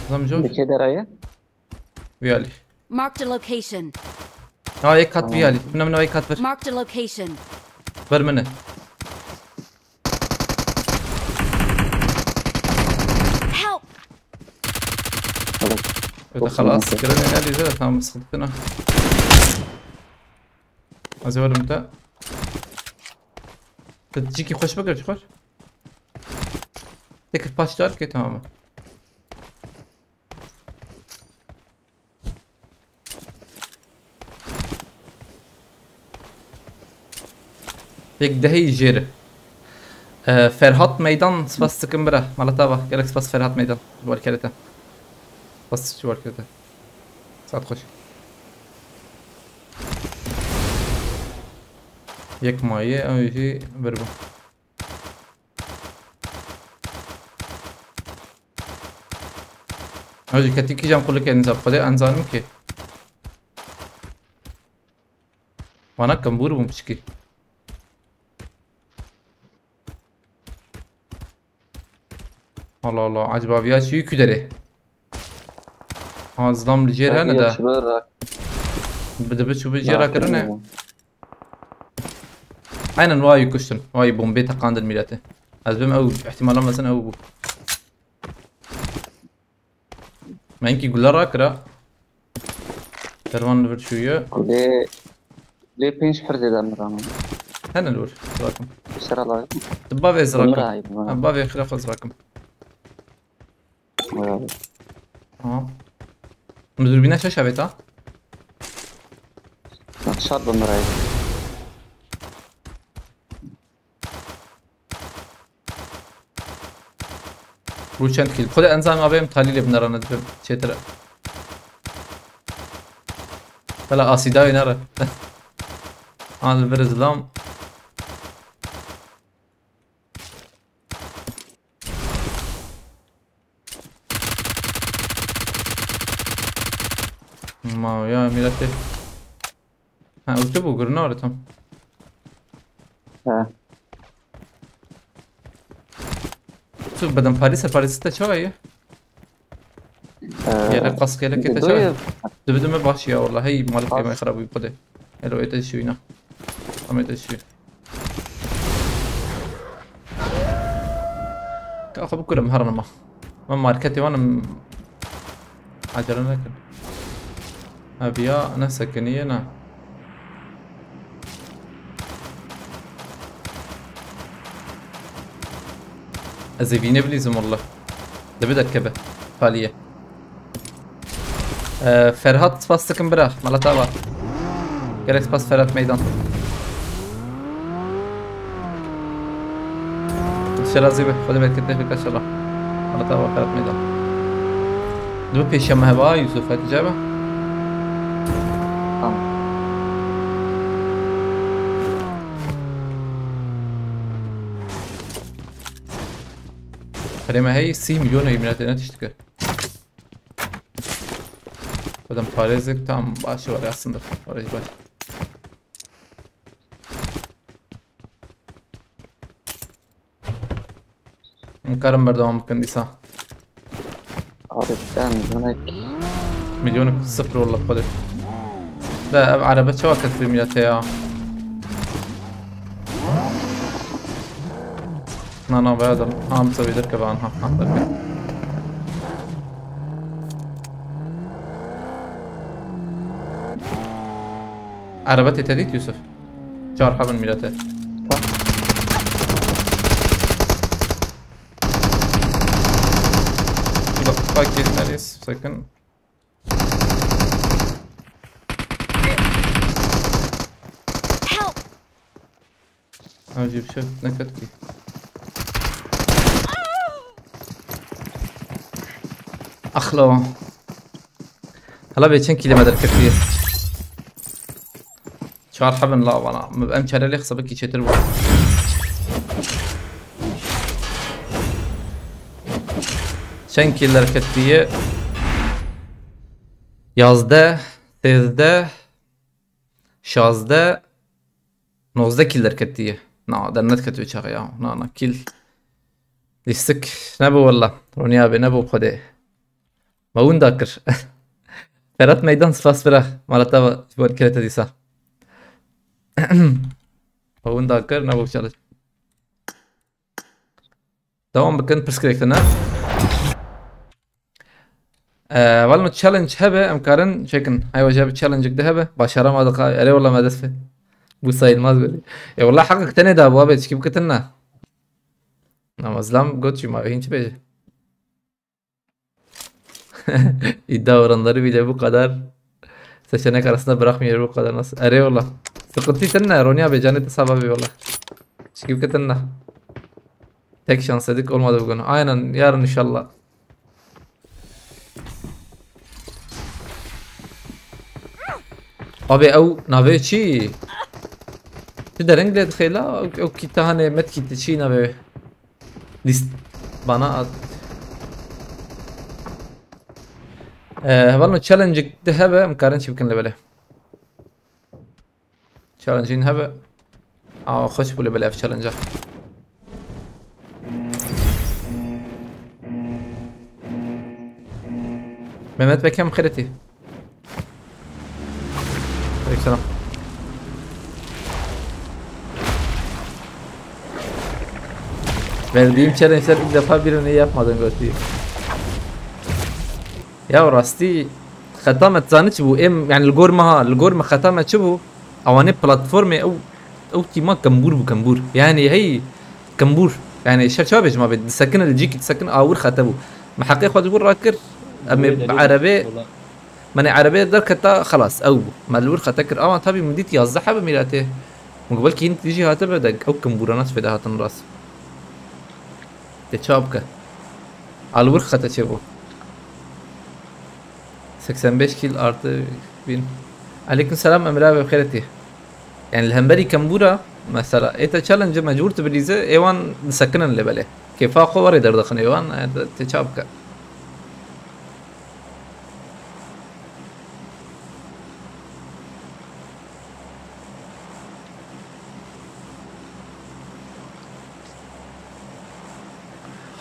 Zam jor. Dikê derayê. Viyalî. Marked a location. Ha, yek kat viyalî. Bine bine yek kat ver. Marked a location. Ver mine. Help! Öyle xelas. Kirin ne diyeceğiz? Tamam, sıkıntı yok. Az verim de. Teciki hoş bakar, hoş. Tek paç dar ki tamam. Yek dehî jêr. Ee, Ferhat Meydan, spas dikim bira. Mala te ava. Gelek spas Ferhat Meydan. Ji bo alkerê te. Spas ji bo alkerê te. Saet xweş. Yek mayê, ew jî vir bû. Hacı, ketî kîjan qulikê nizam, xwedê enzanim ki. Vana kembûr bûm piçkî. Allah Allah, acaba viya çi yükü derê? Ha, zilam li jêr hene de. Bi dibi çû bi jêra kirine. Aynen, wayî kuştin. Wayî bombê teqandin mîletê. Ez bim ew ihtimala mezin ew bû. Me hinkî gula rakira. Dervan li vir çûye. Lê, lê pênc her zêde min rana. Hene li vir, zirakim. Sera la. Tu bavê zirakim. Ha, bavê xira xwe zirakim. Tamam. Min dûrbîna şaş avêta. Şart bim birayê. Bû çend kîl? Xwedê enzam avê em talî lê binera nedibim. Çêtir e. Bela asîdayê nere. An li vir zilam. Ma ya miletê. Ha, ew tu bû, gurnar tam. Ha. Tu bedem Parîs, Parîs te çawa ye? Ee, Yere kask, yere kete dudu çawa ye? Dibi dime baş ya, vallahi malik yeme xirab bû xwedê. Elo ete şuyna. Ama ete şuy. Ka xwe bikurim her nima. Me marketê wan im acele nekin. Ev ya ne sekiniye ne. Ez ê vînê bilîzim walla. Dibi derkeve. Paliye. Ee, Ferhat, spas dikim bira. Mala te ava. Gelek spas Ferhat meydan. Şerazî be. Xwedê bereket nêxike inşallah. Mala te ava Ferhat meydan. Dibi pêşiya me heba Yusuf, Hatice be. Tamam. Xerê me hey sî milyon ey miletê ne tişt dike. Badem parêzik tam baş var aslında. Orayı baş. Em karin berdewam bikin dîsa. Abi sen demek. Milyonik sifir walla xwedê. De ev erebe çawa ket vê mîletê ya? Na, na, baya da. Ha, em sevî derkeve anha. Ha, derkeve. Erebe tê te dît Yusuf? Çar hebin mîlete. Bak, bak, gel, nereye sakın. Help! Hacı bir şey ne ket ki. Axlo. Hala bê çend kîle me derketiye? Çar hebin la vana. Em çare lê xisabekî çêtir bû. Çend kîl derketiye? Yazdeh, sêzdeh, şazdeh, nozdeh kîl derketiye. Na, der nediketiye çax ya. Na, na, kîl. Lîstik nebû walla. Ronî abi nebû xwedê. Me winda kir. Ferhat meydan spas bira. Mala te va ji bo kerete dîsa. Me winda kir, nebû challenge. Devam bikin, pirsgirêk tune. Ee, walla challenge hebe, em karin çekin. Heywa jebe challenge de hebe. Başaramadık abi. Erê walla me dest pê. Bu sayılmaz böyle. E walla hakkı tenê da bu abi, çikim kitin na. Ama zlam got çi ma hin çi bêje. İddia oranları bile bu kadar seçenek arasında bırakmıyor bu kadar nasıl? Erê walla. Sıkıntı sen ne? Ronya be, canı da sabah bir walla. Şikil keten ne? Tek şans dedik, olmadı bugün. Aynen, yarın inşallah. Abi ew navê çi? Ti dereng lê dixê la, ew, ew kîta hanê met kîti çi navê? List bana at. Ee, hevalno challenge de hebe, em karin çi bikin lebele. Challenge in hebe. Aa, xweş bû lebele ev challenge. Mehmet Bekem xeretî. Aleykümselam. Verdiğim challenge'ler ilk defa birini yapmadın götü. Ya rastî xeta me zanî çi bû? Em, yani li gor me ha, li gor me xeta me çi bû? Ewanê platformê ew, ew tîma kembûr bû, kembûr. Yani hey, kembûr. Yani şer çawa bêjim abi? Disekine li cîkî disekine awir xete bû. Me heqê xwe ji wir rakir. Em ê bi erebê, me ne erebê derketa xelas ew bû. Me li wir xete kir. Ama tabii min dît yazdeh hebe mîratê. Min got belkî hîn tijî hatibe de ew kembûrana sifêde hatin rast. Te çawa bike? A li wir xete çêbû. Seksen beş kill artı bin. Aleykum selam Emre abi, xêretî. Yani li hemberî kembûra, mesela, ê te challenge mecbûr tu bilîze, ê wan disekinin lê belê. Kêfa xwe werê derdixin ê wan, e, te, te çawa bike?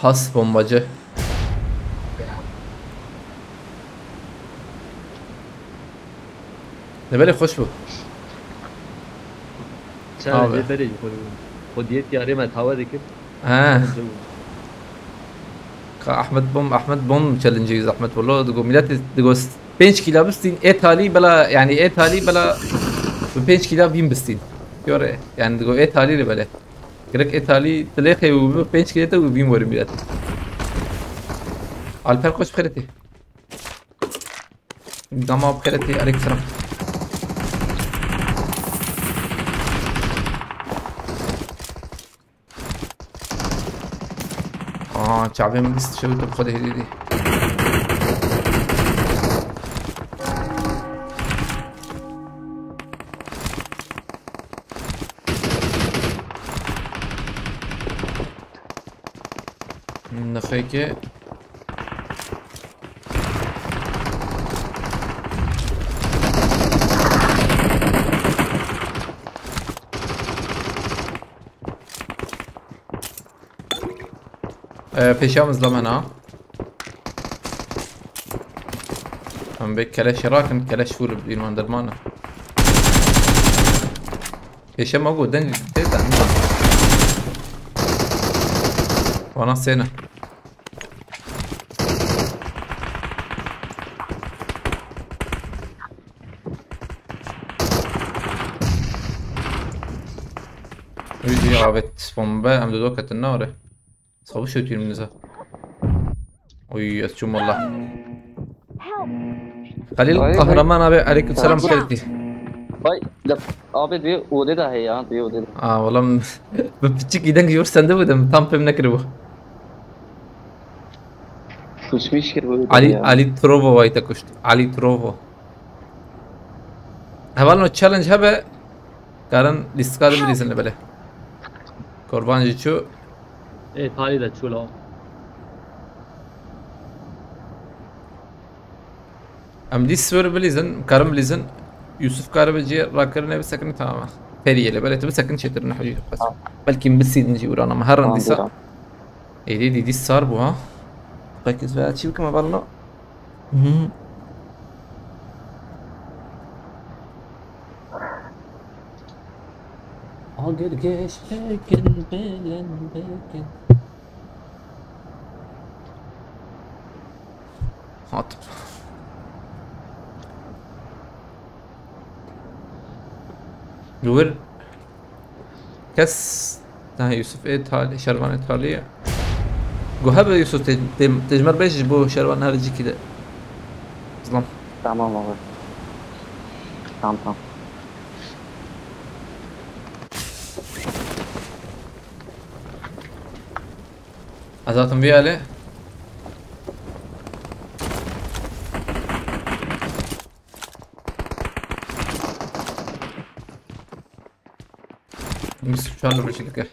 Has bombacı. Ne böyle hoş bu. Sen Abi. de berê xwe, xwediyê tiyarê me tawe dikir. Ha. Ka Ahmet Bom, Ahmet Bom challenge zahmet valla. Digo millet, digo pênc kîla bistîn, ê talî bela, yani ê talî bela bi pênc kîla vîn bistîn. Göre, yani digo ê talî li bele. Gerek ê talî dilê xew û bi pênc kîla te û vîn werim millet. Alper Koç xeretî. Dama xeretî, aleyküm selam. Aa, çavê min dîst şewit bi xwe de hêdî dî. Nexêke. Ee, pêşiya min zilam hena. Em bê keleşê rakin, keleş fûr bi bîr man derman e. Pêşe me got deng tê de. Wana sêne. Wî jî avêt bombe, em dido ketin nare. Savaş ötüyorum bize. Oy, ez çûm valla. Help! Halil Ay, Kahraman abi, aleyküm selam, Watch out! Xeritî. Vay, de, abi, bir odê de heye ya, bir odê de. Aa, valla bi piçik îdeng jor sende bû dem, tam pêm nekiribû. Kuşmiş kir bu Ali, ya. Ali Trovo vay te kuşt. Ali Trovo. Hevalno challenge hebe, karin lîstika de bilîzin li belê. Korban jî çû. Ê, talî de çû la. Em dîs were bilîzin, karin bilîzin. Yusuf karibe cê rakirinê bisekine, tamam. Periyê li belê tu bisekine çêtir ne hewî. Tamam. Belkî em bisînin jî wira, ama her Tamam, dîsa. Tamam. Êdî dî dî sar bû ha. Pek ez veya çî bikim hevalno. Hı. Agir geş bikin, belend bikin. Hat. Li wir kes, ha, Yusuf ê talî, şervan ê talî ye. Go hebe Yusuf, te, te, te ji me re bêje ji bo şervan her cîkî de. Zilam. Tamam abi. Tamam, tamam. Ez hatim vî alê. Yusuf çar li dike.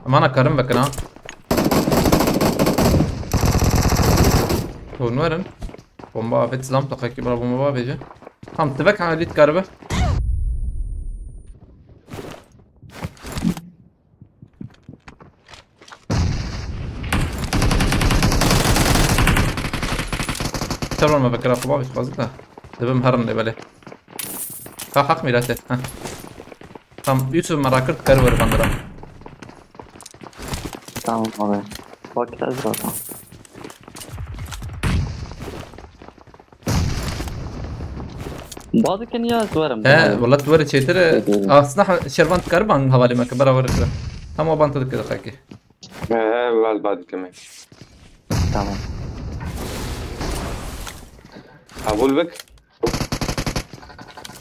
Emana karim vekin ha. Hûn werin. Bomba avêt, zilam, teqekî bira bomba avêje. Tam tivek ha lît karibe. Çavan me vekira xwe bavê xwazit da. Dibim herin lê belê. Ka haq mîrate. Heh. Tam Yusuf me rakir karibe bandira. Tamam abi. Bakacağız zaten. Ba dikin ya, ez werim. He, wala tu were çêtir e. Peki. Aslında ha, şervan dikariban hevalê me ke beraber kira. Tam o ban tu dikir xaki. He, he, wal ba dikim. Tamam. Qebûl bik.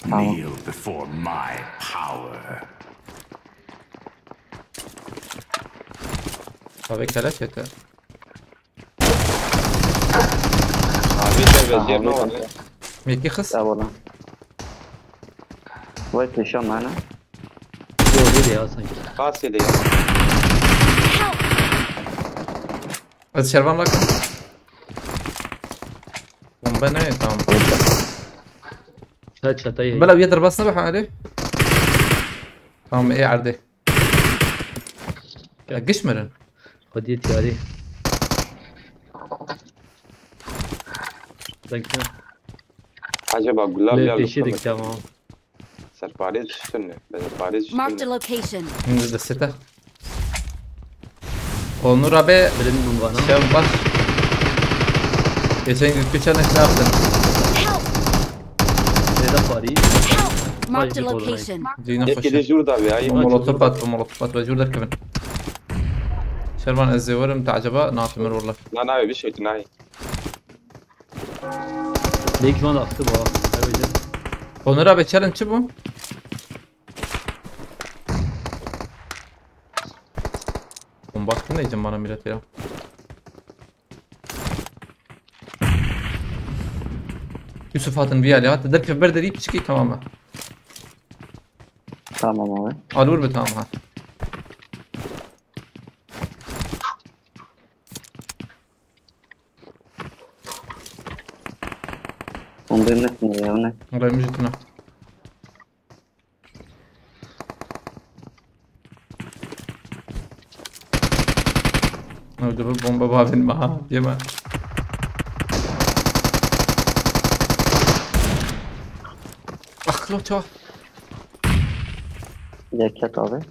Tamam. Kneel before my power. Tabii keleş yeter. Abi te veciyet ne var? Mekî xist. Sağ olun. Vay teşem ana. Yok, değil ya sanki. Kasede ya. Ez şervan bak. Bomba ne? Tamam. Çat çatayı. Bela bir derbasına bak hadi. Tamam, iyi ardı. Ya geçmedin. Hadi tiyari. Sanki Acaba gulav ya ne peşiydik lukka tamam. Serparê diştin ne? Serparê diştin Marked a ne? Location. Şimdi de sete. Onur abi Birini bul bana. Şevval. Geçen gün geçen ne yaptın? Help! Neden Paris? Help! Marked a Ay, bu location. Dina Yek hoşa. de jûr da be ay. Molotof at, molotof at ve jûr derkevin. Şervan ez zê werim te acaba ne yaptın Ömer valla? Na na bir şey tunay. Ne ki şu anda attı bu abi. Evet. Onur abi challenge çi bu? Bomba attın da iyice bana millet ya. Yusuf hatın bir yerli hatta derke ber derî piçikî tamam mı? Tamam abi. Alur bir tamam ha. Bombayı ne ya ne? Oraya müzikine. Evde bir bomba var benim ha. Yeme. Ah, Kloto. Leket abi.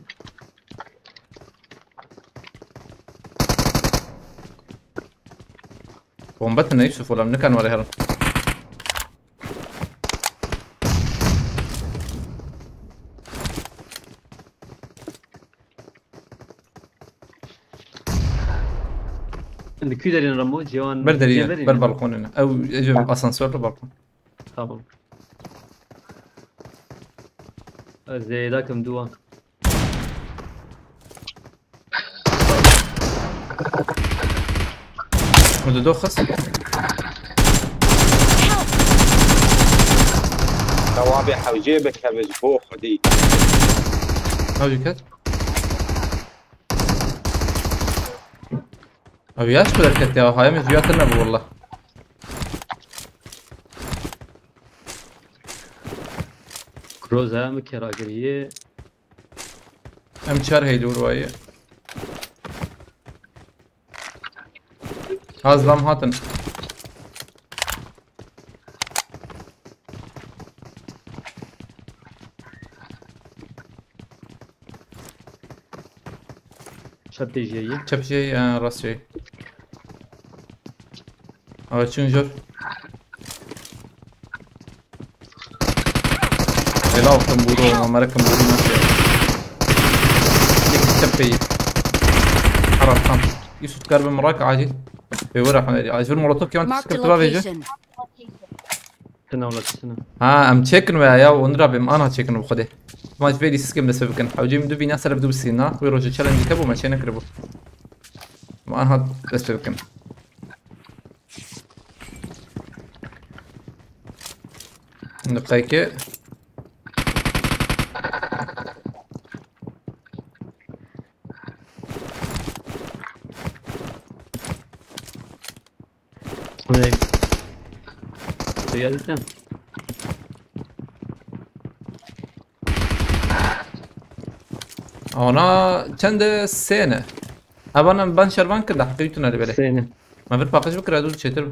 Bomba tine Yusuf oğlum ne kan var ya. Şimdi kü derin Rambo, Civan. Ber derî Civan ye, ber balkonê ne. Ew, ew asansörlü balkon. Tamam. Zeyda kim duan. Hûn didoxist. Tewabê hewcê bikeve ji bo xwedî. Hewcî ket. Ew ya çi derket ya, haya min ji ya tine bû walla. Kroza mi keragiriye. Em çar heyli urwayî. Hazlam hatin. Çep têjiye ye. Çep şey, e, rast şey. Ama çün jor. Bela o kımburu, ama mara kımburu nasıl ya? Tek çep peyi. Arap tam. Yusuf kar bin Murak acil. Ve vur Ahmet. Acil molotof kiman Marked a sıkıntı var vece. Location. Tına ola tına. Ha, em çekin veya ya, Onur abi, em ana çekin bu kadar. Maç veri siz kim de sebekin. Hocam du vina serf du sina. Bu roje challenge ke bu maçı ne kırı bu. Ama ana da sebekin. Şimdi kayke. Hey. Suya gittim. Ana çende sene. Abanın ban şervan kırdı, hakkı yutun hadi böyle. Seni. Ma bir pakış bikira dur çetir.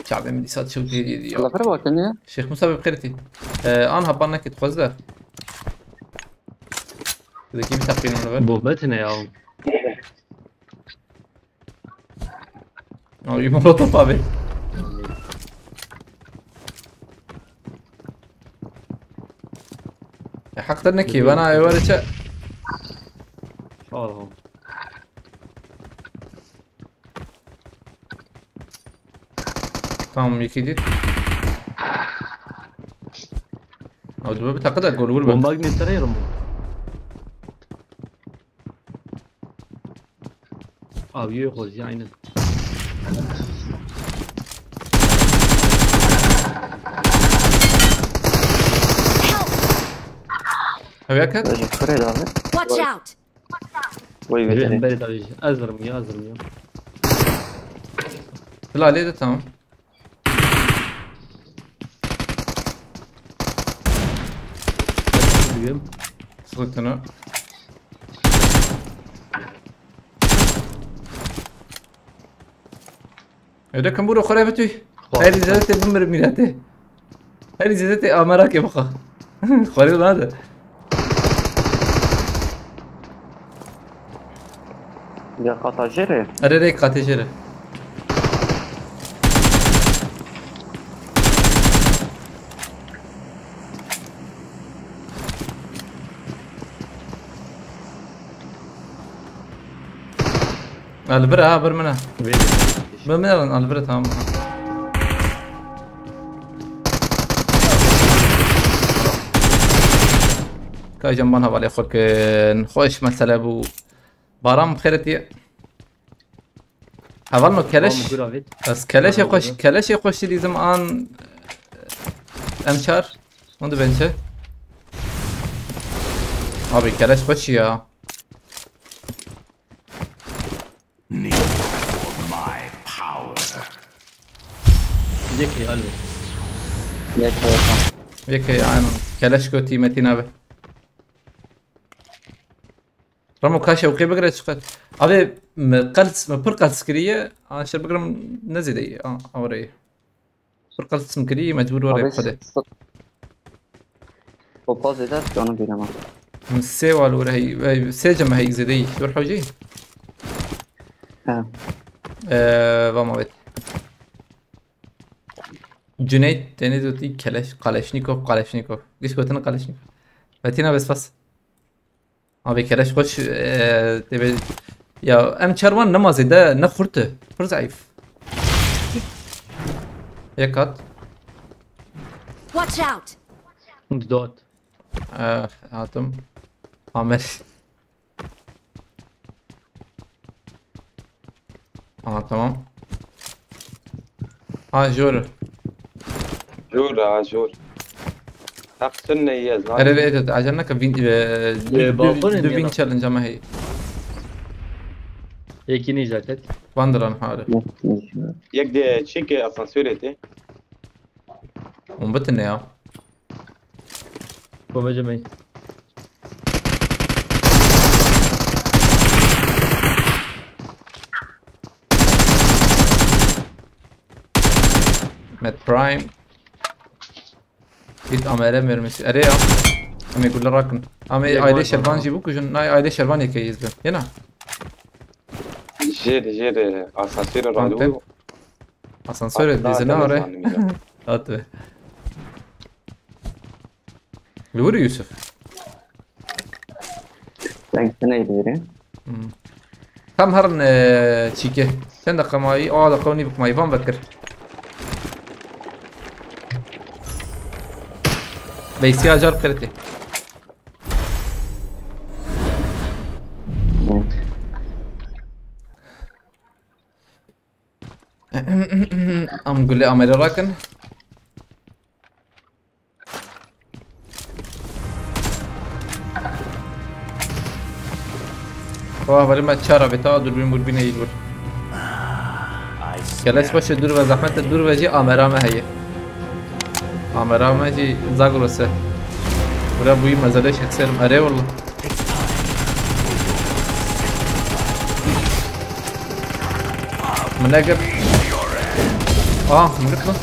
Çabe mi disat çew diye diye. Lafır bakın ya. Şeyh Musa bir kırıtı. Ee, an hapan nakit xwezde. Zeki bir takviye onu ver. Bomba tine ya. Ay, molotof abi. Ya hakikaten ne ki? Bana ayvar içe. Sağ ol. Tamam, iki değil. Hadi be, takı da gol vur be. Bomba gitmedi, tarayırım bu. Abi yok, hoca, aynen. Hevekat. Kırıyor abi. Watch out! Vay be. Beri davij. Hazırım ya, hazırım ya. Bilal de tamam. Biliyorum. Sıkıntını. Öyle kan bu rokore bitüy. Her izlete bin bir milete. Her izlete amara ke baka. Xwari nade. Ya qata jêr e? Erê, rê qatê jêr e. Al bir ha, bir mina. Bir mina, al bir, tamam. Kajan ban hevalê xwe kin. Xweş mesele bû. Baran bi xêr hatiye. Hevalno keleş. Tamam, dur abi. Ez keleşê Tamam, xweş, dur. Keleşê xweş dîzim an M çar. Hûn dibên çi? Abi keleş xweş ya. Need for my power. Yekê, alo. Yekê, tamam. Yekê, aynen. Keleş gotî Metin abi. Ramo ka şewqê bigire çiqet. Abi, mi qels, mi pir qels kiriye. A, şer bigirim ne zêde ye. A, awre ye. Pir qels mi kiriye, mecbur were Abi, xwede. s-, topa zêde, canım bir ama. Mi sê wal were hey, hey, sê cem hey zêde ye. Dur hocayı. He. Ee, vama vet. Cüneyt Deniz Ötü Keleş, Kaleşnikov, Kaleşnikov. Giş gotini Kaleşnikov. Metin abi spas. Abi keleş xweş, e, debe, ya M çar wan nema zêde, ne xurt e. Pir zayıf. Yek hat. Watch out! Dot. E, hatim. Amer. Aha, tamam. Ha, jor. Jor, ha, jor. Haq sunne yez, lan. Erê, erê, erê, acele neke, vin, e, Ee, du, du, balkonun du vin yanına. Challenge ama hey. Yekini icat et. Vandıran hali. Yek de çeke asansör eti. Hûn bitin ya. Komece mey. Met Prime. Git amere mermisi. Ere ya. Ame gule rakın. Ame Yek aile var şervan bana. Jî bu kujun. Nay aile şervan yekeyiz be. Yena. Jêr, jêr, asansörü Tamam, randevu. Asansör Hatta dizine tane ore. Zandım ya. At be. Li wir Yusuf. Sen gitsene ileri. Hmm. Tam herin, e, çîke. Çend deqa mayî? A deqa nî bik mayî. Van vekir. Veysiya car qirtê. Am gule amere rakin. Vah, vali me çara beta, durbin murbin eğil vur. Keleş başı dur ve zahmet de dur ve jî amera me heye. Amera me jî Zagros'e. Bura buyu mezele şekserim. Ere valla. Min nekir. Aa, min girt lan.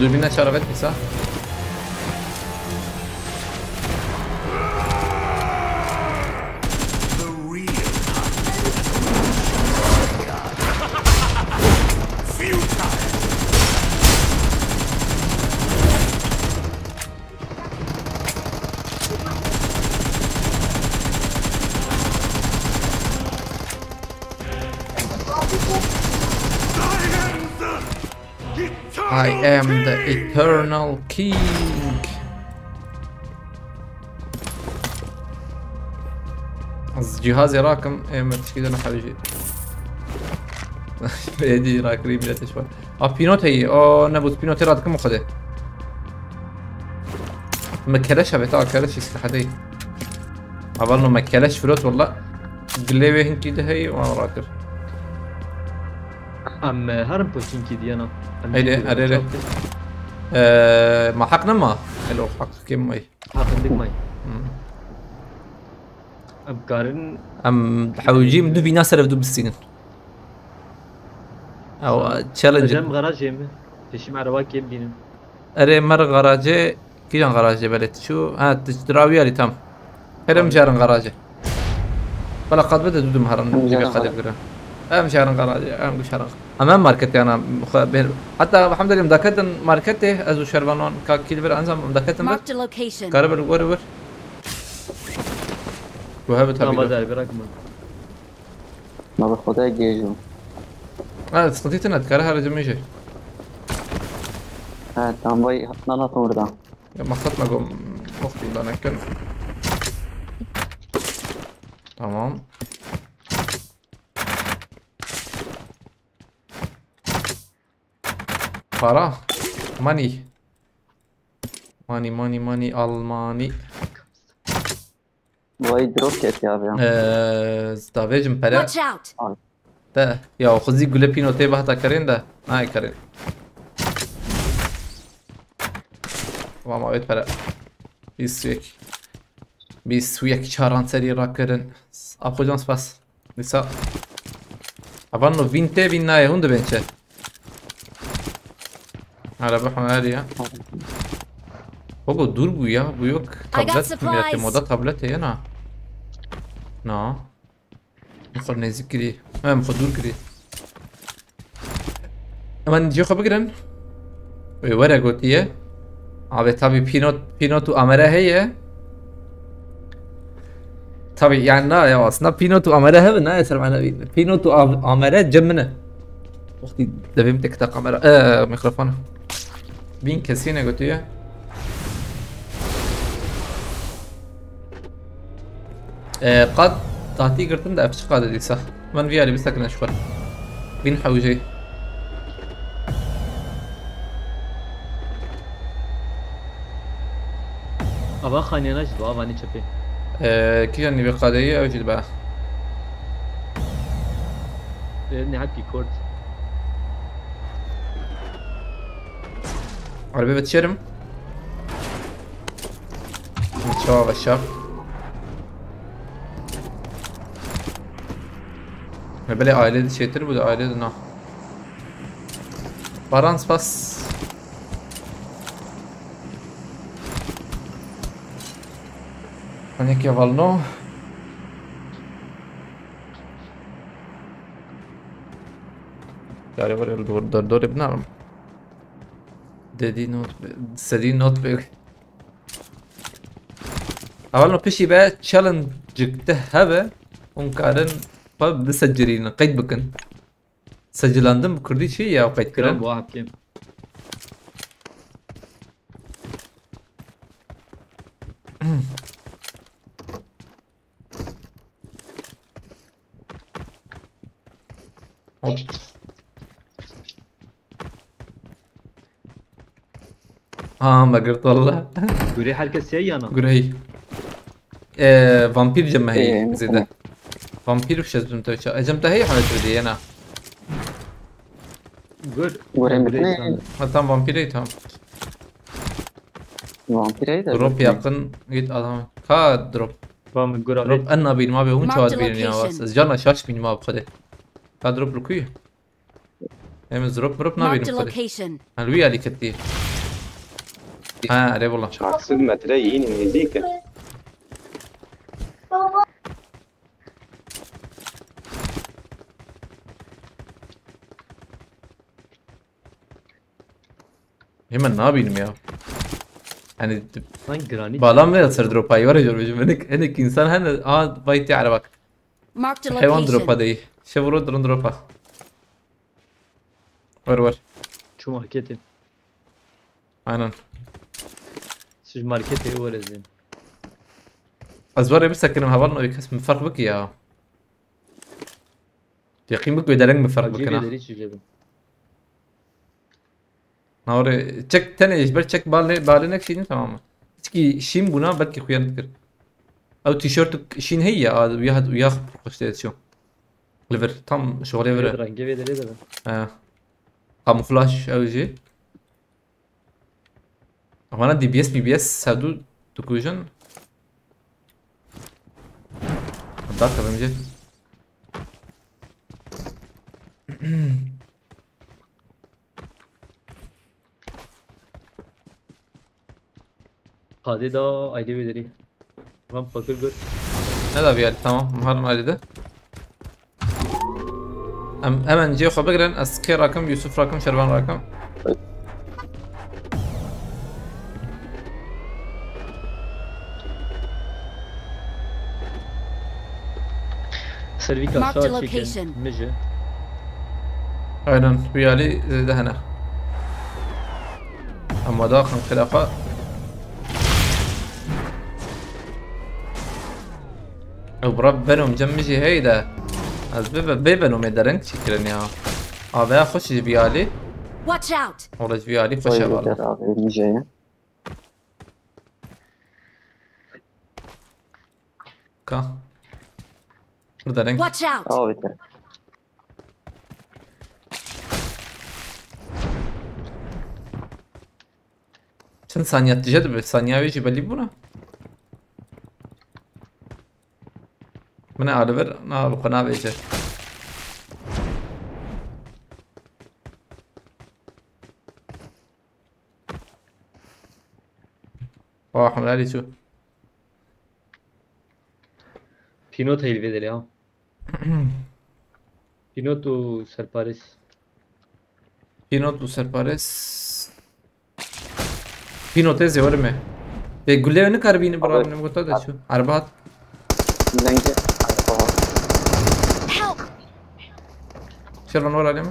Dürbünle çare etmeyse. I am the eternal king. Ez cihazê rakim, ê me tişkî de nehewîjî. Êdî rakirî milletê şwa. A pînot heyî, o nebû pînotê radikim xwedê. Me keleş hebê, ta keleş îslihedeyî. Aval no me keleş firot walla. Gilê wê hinkî de heyî, wan rakir. Em, e, herin poçinkî diyena. Em Heyde, jî erê, erê. çap de. Ee, ma heq nema? Elo, heq kim may? Heqindik may. Hmm. Em karin Em hewcîm du vîna serev du bistînin. Ew, challenge. Jem garajê mi? Peşîm ereba kêm bînin. Erê, mer garajê, kîjan garajê belê tu çû? Ha, tu, tu rawiyarî tam. Her em Aynen. carin garajê. Bela qad bide dudum herin Em dibe carin qadê garajê. bire. Em carin garajê, em guş herin. Em em market yana, xwe ber. Hatta, elhamdülillah, em daketin marketê, ez û şervanan, ka kî li vir enzam, em daketin vir. Marked a location. Kare bir, vir, vir. Bu hebe tabii. Tamam, hadi bırakma. Ma bi Xwedê gêj bû. Ha, sıkıntı tine, dikare her cemê jî. Ha, tam vay, nana tam orada. Ya, maksat me gom, wextî da nekin. Tamam. Para. Money. Money, money, money, Almani. Vay drop ketiye abi ya. Ee, davêjim pere. Watch out! Te, ya, xwezî gule pîno tê behta kerên de. Nayê kerên. Wa ma wê pere. Bîst û yek. Bîst û yek çaran serî rakirin. Apocan spas. Dîsa. Avan no vîn tê, vîn nayê, hûn dibên çi? Araba hemariya. Baba dur bu ya, bu yok. I got Tablet mi ya? supplies. Moda tablet ya na. Na. Xwe nêzik kirî. Em xwe dûr kirî. Hemen cihê xwe bigirin. Wê were gotiye. Abi tabi pînot, pînot û amere heye. Tabi yani na ya aslında pînot û amere hebe na ser mana bî. Pînot û av-, amere cem min e. Wextî devê min tê kita kamera. Ee, mikrofon. Bin kesî ne gotiye. Ee, qad tatî girtin de ev çi qadê dîsa? Min vî alî bisekine ji xwe. Bin hewcê. Ava xaniyana ji dua vanî çepê. Ee, kîjan nîvê qadeyî ew jî dibe. Ee, ne hepkî kort. Arabê ve çerim. Çawa ve şaf. Ve belê aile de çêtir bu da aile de na. Baran spas. Hani ki valno. Yarê var el dor dor dor ibnarım. Dedi not be, sedi not be. Awal no pişî be challenge-êk te hebe, hûn karin xwe bisecilînin, qeyd bikin. Secilandin bi kurdî çi ye ya qeyd kirin? Kiran bu hepkê. Hop. Aa, me girt valla. Gurê herkes şey yana. Gurey. Ee, vampîr cem me heyî Ee, zêde. Vampîr û şezbim te ça. Ecem te heyî hale tu diyena. Gur. Gurê Gurê mi ne? Ha, tam vampîrê tam. Vampîrê de Drop dur. Yakın git adam. Ka drop. Vam gura Drop en nabînim abi, hûn Marked çawa dibînin ya location. Was. Ez cana şaş bînim abi xwedê. Ka drop li ku ye? Em drop drop Marked nabînim a xwedê. Location. Ha, li wî alî ketî. Ha, erê wala. Çar sed metre yîn nêzîk e. Hemen nabînim ya. Yani Lan girani. Balam ve ser dropa, var ya, hinek, hinek insan hani, aa, vay te arabak. Marked a Hayvan location. Dropa değil. Şey vurur, drone dropa. Var, var. Şu marketê. Aynen. Siz marketê were zin. Ez were bir sekinim heval no kes min ferq biki ya. Yaqîn bik wê dereng min ferq Hacî bikina. Vê derî çi cebin. Navre çek tenê ji ber çek balê balê nekşînin tamam mı? Hiçkî şîn bûna belkî xuyan dikir. Ew tîşortuk şîn heye ya ad uya uya xweştê çiyo. Li vir tam şolê vir. Vê rengê vê derê de bin. He. Kamuflaj ew jî. Vana D B S B B S sedû dikujin. Dakevim jî. Qadê da aydê wê derî. Van fakir gör. Ne da bir yer tamam. Muharrem ayrıydı. Em hemen Ciyo xwe bigirin. Ez Kê rakim, Yusuf rakim, Şervan rakim. Servika Marked a aşağı çekin. Location. Mijî. Aynen. Bir yali zêde hene. Ama da kan xilafa. Ew bira benom cem mijî hey de. Ez bê bê benomê dereng çikirin ya. Aveya xweş ji bir yali. Watch out! Ola ji bir yali xweş Vay ya valla. yeter abi, iyice ya. Ka. Burada renk. Watch out! Abi yeter. Çend saniye tije dibe? Saniye wê jî belî bûna. Min e aliver na bi xwe navêje. Wah, min alî çû. Pînot heyl vê derê ha. Pînot û serparêz. Pînot û serparêz. Pînotê zêwere me. Tê gulê nikar bîni bira Abi. Min gota de çû. Erbat. Zengin. Help! Şervan var aleme.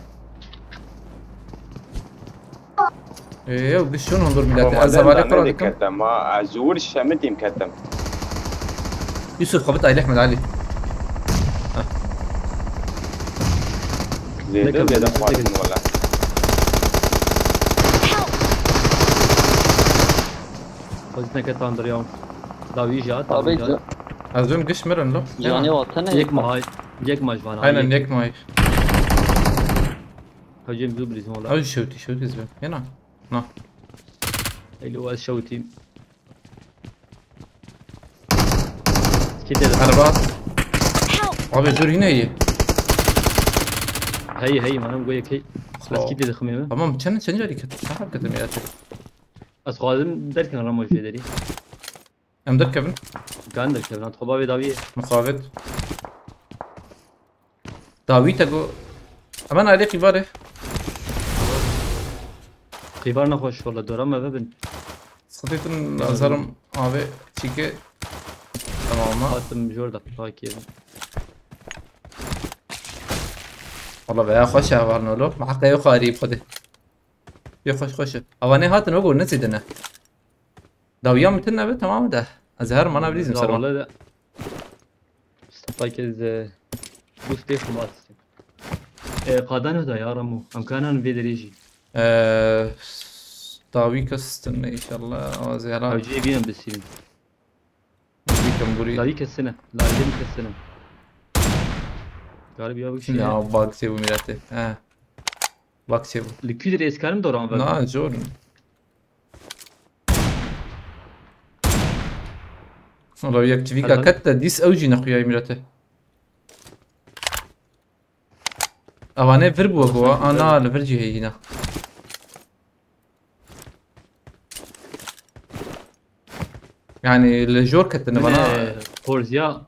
Eee, ew gişon hundur milletê. Ez hevalê xwe dikim. Ketem ha, ez ûr şemitîm ketem. Yusuf, xwe bit Aylê Ehmed Ali. Zêde zêde xwarin wala. Help! Xwezî neke tandir ya. Dawî jî hat, Abi dawî jî can, hat. Ez dûm giş mirin lo. canê watan ne? Yek mahî, yek maj vana. Aynen, yek mahî. Hacim du brizin wala. Ew şewtî, şewtî zibin. Yena. Na. Elo ez şewtîm. Kite de. Erba. Help! Abi dur yine iyi. Hey hey manam goye key. Sağ ol. Ez kite de ximê mi? Tamam, çend çend carî ket? Çend hareket mi ya? Ez xwazim derkin ramo jê derî. Em derkevin. Gan derkevin. At xoba vê dawî. Muqavit. Dawî te go. Hemen aile qîvarê. Qîvar nexweş wala dora me vebin. Sıkıntın azarım abi. Çike. Tamam ama. Hatim jor da pakê. Valla veya xweş e var nolo. Muhakkak yok arayıp hadi. Yok xweş xweş. Ava ne hatin o gol ne zedine. Dawiya mı tınne be tamam da. Ez her mana bilizim servan. Wala da. Stafakê ze. Bustê xwe bas. E, qadan da ya Ramo. Em kanan vê derê jî. Eee, Dawi kes tınne inşallah. Ama zehra. Hewcê bînin bisînin. Bikam guri. Lavî kesine. Lavî kesine. Garip ya bu şey. Ya bak şey bu milletê. He. Bak şey bu. Li kû dirê ez karim doran ver. Na zor. Ola yek çivîka Helal. Ket de dîs ew jî nexuyayî milletê. Avane vir bû go. Ana li vir jî heyîna. Yani li jor ketine bana. Porziya.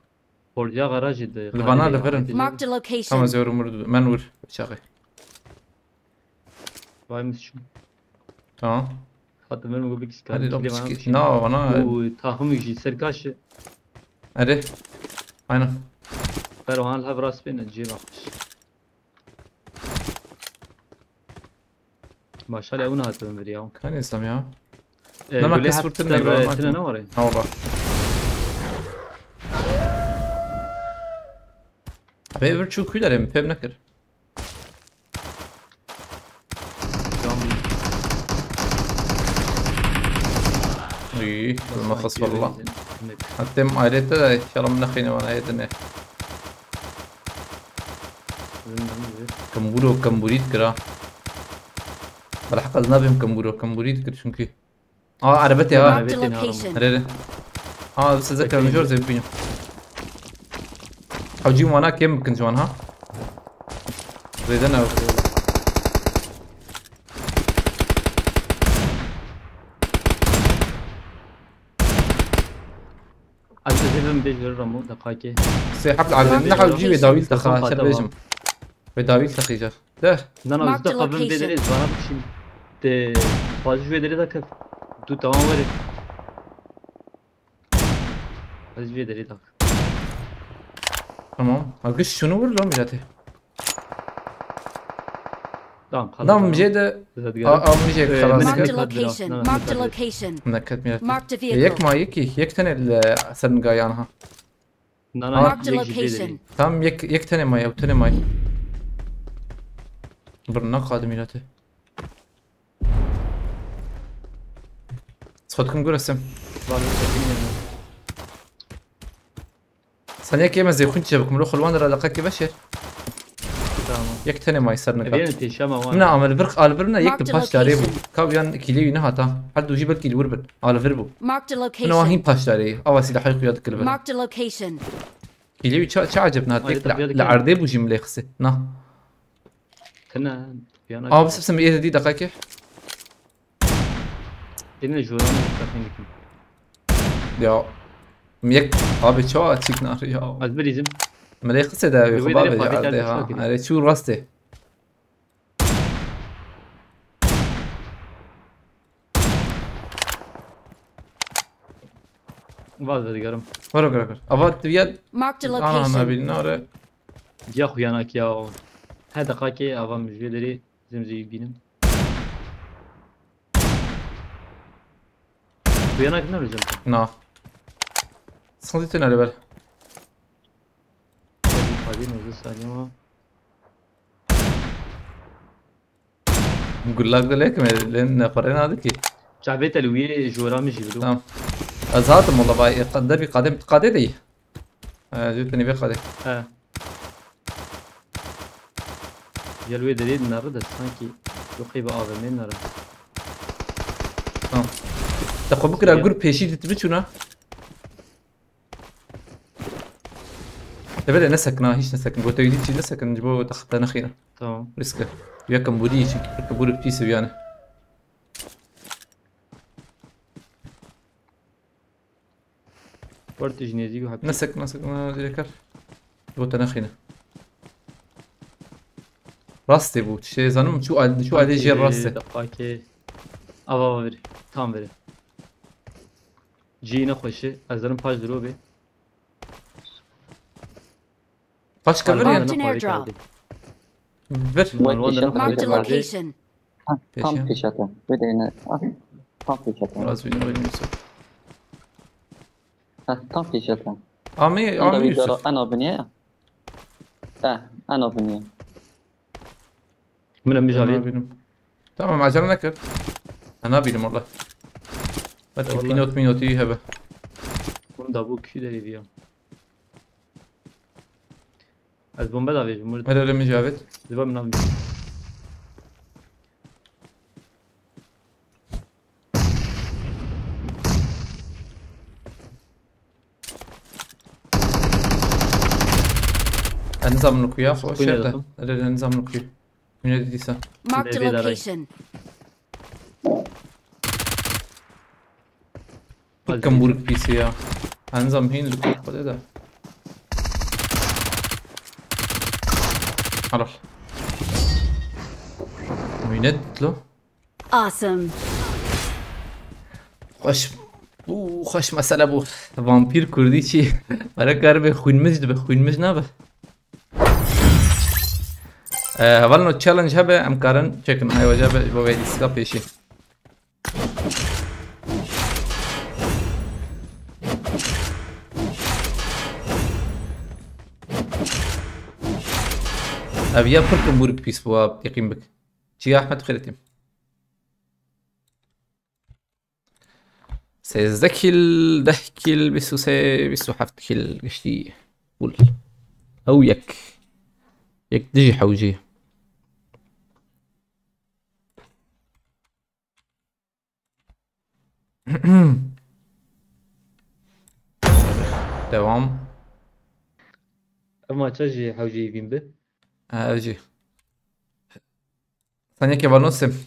Porziya garajê de. Li bana li vir. Marked a Tamam location. zor umur. Men vur. Bıçağı. Vay mis şu. Tamam. Hatta benim gibi bir kişi Hadi kaldı. lan Bir de bana piçik. şey- Na bana. Bu tahım jî serkaş. Hadi. Aynen. Ferhan hev rast bêne cê bakmış. Maşallah, ew nehat bin vir ya. Kan İslam ya. E, Lama gulê kes hep vurtun ter, ne var, e, bak. Tine ne var e? Ha bak. Abi bir çok küler mi? Pem nakır. Can bir. İyi. Mahfaz valla. Hatta ayrıca da inşallah ne xeyne bana yedine. Kamburo kamburit kira. Bala haqqa ez nabêm kamburo kamburit kir çünkü. Aa, erebetê ha. Marked a location. Here, here. Aa, size kırmızı zevk biniyor. Hawcî wana kêm bikin ciwan ha. Rêde ne? Ez dibim bêj vir Ramo, deqakê. Sê heft alem. Ne hawcî wê dawîl texa, şer bêjim. Wê dawîl texîca. De. Nana, ez de qevim vê derê zana bişim. De, xwazî ji vê derê de kev. Tu tamam were. Ez ji vê derê de. Tamam. Ha, giş şunu vur lan milletê. Tamam, Adam jê de. A, a, mijê Ee, xelas. Marked a Marked location. Marked a location. Neket milletê. Marked a Yek vehicle. ma yekî, yek tane li ser nigayan ha. Nana, Marked yek ji vê derê. Tam yek, yek tane may, ew tane may. Bir ne kadim milletê. Sxotkum gurasem. Sen yek yeme zêxun çe bikim, lo xulwan ra laqaki beşer. Tamam. Yek tane may ser Evê nigat. ne têşema wan. Mina amel bir alibir ne yek Marked paş darê bu. location. Kav yan kîlê wî nehata. Her du jî belkî li wir bin. Alibir bu. Marked a Mina wan location. hîn paş darê. Awa silahayê xuya dikil bin. Marked a location. Kîlê wî ça, ça aceb nihat. Ay, Yek tabii, li, hadi li gel. erdê bû jî milê xisi. Na. Tine. Yana. Abi sipsim ê dî dakika. Tine joran mustaqim dikim. Ya. Yek abi ça açık nar ya. Ez birîzim. Milê xisi de ev Wê xwe bavê derê ya xwedê erdê geldi ha. şakir. Erê çû rastê. Vaz vedigerim. Were gure gure. Ava tu ya Marked a ana ana location. bilin are. Ya xuyanak ya. He deqakê ava min ji vê derê zimzî bînim. Xuyanak ne rojim? Na. Sıkıntı tane ber. Hadi hadi salima. Gullak da lek mi? Len ne para ne adı ki? Çavê te li wî jora min jî bidû. Tamam. Ez hatim valla vay. Derbi kadem kade değil. Ha, züteni bir kade. He. Gel wê derê nare de sanki yoxê bi A V M nare. Tamam. Te xwe bikira gur pêşî dîtibî çûna. Te belê nesekina, hiç nesekin. Gote wî dî çî nesekin, ji bo te xwe te nexîne. Tamam. Risk e. Yekim bûrî çi, yekim bûrî pîs e yani. Werte ji nêzî û hepî. Nesekin, nesekin, zêrekar. Ji bo te nexîne. Rastê bû. Tiştê zanim, çû al-, çû alê jê rastê. Deqakê. Ava ava veri. Tam veri. Cî ne xweşi. Ez zanim paş diro bê. Paş kevir ya. Marked an airdrop. Vir. Malwan dene Marked a xwedê. Location. Ha, tam Pêşiya. pêşe te. Wê deyne. Ah, tam pêşe te. Biraz wînî wînî wînî. Ha, tam pêşe te. Amê, Enda amê wî Yusuf. dara ena biniye. Eh, ena biniye. Min em Tamam, bijavê. benim. Tamam, acele nekir. Ha, ne bileyim valla. Belki Vallahi. Pinot minot iyi hebe. Bunu da bu kişi de eviyor. Ez bombe da verdim. Burada. Hele hele Mücavit. Ziba min abi. Nizam nukuya, hoş Kuyu yerde. yaptım. Hele hele nizam nukuyu. Yine dediyse. Marked a Maybe that I- location. Bakın buruk pisi ya. Nizam hin lukuk hadi da. Halal. Münet lo. Awesome. Xweş. Û xweş mesele bû. Vampîr kurdî çi? Mere kar be xwînmij dibe, xwînmij nabe. Ee, hevalno challenge hebe, em karin çekin. Hay hoca be, bo vê lîstika pêşî. Ev ya pir kimbûrik pîs bû, teqîn bik. Çi ya Ahmet xêretîm? Sêzdeh kill, deh kill, bîst û sê, bîst û heft kill giştî. Full. Ew yek. Yek dijî hewcî. Devam. Ev maça jî hewceyî vîn bi. Ha, ev jî. Sen yekê vano sim.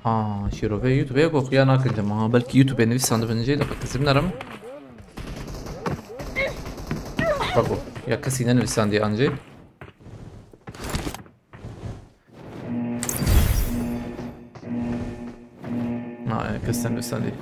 Ha, şîrovê YouTube-ê ku xuya nakin cem. Ha, belkî YouTube-ê nivîsandibin jê, de xwe kesî binêrim. Bak o, ya kesî nenivîsandiye an jê. Na, ya kes nenivîsandiye.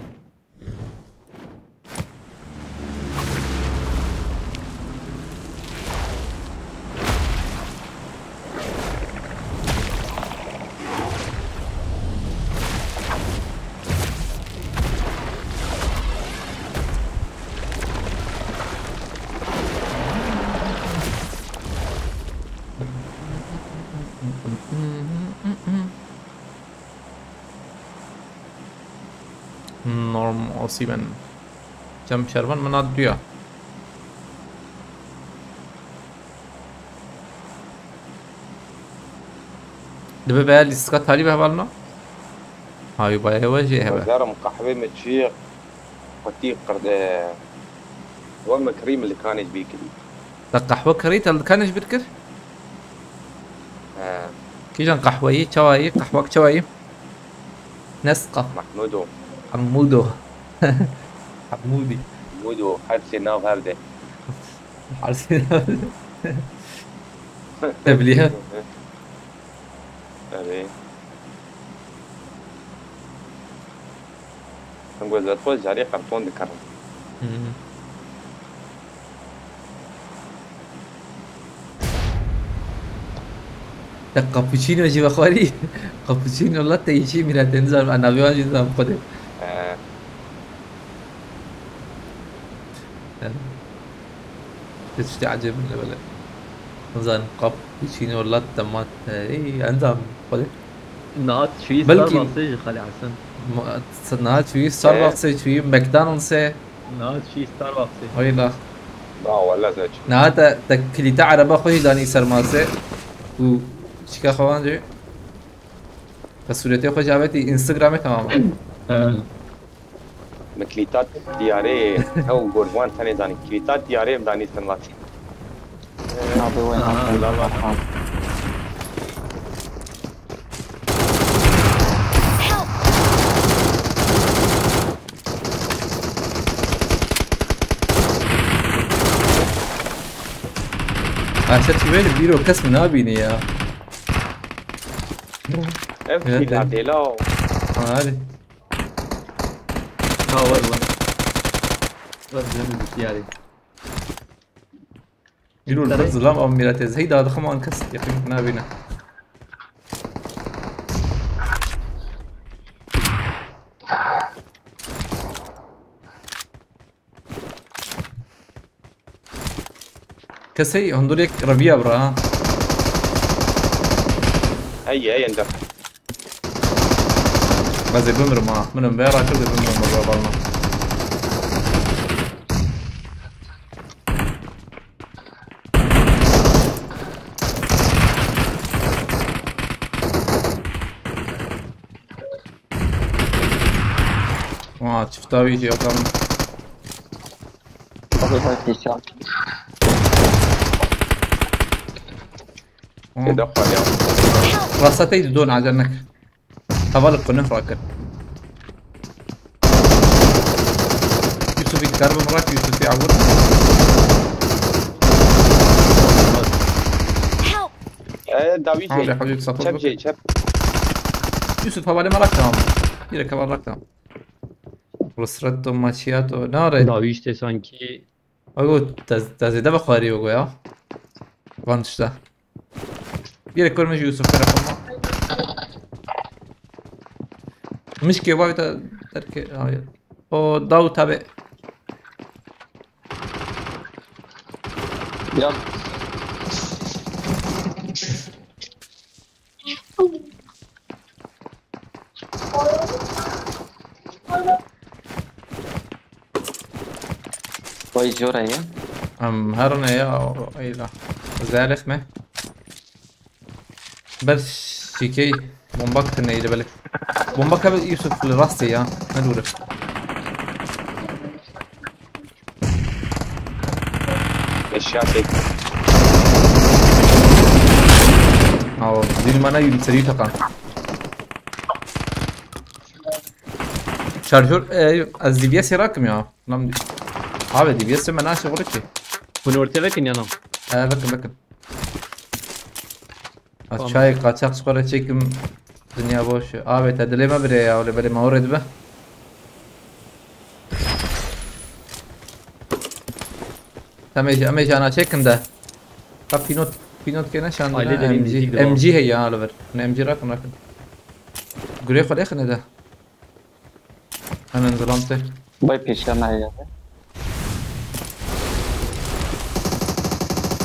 Norm Osimen. Cem Şervan min hat duya. Dibe be lîstika talî be hevalno. Hayû baye we jê hebe. Bajarim qehwê min çi qutî qirde. We min kirî min li kanê ji bîr kirî. Te qehwe kirî, te li kanê ji bîr kir? He. Kîjan qehweyî, çawayî, qehwek çawayî? Nesqaf. Mahmudo. Hamudo. Hamudî. Mudo, her sê nav hev de. Her sê nav de. Tebliğe. Erê. Hingozet xwe carê qerton dikarin. Hı. Te cappuccino jî vexwarî? Cappuccino latte yî çi mîra te nizanim, navê wan jî nizanim xwedê. He. Te tiştê ecêb in li bele. Nizanim, cappuccino, latte, matte, ey, endam xwedê. Niha çûyî Belkî Starbucksê jî Xalî Hesen. Ma-, niha çûyî Starbucksê, çûyî McDonald'sê. Niha çûyî Starbucksê. Weyla. Na, wele ez neçûm. Niha te, te kilîta ereba xwe jî danî ser masê. Û çika xwe wan jî. Te sûretê xwe jî avêtî Instagramê, tamam. He. Min kilîta diyarê, hew gorvan tenê zanî. Kilîta diyarê min danî ser masê. Nabê we Aha, nabê lala. Aha. Aşağı tüveyle bir o kısmı ne yapayım ya? Ev Evet, kî evet. Ladêla o. Ha, hadi. Ha, var, var. Var, canım, bir şey arayayım. Îro li vir zilam a miletê zehî dadixim an kes yeqîn nabîne. Kesey hundur yek reviya bira ha. Hey, hey, ender. Ez ê bimirim ha. Min em vê rakir de bimirim, ez ê balma. Aa, çifta wî jî adam. Abi, bak, geçen. Aa. Ê, de xwar ya. Rasta tey di don, acele nek. Heval qunif rakir. Yusufî dikar bim rak, Yusufî awir. Help! E, dawî Ha, jê. Lê hewlî sapor Çep bik. Jê, çep. Yusuf, hevalê me rak tamam. Direkt heval rak tamam. Rosretto, Macchiato, nare. Dawî işte sanki. Ago, te, te zêde ve xwarî, Ago ya. Van tişta. Yere kurmuş Yusuf tarafıma. Mişke vay da derke, hayır. O Davut abi. Ya. Vay, jora ya. Em herine ya, eyla. Zerif mi? Ber şikey bomba kine ile belek. Bomba kabe Yusuf li rastê ya. Ne dûre. Eşya tek. Aw, zîl mana yürü seri takan. Şarjör, e, ez D B S rakim ya. Lan, abi D B S me naşe vurdu ki. Bunu ortaya vekin yana. E, bakın, bakın. Az çay kaçak skora çekim. Dünya boş. Abi te dilê me bire ya, öyle böyle mağur edime. Tamam, ama jana çekin de. Ha, pinot, pinot gene şan. Aile de M G, M G he ya, alıver. Ne M G rakın, rakın. Gure xwe lêxine de. Hemen zilam te. Bay pêşiya me heye.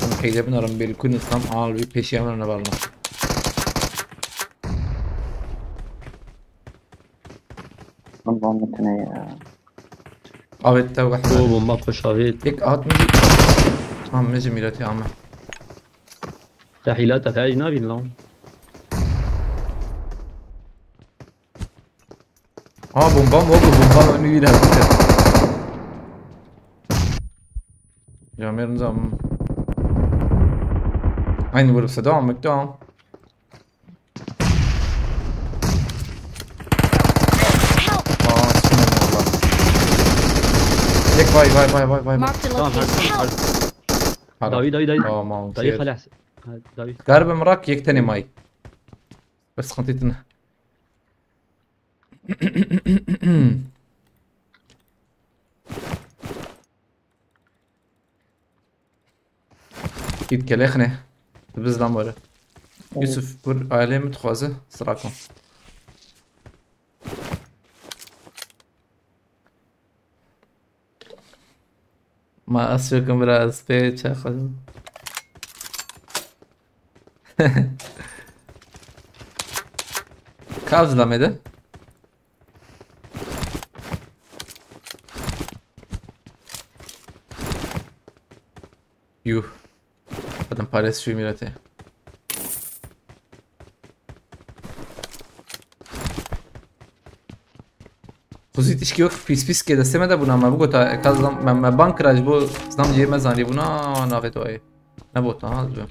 Em qeyde binarim, belkûn islam al bir pêşiya me ne balna. Min van mitine ya. Avêt te wehme. O bomba xweş avêt. Yek hat min jî. Tamam, min jî mîretî ame. Te hîlata te jî nabîn lan. Ha, bomba mı oldu? Bomba önü yine. Camlarımız am. Aynı burası, devam et, devam. Aa, sinirlendim valla. Tek vay, vay, vay, vay, vay. Marked a Tamam, location. Help! Help! Tamam. Davi, davi, davi. Tamam, Davi, şey. Halas. Ha, davi. Garibim rak yek tane may. Bes sıkıntı etme. Git kelexne. Biz lan böyle. Yusuf, kur ailê min dixwaze, sira kom. Ma ez şokim bira, ez pê çaxim. Kav zilamê de? Yuh. Adam pares şu mirete. Xuzî tişkî wek pîs pîs ke destê me de bûna, me bigota, eka zam-, me, me ban kira ji bo zam cihê me zanî bûna, navê to ayê. Ne bota, ha, dibe.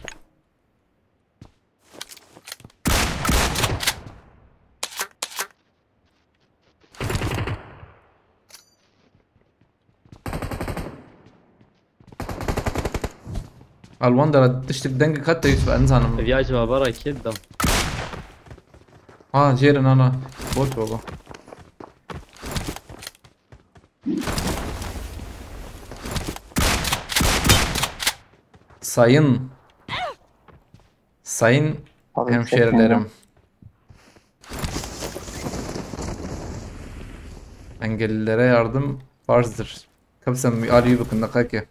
Alwan dara tiştek dengek hat te Yusuf, ez nizanim. Ev ya ji baba rakê da. Ha, jêrin ana. Bot baba. Sayın. Sayın Abi, hemşerilerim. Engellilere yardım farzdır. Kapsam alî bikin, dakika.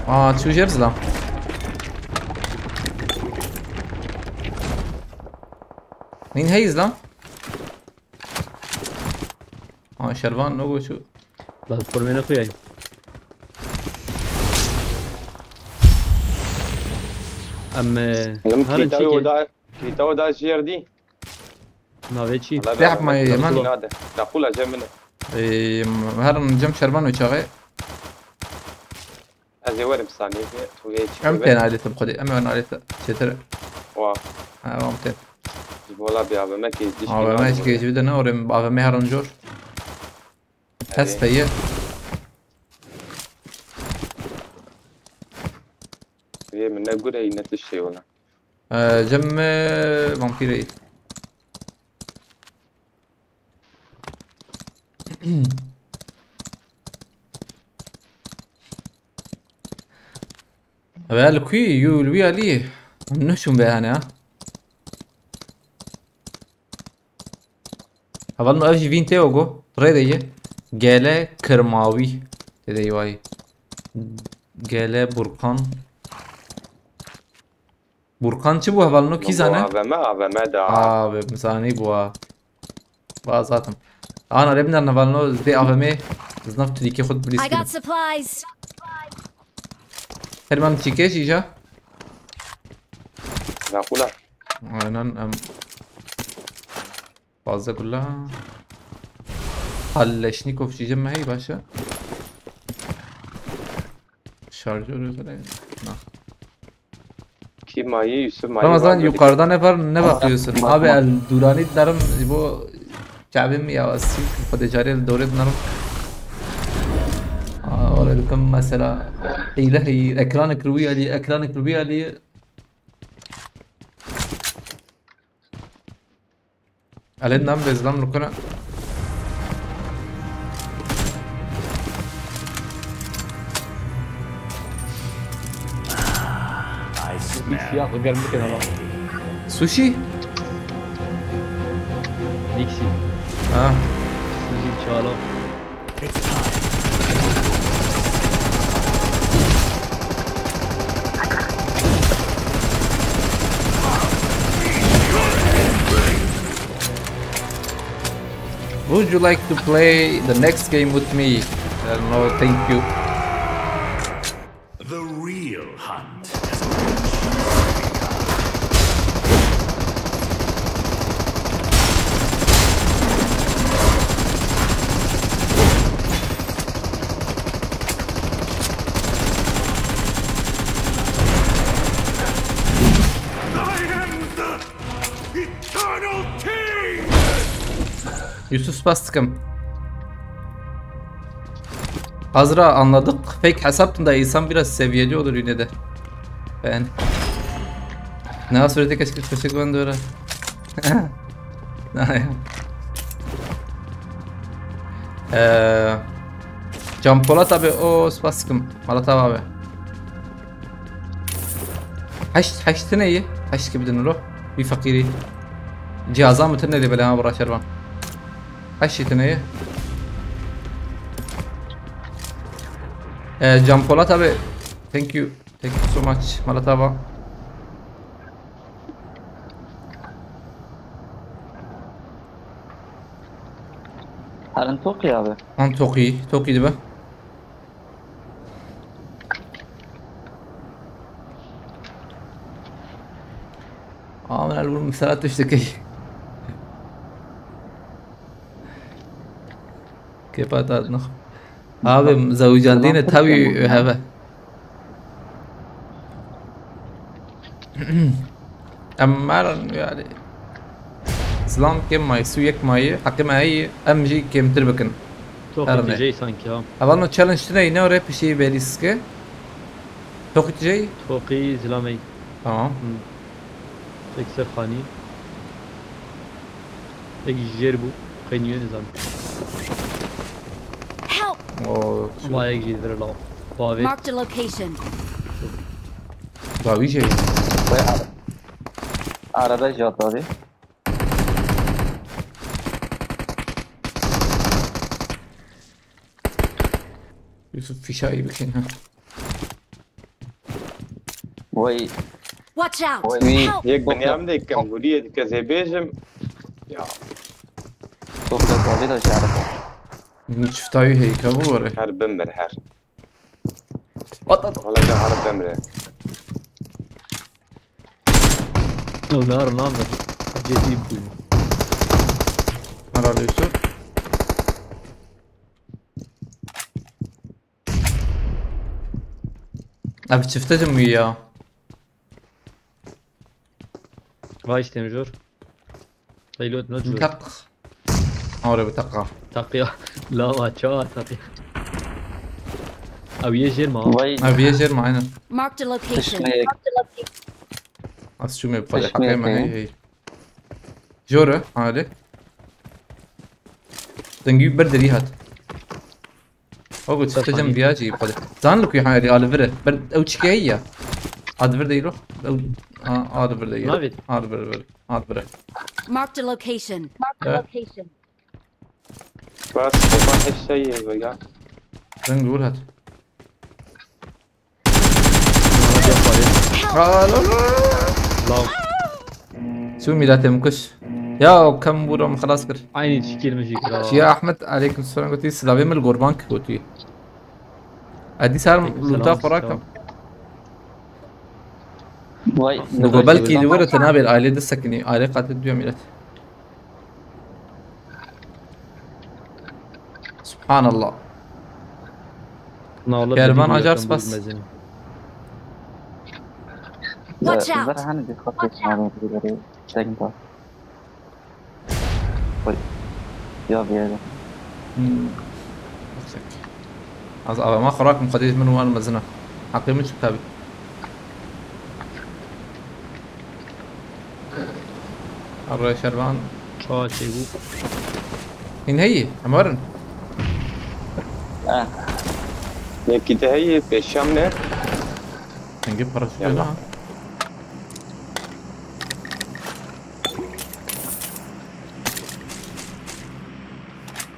Aa, çû jêr zilam. Nîn hey izlam. Ha, Şervan no goçu. Platformê ne xuyay. Em, e, Lim herin kîta çekê. Oda, kîta oda jêr dî. Navê çi? Valla Dehp ben mayê, hemen. Nade. Daqula cem min e. Ee, herin cem Şervan û çaxê. Ez ê werim saniyê vê, tu vê çi Em bibe? Tên ailesi bi xwedê, em wan ailesi çêtir. Wa. Ha, wan tên. Ji bo la bir A V M ki diş Abi, me hiç kêş bir de ne oraya, abi, me herin jor. Test peyê. Vê min ne gure, ne tiştê wala. Ee, cem, e, vampirê. Ev el kuî, yû li wî alî. Nuşum be hane ha. Heval no ev jî vîn tê ogo. Rê de ye. Gele Kirmawî. Tê de yê wayî. Gele Burkan. Burkan çi bû hevalno, kî zane? A V M, A V M de. Abi, zanî bû ha. Ba zaten. Ana, rê binder hevalno, dê A V M zinav tu dîkê xwe bilîz I got kirin. Supplies. Her man çîkê jî ja. Nakula. Aynen, em. Fazla kula. Kalleşnikov çî cem me hey başa. Şarjör özel. Na. Kim ayı, Yusuf ayı Ramazan var, yukarıda ne var, ne bakıyorsun? Bakma. Abi el durani derim bu çabim ya, sik, xwedê carê li dewrê dinarim. Aa, oraya dikim mesela. Hile, hile, ekranı kırıyor Ali, ekranı kırıyor Ali. Elê nan bezlam rukuna. Bir siyah germ bir kenara. Sushi? Dixie. Ha. Sushi çağla. Would you like to play the next game with me? Uh, no, thank you. The real hunt has approached. I am the Eternal King! Yusuf, spas dikim. Azra, anladık. Fake hesaptın da insan biraz seviyeli olur yine de. Ben. Ne sürede keşke köşek ben de öyle. Ee, Can Polat abi, o spas dikim. Malat abi. Heşt, heşt tine ye. Heşt gibi dinir o. Bir fakiri. Cihaza mı tine de böyle ha, bura Şervan. Heşt tine ye. Ee, Can Polat abi. Thank you. Thank you so much. Malatava. Herin toqî abi. An toqî, toqî dibe. Aa, min el vur mesela tiştekî. Kepa tat nix. Abi, zewicandîne tawî heve. Em merin yani. Zilam kêm mayî, su yek mayî, heqê me heyî, em jî kêmtir bikin. Çok tijey sanki ha. Hevalno challenge tine yine oraya pişî belî ske. Çok tijey? Çok iyi zilamey. Tamam. Hı. Ekser xanî. Ek jêr bû. Xeynî nizam. Help! Oo, şu- Ama ek jêr vere la. Bavê. Marked a location. Dawî jê. Vay ara-, arada jat abi. Yusuf fişayı bikin ha. Vay. Watch out! Vay. Help! Yek binyam de kem huriye dike zê bêjim. Ya. Çok da kolay da şey araba. Çifta wî heyka bû were. Her bimir her. At, at. Wala ya her bimre. Ömer ne yapıyor? Ciddi bu. Herhalde Yusuf. Abi çifte de mi ya? Vay işte Mecur. Leylo ne diyor? Takh. Oraya bir takha. Takya. La va çava takya. Abi ye jerma. Vay. Abi ye jerma aynen. Marked a location. Kışmaya. Az şu me pale. Kışmaya hakeme, hey, hey. Jore hadi. Dengî bir derî hat. Ogo çifte cem diya jî xwede. Zan li ku hayri ali vire. Ber ew çike ya. Ad vir de yiro. Ew a- ad vir de yiro. Navid. Ad vir vir. Ad vir. Marked a location. Marked a location. Bas, bas, eşeği ya. Reng dur hat. Help! Aa, la, la. Lav. Çû mîletê min kuş. Ya, o kem bûra min xelas kir. Aynı şekil mi jî kira? Şiya Ahmet, aleykum selam, gotî, silavê min li Gorbank gotî. Edî ser lûta xwe rakim. Vay, Digo belkî li wir te nabê, ailê de sekinî, ailê qatê duya mîlet. Subhanallah. Kervan acar spas. Watch out! Ver hani bir kapı var, bir yere çekeyim bak. Oy. Ya bir yere. Hmm. Az avama xurakim xwedê ji min wan mezin e. Heqê min çi tabi. Arre şervan. Çawa çêbû? Hîn heyî, em werin. Eh. Yekî te heyî, pêşiya min e. Hingê paraşûtê na.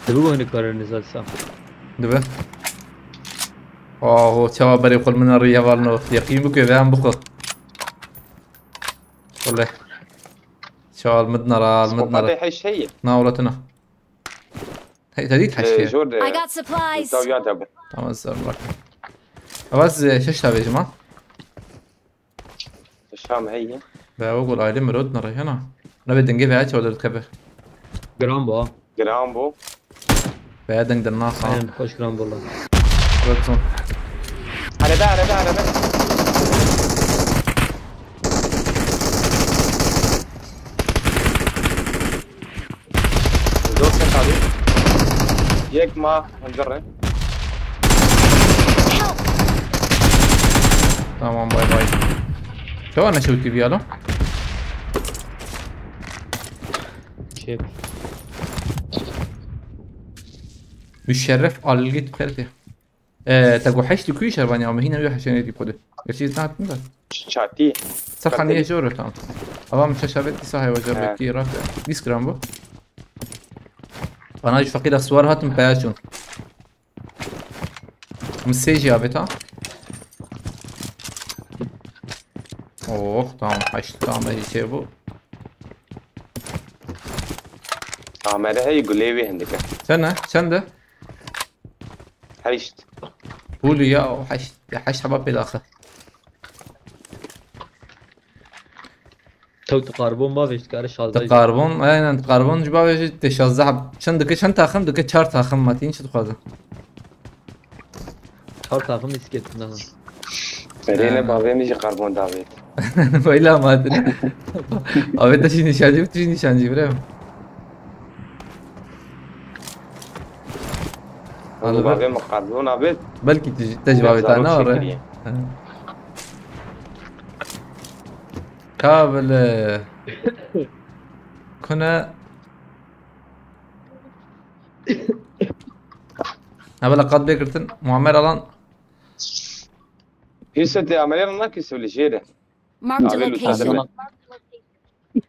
Dibi wê nikare nizalsa. Dibi. Aho, çawa berê xwe li min re hevalno. Yeqîn bike, ve em bixwe. Wele. Çal midna ra, al midna ra. Sopatê heşt heye. Na, welatina. Hey, te dît heşt heye. Jor de. I got supplies. Tav ya te bu. Tamam, zor bak. Avaz, e, şeş tavê cima. Şam heye. Ve o gol aile mirot na rehena. Ne be denge ve aç orada kebe. Gram bu. Gram bu. Veya deng de naxa. Aynen, hoş kram valla. Red zone. Arada, arada, arada. Zor ses abi. Yek ma, hınzırı. Tamam, bay bay. Çawa neşewtî biyalo? Şey. Müşerref Algit Perdi. Ee, te got heşt li kuî şervanî ama hîna wî heşê nedî xwedê. Gerçi ez nehatim da. Çatî. Serxanî ye jor e, tamam. Ava min şeş avêt, dîsa heywa jor. He. Belkî rast e. Bîst gram bu. Bana ji feqîra siwar hatim peya çûn. Min sê jî avêt ha. Oh, tamam, heşt tamam, heyî çêbû. Amere hey gulê wê hindike. Çend e? Çend e? Heşt. Pûlî ya, o heşt. Ya heşt heba pê daxe. Tew tu karbon bavêj dikare şazdeh. Te karbon, aynen, karbon ji bavêjî tê şazdeh heb. Çend dike, çend taxim dike? Çar taxim, Matîn çi dixwaze? Çar taxim îsket ne. Serê ne bavê min jî karbon davêt. Weyla Matîn. Avê te jî nîşancî, tu jî nîşancî bire. Oğlum, bavê min qeblûn abêt. Belkî tu jî, te jî bavê te ne re. Kabile. Kune. Ha, bela qat bê girtin. Muammer Alan. Hîsetê Amerê nakî sivlî jêre. Marked a location.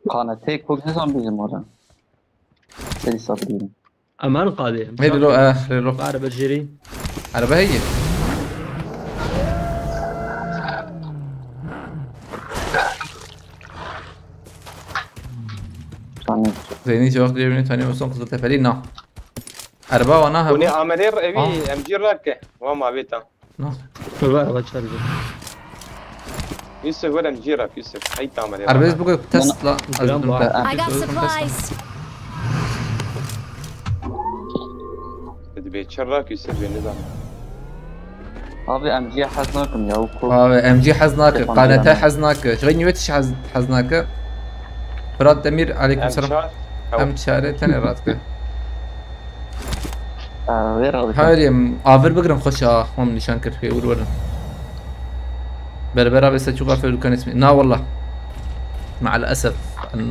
Qanetê kok ne zan bizim orada. Seni sabırım. Eman qadê. Hêdî lo, eh, lê lo. Araba jêrî. Araba heye. Tamam. Zeynî cevap diye beni tanıyor musun? Kızıltepe'li? Na. Erba wana ha. Hûn ê amerê evî Ah. M G rake. Wa ma vêta. Na. Ver, ver, çar. Yusuf, ver M G rak, Yusuf. Hey, tamam, Erbez eyvallah. Bu kadar test la. Gram var. I got supplies. Dedi be, çar rak, Yusuf, beni de. Abi, M G'ye hez nakim ya, o kol. Abi, M G hez nake, Yapan K N T bilemem. Hez nake. Şuraya niye tiş hez, hez nake? Fırat Demir, aleyküm selam. Çar. Em çare tene rat ke. Aa, ver abi. Hayır, em, avir bigrin xoş a, hom nişan kir, pê ur werin. Berber abi, se çok afir dukan ismi. Na wallah. Maalesef,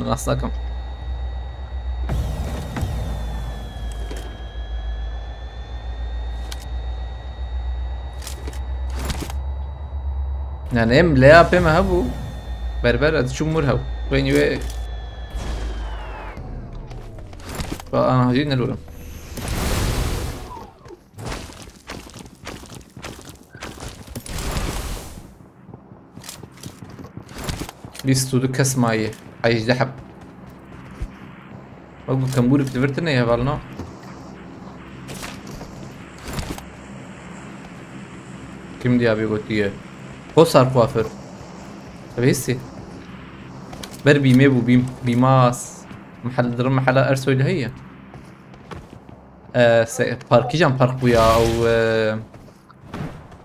nas nakim. Yani em leya pê me hebû. Berber ez çûm mir hew. Wê nî wê. Ba ana jî nelorim. Bîst û du kes maye. Hejdeh heb. Wek ku kembûrek divirtine ye hevalno. Kim diya bê gotiye? Kosar kuaför. Tabi hissi. Ber bîmê bû bîm. Bîmas. Mehel, dirim mehela Ersoy'da heye. E, se, parkî can park bû ya. Ew, e,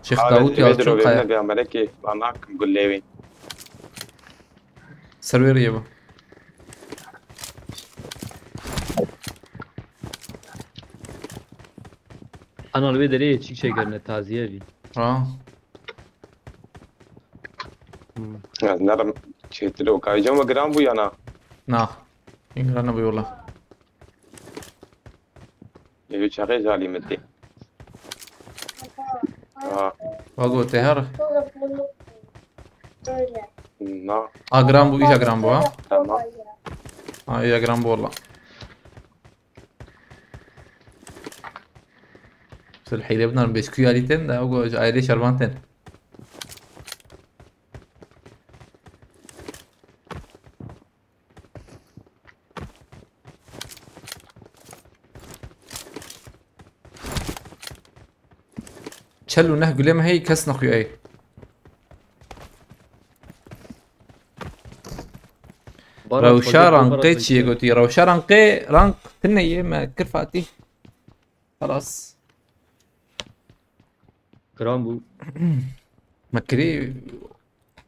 Şêx Dawûd ya çûn qaya. Bi amelekê banak gulê wî. Ser wê riyê bû. Ana li vê derê çîk çêkirine taziye vî. Ha. Hmm. Ya, nerim çêtir o. Kaycan ve giran bû ya na? Na. Hîn giran nebû yola. Ev çaxê zalî min tê. Ha. Wa got tê her. Na. A giran bû, îja giran bû ha. Tamam. Ha, îja giran bû walla. Sil hîle bidan bêşkû yalî tên de, ew ji ailê şervan tên. Çel û neh gulê me heyî kes nexuyayî. Rewşa ranqê çi yê gotî? Rewşa ranqê, ranq tune yê me kir Fatîh. Xelas. Giran bû. Me kirî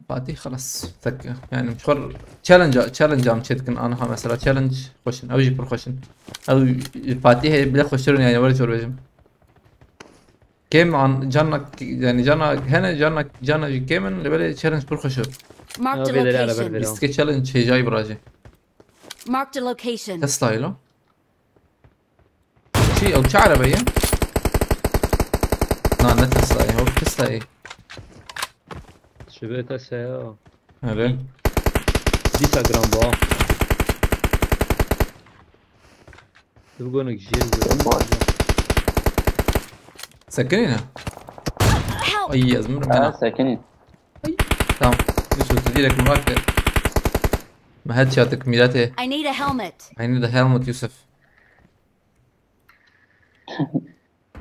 Fatîh xelas. Tek, yani, ji xwe challenge, challenge am çêdikin aniha mesela. Challenge xweşin. Ew jî pir xweşin. Ew Fatîhê bile xweştir in, yani, were çor bêjim. Kêm an, cana, yani, cana hene, cana, cana jî kêm in, li belê challenge pir xweş e. Marked a location. Bîstikê challenge hêjayî birajê. Marked a location. Tesla lo. Çi, ew çi erebe ye? Na, ne Tesla ye, ew Tesla ye. Şibe Tesla ya. Hele. Dîsa giran ba. Tu gonek jêr. Sekinî ne? Help! Ay, ez mirim. Ha, sekinî. Tamam. Yusuf, tu direkt mi vake. Me headshot-ê miletê. I need a helmet. I need a helmet, Yusuf.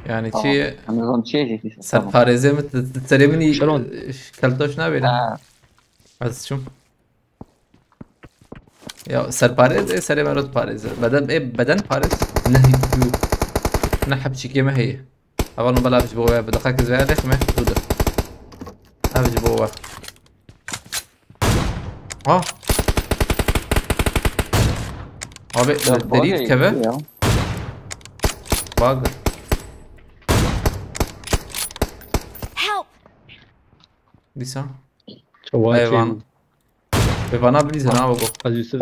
Yani çi, serparêzê min, serê min î keltoş nabêne. Ez çûm. Ya serparêz, ê serê me re diparêze. Beden, ê beden parêz. Ne hî-, ne hepçîkê me heye. Heval no bela bi ji bo we, bi deqek ez vê dexme, tu de. Ev ji bo we. Ha. Abi, ya, derî dikeve. Bug. Help! Dîsa. Çawa çê. Vana bilîze na babo. Ez Yusuf.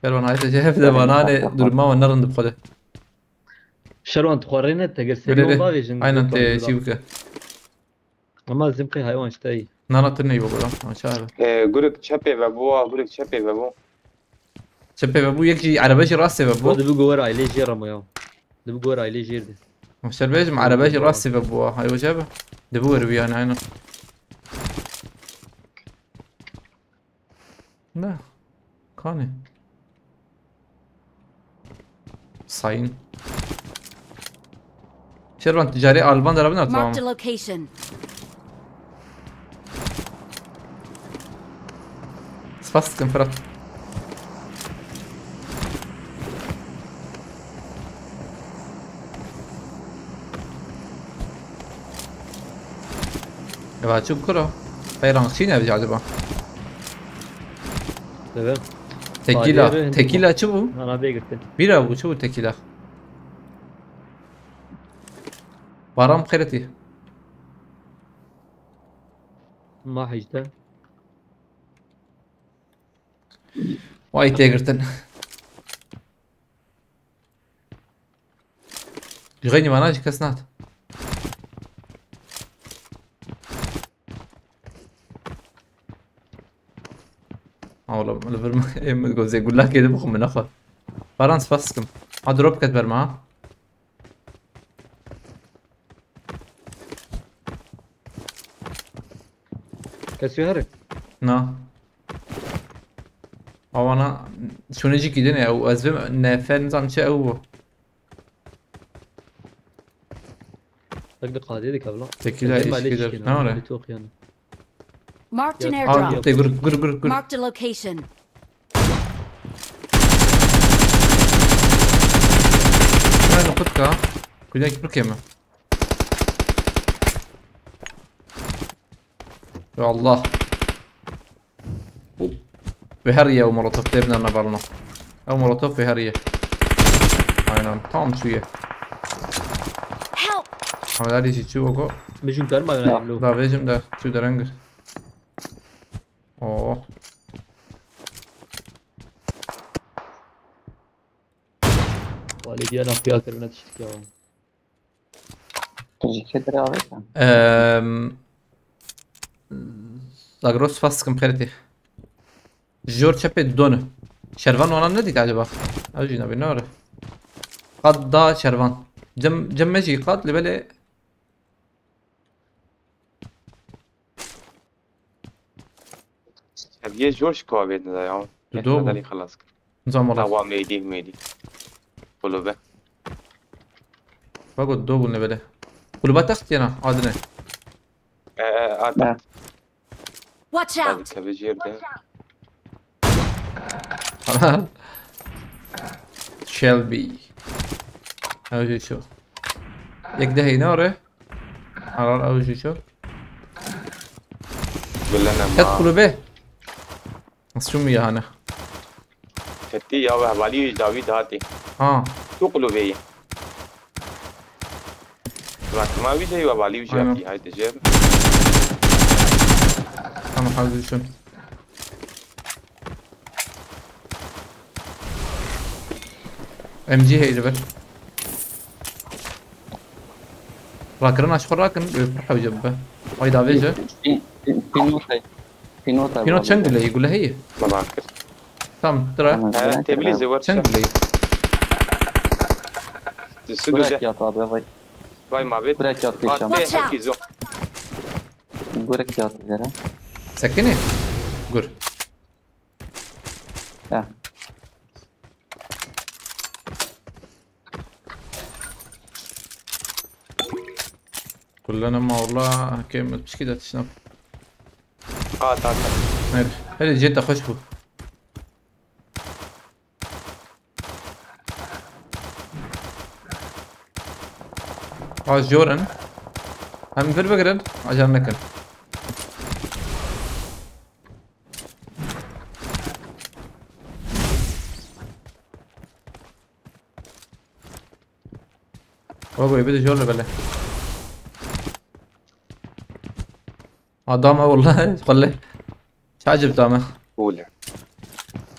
Şervan ayete cehef de vana ne durma ve nerin de xwede. Şervan tu xwe rê ne, te gel serî wan bavêjin. Aynen, te çî bike. Ama zimqê haywan işte. Na, na, tu neyî babo ya. Aşağı abi. Ee, guruk çepê ve bu, guruk çepê ve bu. Çepê ve bu, yek jî erebe jî rastê ve bu. Dibi guwer ailê jê ramo ya. Dibi guwer ailê jêr de. Şerbêjim erebe jî rastê ve bu. Hay hoca be. Dibi wer bir yani, aynen. Ne? Kanê. Sayın. Şervan, ticarê Alban derabin, tamam. Marked a location. Spas dikim, Fırat. Eva, çi kuro? Hey, rangçî ne acaba? Evet. Tekila. Fadiye ve tekila çi bu? Ana bê girtin. Bira bu, çi bu tekila? Baram xeretî. Ma hejde. Vay tê girtin. Ji xeynî vana jî kes nehat. Ha oğlum, li vir min, em gozê gulakê de bixwe min nexwe. Baran, spas dikim. Ha, drop ket ber me ha. Kesî here? Na. Awana şûnê jî kîdin e, ew ez vim nefer nizam çi ew bû. Tek de qadê dike bila. Tekî de. Tek de îşkî der. Ne var? Bitoq yani. Marked an airdrop. Aa, te gur, gur, gur, gur. Marked a location. Ne nokut ka? Kudek bir kemi. Ya Allah. Hop. Ve her ye o molotof, devne ne balno. O molotof ve her ye. Aynen, tam şu ye. Help! Ama daha dişi çi o ko? Bijim karma ya lo. Da vejim de şu derengir. Oh. Wale diye nakliya kirine tiştik ya. Tu jî kê diravêtin? Ehm, Zagros, spas dikim xêretî. Jor çepê done. Şervan wana nedît acaba? Ew jî nabî, ne were? Qad da şervan. Cem, cem me jî qad li belê. Hediye jor şikavê dide ya. Tu do bû. Xelas kir. Nizam wala. Tawa mêdî, mêdî. Kulübe. Bak o do bû ne böyle. Kulübe text yana adını. E, e, at. Ne? Watch out! Kevê jêr de. Shelby. Ew jî ço. Yek de heyne ore. Arar ew jî ço. Gulene ma. Ket kulübe. Nasıl mı yani? Fettî ya we hevalî wî dawî dihatî. Ha. Tu qulûbê yî. Vaktima wî jî hevalî wî jî hatî. Haydi jêr. Tamam, hazır düşün. M G heyri ver. Rakirin aşkı rakin. Öpür hevce be. Ay davêje. Pînot heye. Pînot heye. Pînot çend gule ye? Gule heye. Tamam, dur ha. Tamam, he, gule tebli heye. Zêwar çend gule ye? Gurek yat abi, vay. Vay mabet. Gurek yat pêşan. Watch out. Gurek yat yere. Sekine. Gur. He. Kullana mawla, hakem pişki de tişna. At, at. Her, her ceta hoş bu. Az jorin. Hem bir bigirin, acar nekin. Baba, bir de şöyle böyle. Adam ha, vallahi, vallahi. Çacır dame. Cool.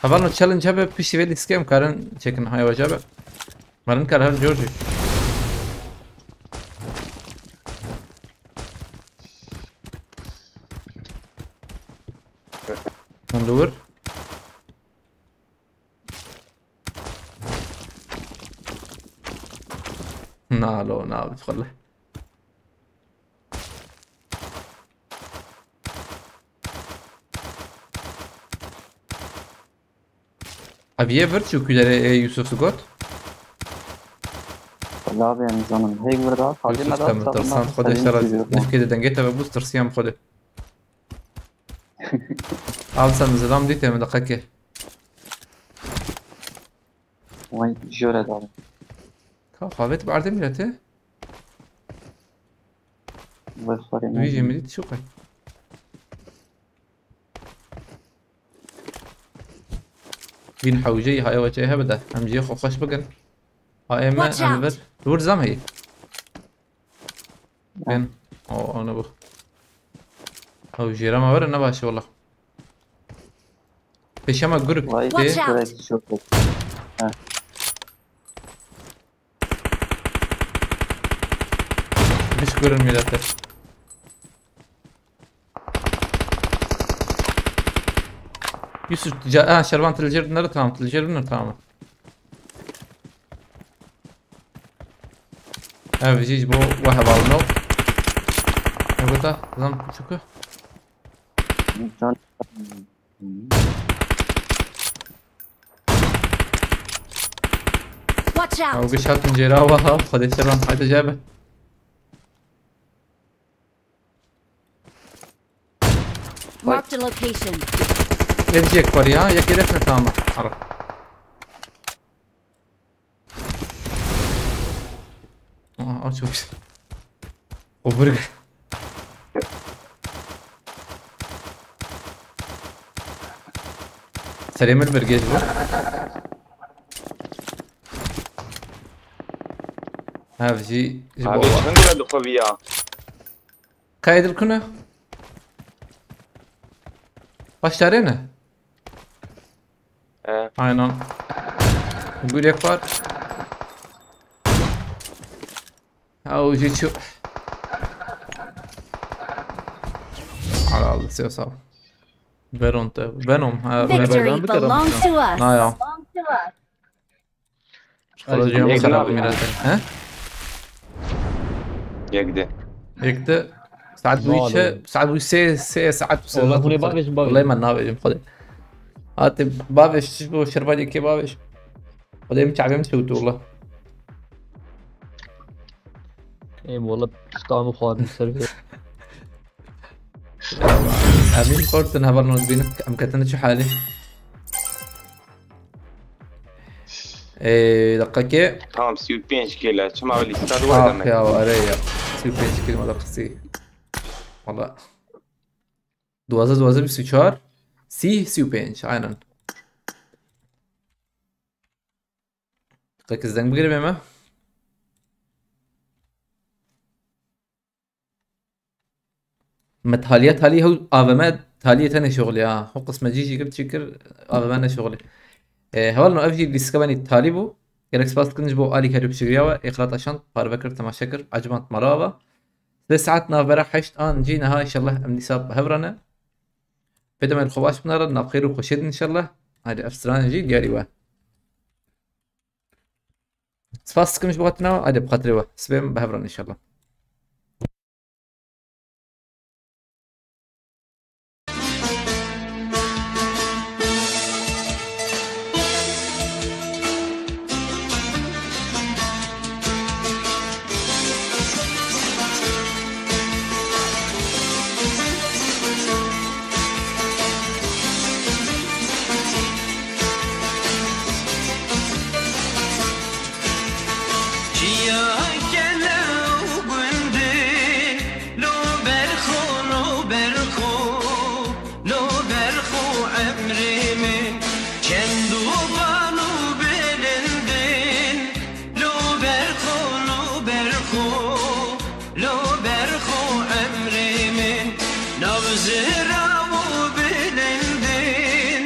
Heval no challenge hebe pişti veli skem karin çekin, hay vaca be. Marin kar her George. Hûn li wir. Na lo, na, bi xwe le. Ev yê vir çi ku derê, e, Yusuf digot? Labê em zanin. Hey, burada, Xwedê me da, Xwedê me da, Xwedê şer. Nifkê de dengê te ve bû, tirsiyam Xwedê. Al sen zilam dîtê min deqekê. Vay, jore da. Ka xavê tu bi erdê mîretê? Vay, xwarê Wî jê min dît çi qey. Vîn hewceyî haya we çê hebe de. Em jê xwe xweş bikin. Ha, ê me, Watch em out! Vir. Vir zam heyî. Bên. O, o ne bu? Ew jêra me were ne baş e wala. Pêşe me guruk Vay, tê. Watch out! Direkt çok kötü. Ha. Biş gurun millete. Yusuf, ca-, ha, Şervan, tu li jêr binere, tamam, tu li jêr binere, tamam. Ev jî ji bo we hevalino. Ev gota, zan çuku. Can. Watch out! Ew giş hatin jêra we ha, Xwedê Şervan, haydi cebe. Marked a location. Ev jî yek parî ha, yekê defne tamam. Ara. Aa, aç, aç. O bir. Serê min bir geç bu. Ev jî, ji bo Abi, çend lira dixwe viya? Kaydil kune? Başlarê ne? He. Aynen. Gurek var. Ha, o jî çu. Hala aldı, sağ ol. Veron te. Venom. Ha, Victory Venom bir kere belongs to us. Na ya. Psikolojiyam Yek xerab ne? Mîrete. He? Yek de. Yek de. Saet bu Ne içe, oluyor? Saet bu se, se, saet bu se. Oğlum, bu ne bavêjim, bavêjim. Vallahi ben ne yapacağım, hadi. Hadi, bavêj, çiş bu, şerbet yekê bavêj. Hadi, em çavêm çewtu, valla. Ey, valla, piştamı xwarin ser bir. Emin Kortun, heval not bînin, em ketine çi halî? Ee, dakika ki. Tamam, sî û pênc kilo. Çima öyle ister var Ah demek? Ya, are ya. Sî û pênc kilo da qisî. Valla. Duwazdeh, duwazdeh, bîst û çar. Sî, sî û pênc. Aynen. Dakika ki zeng bigirme mi? Me taliye talî hew A V M taliyê te neşoxilî ha. Xwe qismet cî jî kir, çi kir, A V M neşoxilî. E, hevalno ev jî lîstika benî talî bû. Gelek spas dikin ji bo alîkarî û piştgiriya we. Êxilata şand, parve kir, temaşe kir, eciband mala ava. Sê saet navbera heşt an jî niha înşallah em dîsa bi hev re ne. Pê demê li xwe baş binare, navxêr û xweşê din înşallah. Haydi ev stran jî diyarî we. Spas dikim ji bo hatina, hadi bi xatirê we. Sibê em bi hev re înşallah. Çiya gele û gundin, lo ber xwe, lo ber xwe, lo ber xwe emrê min. Çend û ban û bilindin, lo ber xwe, lo ber xwe, lo ber xwe emrê min. Nav zira û bilindin,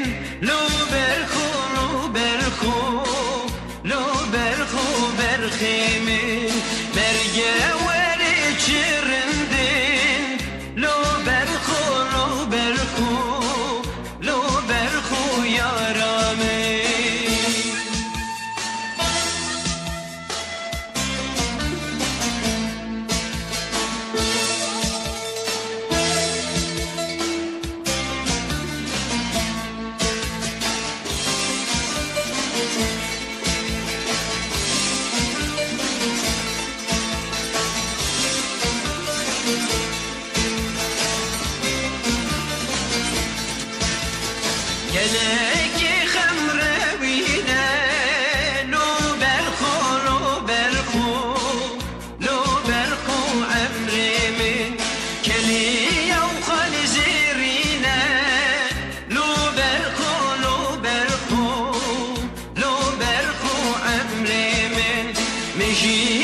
lo ber xwe, lo ber xwe. Lo ber xwe berxê min, merge werê çi rindin. Lo ber xwe, lo ber xwe, lo ber xwe yara min. emrê min, min jî